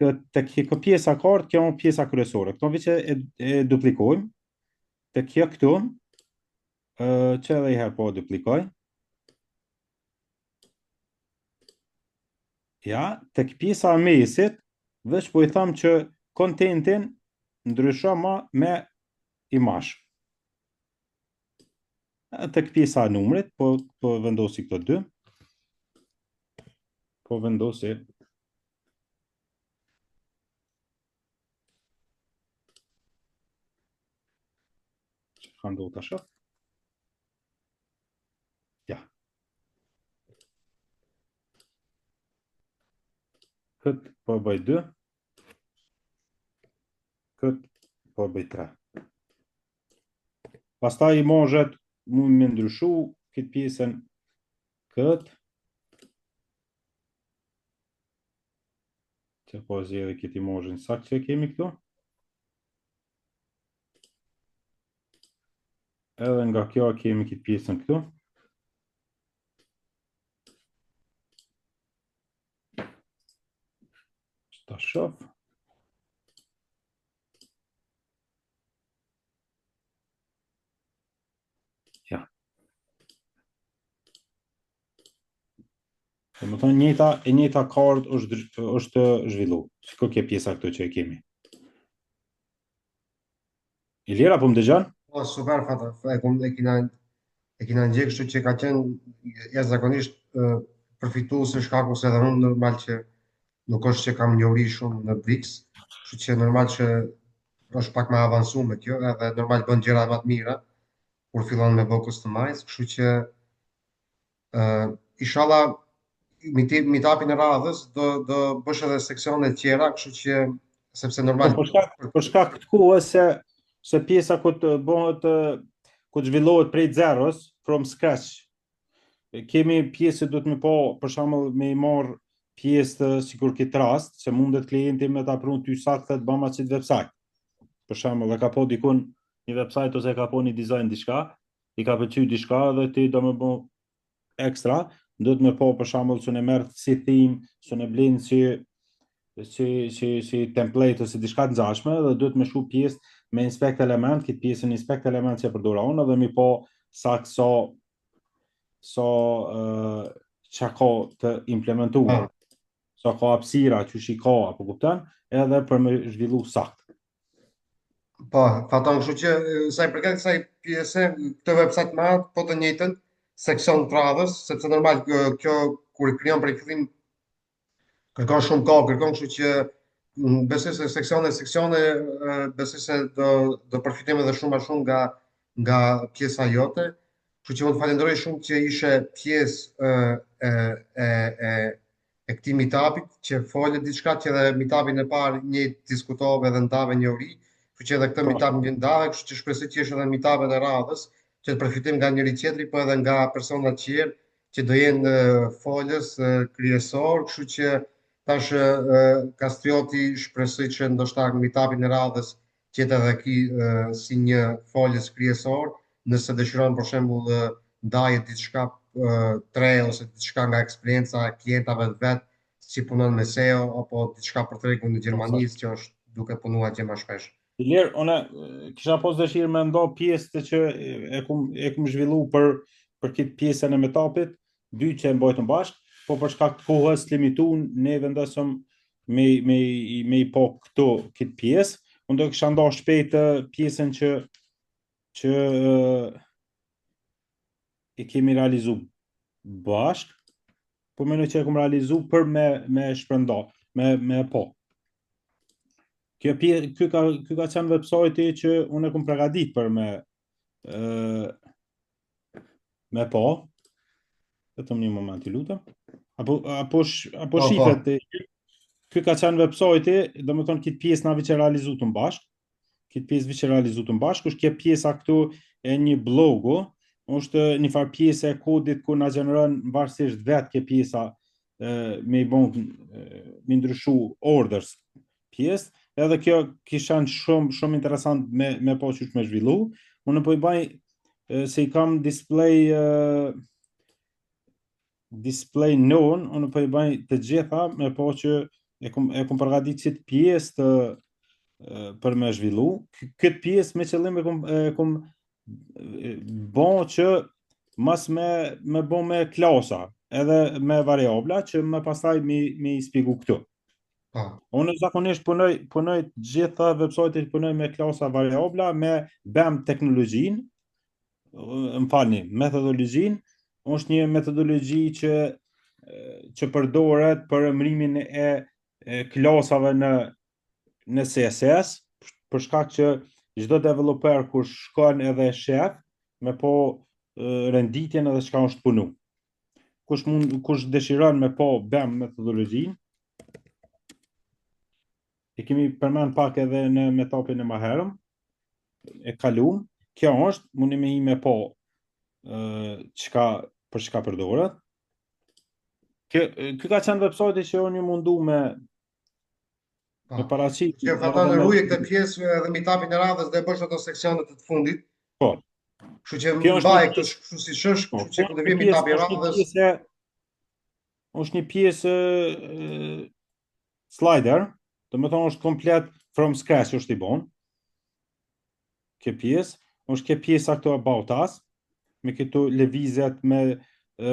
Këtë te kjo pjesa card, kjo është pjesa kryesore. Këto veç e, e duplikojmë. Te kjo këtu, që edhe i herë po e duplikoj. Ja, tek pjesa e mesit, veç po i tham që contentin ndrysho ma me imazh. Tek pjesa e numrit, po, po vendosi këto dy. Po vendosi Që ka ndodhur tash? Ja. Këtë po bëj 2. Këtë po bëj 3. Pastaj imazhet mund me ndryshu këtë pjesën këtë. Që po zgjedhë këtë imazhin saktë që e kemi këtu. Edhe nga kjo kemi këtë pjesën këtu. Ta shoh. Ja. Domethonë, njëjta, e njëjta card është, është zhvillu. Shiko kjo pjesa këtu që e kemi. Ilira, po më dëgjon? Po, super, Fata, e, kum, e kina, e kina ndjek kështu që ka qenë jashtëzakonisht përfituese shkaku se edhe unë normal që nuk është që kam njohuri shumë në Bricks, kështu që normal që është pak më avancuar me kjo, edhe normal bën gjëra më të mira kur fillon me bë customize, kështu që Uh, inshallah meetupin e radhës do do bësh edhe seksione të tjera, kështu që sepse normal po, për shkak për shkak të kohës se se pjesa ku të bëhet ku të zhvillohet prej zeros from scratch. Kemi pjesë që duhet me po, për shembull me i marr pjesë të sikur këtë rast, se mundet klienti me ta pru ty saktë të bëma qit website. Për shembull, e ka po dikun një website ose e ka po një dizajn diçka, i ka pëlqy diçka dhe ti do me bo ekstra, duhet me po për shembull që ne merr si theme, që ne blin si si si si template ose diçka të ngjashme dhe duhet me shku pjesë me inspect element, këtë pjesën inspect element që e përdora unë dhe mi po saktë sa sa uh, çka ka të implementuar. Sa ka hapësira që shi ka, apo kupton, edhe për me zhvillu saktë. Po, Faton, kështu që sa i përket kësaj pjese, këtë website më po të njëjtën seksion të radhës, sepse normal kjo kur krijon prej fillim kërkon shumë kohë, kërkon kështu që besoj se seksione seksione besoj se do do përfitojmë edhe shumë më shumë nga nga pjesa jote. Kështu që unë të falenderoj shumë që ishe pjesë e e e e e këtij meetupit që fole diçka që edhe meetupin e parë një diskutove dhe ndave njohuri, kështu që edhe këtë po. meetup një ndave, kështu që shpresoj që jesh edhe meetupet e radhës, që të përfitojmë nga njëri tjetri, po edhe nga persona të tjerë që do jenë folës kryesor, kështu që tash Kastrioti shpresoj që ndoshta meetupin e radhës të jetë edhe ki si një folës kryesor, nëse dëshiron për shembull ndaje diçka të re ose diçka nga eksperienca e klientave të vet, si punon me SEO apo diçka për tregun e Gjermanisë që është duke punuar gjë më shpesh. Ilir, unë kisha pas dëshirë me nda pjesë të që e kum e kum zhvillu për për këtë pjesën e meetupit, dy që e mbajtëm bashkë, po për shkak të kohës limitun ne vendosëm me me me i po këto këtë pjesë. Unë do kisha nda shpejt pjesën që që e kemi realizu bashk, po mendoj që e kom realizu për me me shpërnda, me me po. Kjo pje, ky ka ky ka qenë website që unë e kom përgatit për me ë me pa. Vetëm një moment ju lutem. Apo apo sh, apo Po, po. shifet e- ky ka qenë website, domethënë këtë pjesë na veç e realizuam bashk. Këtë pjesë veç e realizuam bashk, është kjo pjesa këtu e një blogu, është një farë pjesë e kodit ku na gjeneron varësisht vetë kjo pjesa e, me i bon e, me ndryshu orders pjesë, edhe kjo kisha qenë shumë shumë interesant me me pa qysh me zhvillu. Unë po i baj e, se i kam display e, display none, unë po i baj të gjitha me pa që e kum e kum përgatit qit pjesë të e, për me zhvillu. K- Këtë pjesë me qëllim e kum e kum e, bo që mas me me bo me klasa edhe me variabla që më pastaj mi mi shpjegu këtu. Po. Unë zakonisht punoj punoj të gjitha website-et punoj me klasa variabla me BEM teknologjinë, më falni, metodologjinë, është një metodologji që që përdoret për emërimin e, e klasave në në CSS, për shkak që çdo developer kur shkon edhe shef me po e, renditjen edhe çka është punu. Kush mund kush dëshiron me po BEM metodologjinë, e kemi përmend pak edhe në meetupin e maherëm, e kalum. Kjo është, mundi me i me po ë çka për çka përdoret. Kjo ky ka qenë website që unë ju mundu me Po. me paraqit Që Faton edhe me ruje këtë pjesë edhe meetupin e radhës dhe bësh ato seksionet të fundit. po. Kështu që Kjo është mbaj një këtë kështu siç është, Po, kështu që kjo kur të është vijë një pjesë, meetupi i është një radhës, pjesë është një pjesë e, slider, do të thonë është komplet from scratch është i bon. Kjo pjesë, është kjo pjesa këtu about us, me këto lëvizjet me e,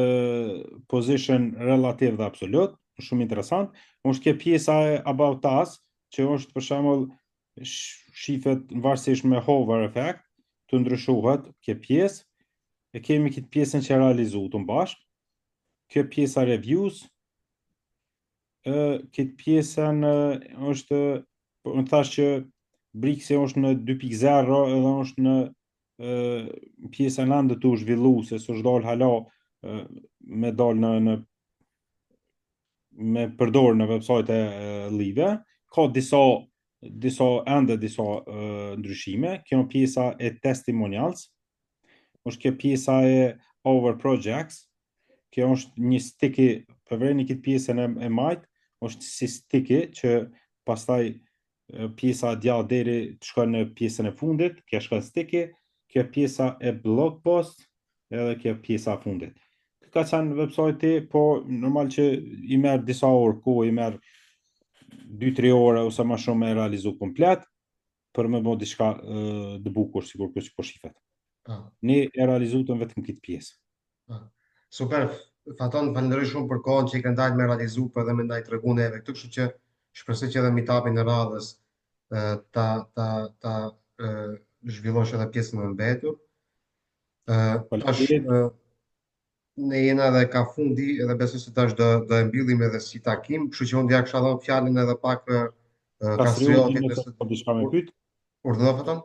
position relativ dhe absolut, është shumë interesant. Është kjo pjesa e about us, që është për shembull sh- shifet varësisht me hover effect, të ndryshohet kjo pjesë. E kemi këtë pjesën që e realizuar bashkë. Kjo pjesa reviews, ë këtë pjesën ë, është po unë thash që Bricks është në 2.0 edhe është në ë pjesa e ende të u zhvillu se s'është dal hala ë, me dal në në me përdor në website e live. Ka disa disa ende disa ë, ndryshime. Kjo është pjesa e testimonials. Është kjo pjesa e our projects. Kjo është një sticky, po vëreni këtë pjesën e, e majt, është si sticky që pastaj e, pjesa e djathtë deri të shkon në pjesën e fundit, kjo shkon sticky, kjo pjesa e blog post edhe kjo pjesa e fundit. Ky ka qenë website-i, po normal që i merr disa orë kohë, i merr 2-3 orë ose më shumë me realizu komplet për me bë diçka e, të bukur sikur kjo që po shifet. po. Ne e realizuam vetëm këtë pjesë. Po. Super, Faton, falenderoj shumë për kohën që i ke ndajt me realizu, për edhe me ndaj tregu neve këtu, kështu që shpresoj që edhe meetupin e radhës e, ta ta ta e, zhvillosh edhe pjesën e mbetur. Ë, tash Faleminderit. e, ne jena edhe ka fundi edhe besoj se tash do do e mbyllim edhe si takim, kështu që unë ja kisha dhënë fjalën edhe pak e, Kastrioti Kastriotit nëse nëse ka diçka me pyet. urdhëro Faton?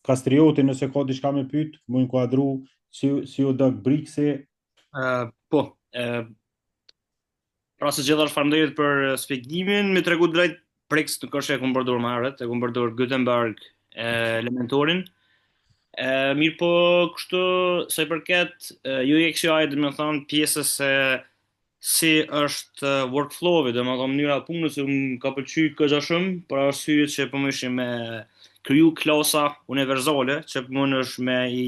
Kastrioti nëse ka diçka me pyet, mu inkuadru si si u dok Bricksi. Uh, po, uh, pra së gjithash faleminderit për eh, shpjegimin, me tregu drejt Bricks nuk është që e kum përdorur më herët, e kum përdorur Gutenberg, e, Elementorin. E, mirë po kështu sa i përket e, UX UI, do të thonë pjesës se si është eh, workflow-i, do të thonë mënyra e punës që më ka pëlqyer këgja shumë, për arsye që po më ishin me kriju klasa universale që mundesh me i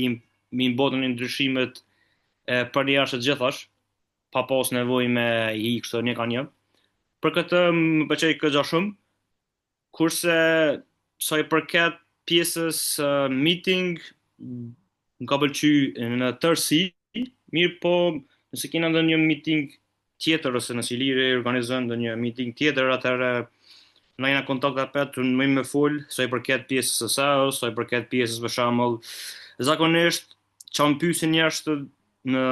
me i botën ndryshimet e për një të gjithash, pa pas nevojë me i kështu një ka një. Për këtë më pëlqej këgja shumë, kurse sa i përket pjesës uh, meeting, më ka pëlqy në tërësi, mirë po nëse kena ndonjë meeting tjetër ose nëse Iliri organizon ndonjë meeting tjetër, atëherë na jena kontakt apet më me fol sa i përket pjesës së SEO, sa i përket pjesës për shembull, zakonisht që më pyesin njerëz në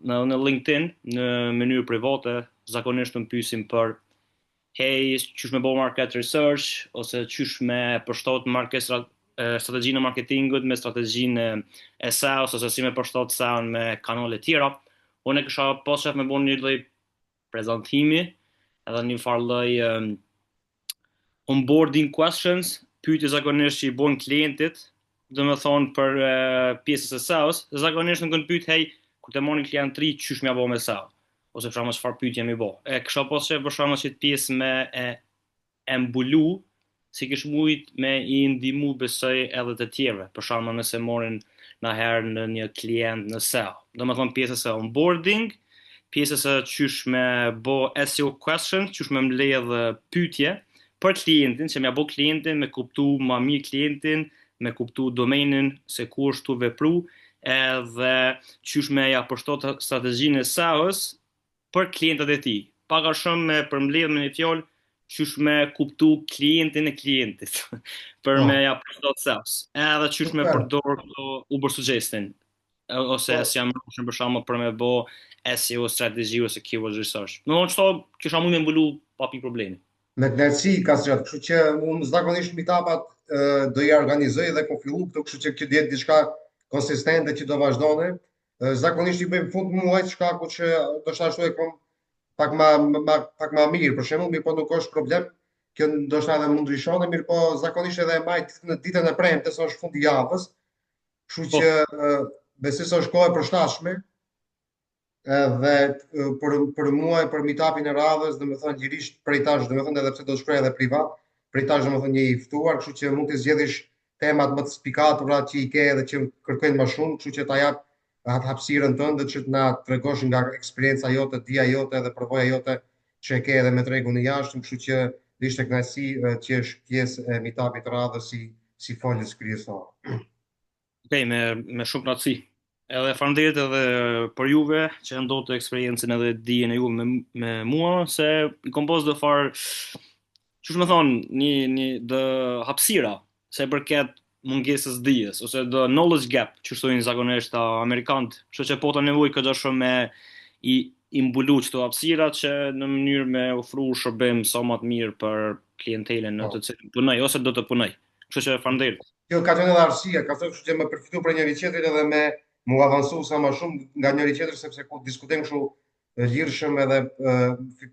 në në LinkedIn në mënyrë private, zakonisht më pyesin për. Hej, qysh me bo market research ose qysh me përshtat market strategjinë e marketingut me strategjinë e SEO-s ose si me përshtat SEO-n me kanale tjera. Unë e kisha pas qef me bo një lloj prezantimi edhe një farë lloj um, onboarding questions, pyetje zakonisht që i bojnë klientit, do me thonë për uh, pjesës e SEO-s, zakonisht më kanë pyet hej, kur të marrin klient të ri, qysh me ja bo me SEO? Ose për shembull çfarë pyetje mi bo. E kisha pas qef për shembull që pjesë me e, e mbulu, si kish mujt me i ndihmu besoj edhe të tjerëve, për shembull nëse marrin na herë në një klient në SEO. Do me thonë pjesës e onboarding, pjesës e qysh me bo SEO question, qysh me mbledh pyetje për klientin, që me bo klientin, me kuptu ma mirë klientin, me kuptu domenin se ku është tu vepru, edhe qysh me ja përshtat strategjinë e SEO-s për klientët e tij. Pak a shumë me përmbledh me një fjalë, qysh me kuptu klientin e klientit, për po. me ja përshtat SEO-s. Edhe qysh me përdor këto Ubersuggest-in, ose po. SEMrush për shembull për me bo SEO strategji ose keyword research. Do të thotë kisha mund me mbulu pa pikë problemi. Me kënaqësi Kastriot, kështu që unë zakonisht meetupat do i organizoj dhe kom fillu këtu, kështu që kjo do jetë diçka konsistente që do vazhdone. Zakonisht i bëjmë fund muajit, shkaku që ndoshta ashtu e kom pak ma, ma pak ma mirë, për shembull, mirë po nuk është problem. Kjo ndoshta edhe mund ndryshon, mirë po zakonisht edhe e maj ditën ditën e premte, se është fundi i javës. Kështu po. që besoj se është kohë e përshtatshme edhe për për mua e për meetupin e radhës, domethënë lirisht prej tash, domethënë edhe pse do të shkruaj edhe privat, prej tash domethënë je i ftuar, kështu që mund të zgjedhësh temat më të spikatura që i ke edhe që kërkojnë më shumë, kështu që ta jap atë hapësirën tënde që të na tregosh nga eksperienca jote, dija jote edhe përvoja jote që e ke edhe me tregun e jashtëm, kështu që do ishte kënaqësi që jesh pjesë e meetupit të radhës si si folës kryesor. Okej, me me shumë kënaqësi. Edhe faleminderit edhe për juve që e ndotë eksperiencën edhe dijen e juve me me mua se i kom pas do farë qysh me thonë, një një do hapësira se përket mungesës dijes ose do knowledge gap që thonë zakonisht amerikanët, kështu që po ta nevojë këtë shumë me i i mbulu qëto hapësira që në mënyrë me ofru shërbim sa më të mirë për klientelën në po. të cilën punoj ose do të punoj. Kështu që faleminderit. Kjo ka qenë edhe arsyeja, ka thënë kështu që me përfitu prej njëri tjetrit edhe me mu avancu sa më shumë nga njëri tjetri sepse kur diskutojmë kështu lirshëm edhe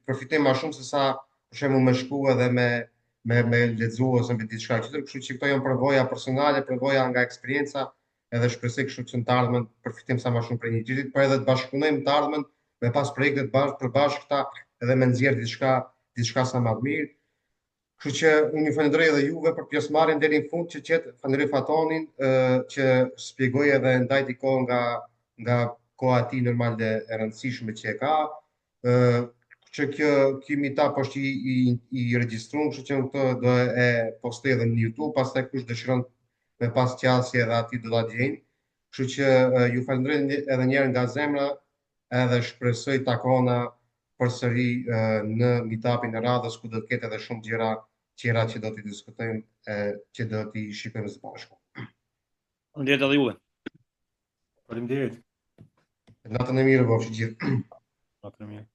përfitojmë më shumë se sa për shembull me shku edhe me me me lexu ose me diçka tjetër, kështu që këto janë përvoja personale, përvoja nga eksperienca, edhe shpresoj kështu që në të ardhmen përfitojmë sa më shumë prej njëri tjetrit, por edhe të bashkëpunojmë në të ardhmen me pas projekte të bash, përbashkëta edhe me nxjerr diçka diçka sa më të mirë. Kështu që unë ju falenderoj edhe juve për pjesëmarrjen deri në fund që qetë, falenderoj Fatonin që shpjegoi edhe ndajti kohë nga nga koha e tij normale e rëndësishme që e ka. Ë që kjo ky meetup është i i, i regjistruar, kështu që unë këtë do e postoj edhe në YouTube, pastaj kush dëshiron me pas qasje edhe aty do ta gjejnë. Kështu që ju falenderoj edhe një herë nga zemra, edhe shpresoj takohna përsëri në meetupin e radhës ku do të ketë edhe shumë gjëra tjera që do t'i diskutojmë e që do t'i shikojmë së bashku. Faleminderit edhe juve. Faleminderit. Natën e mirë, bofshi gjithë. Natën e mirë.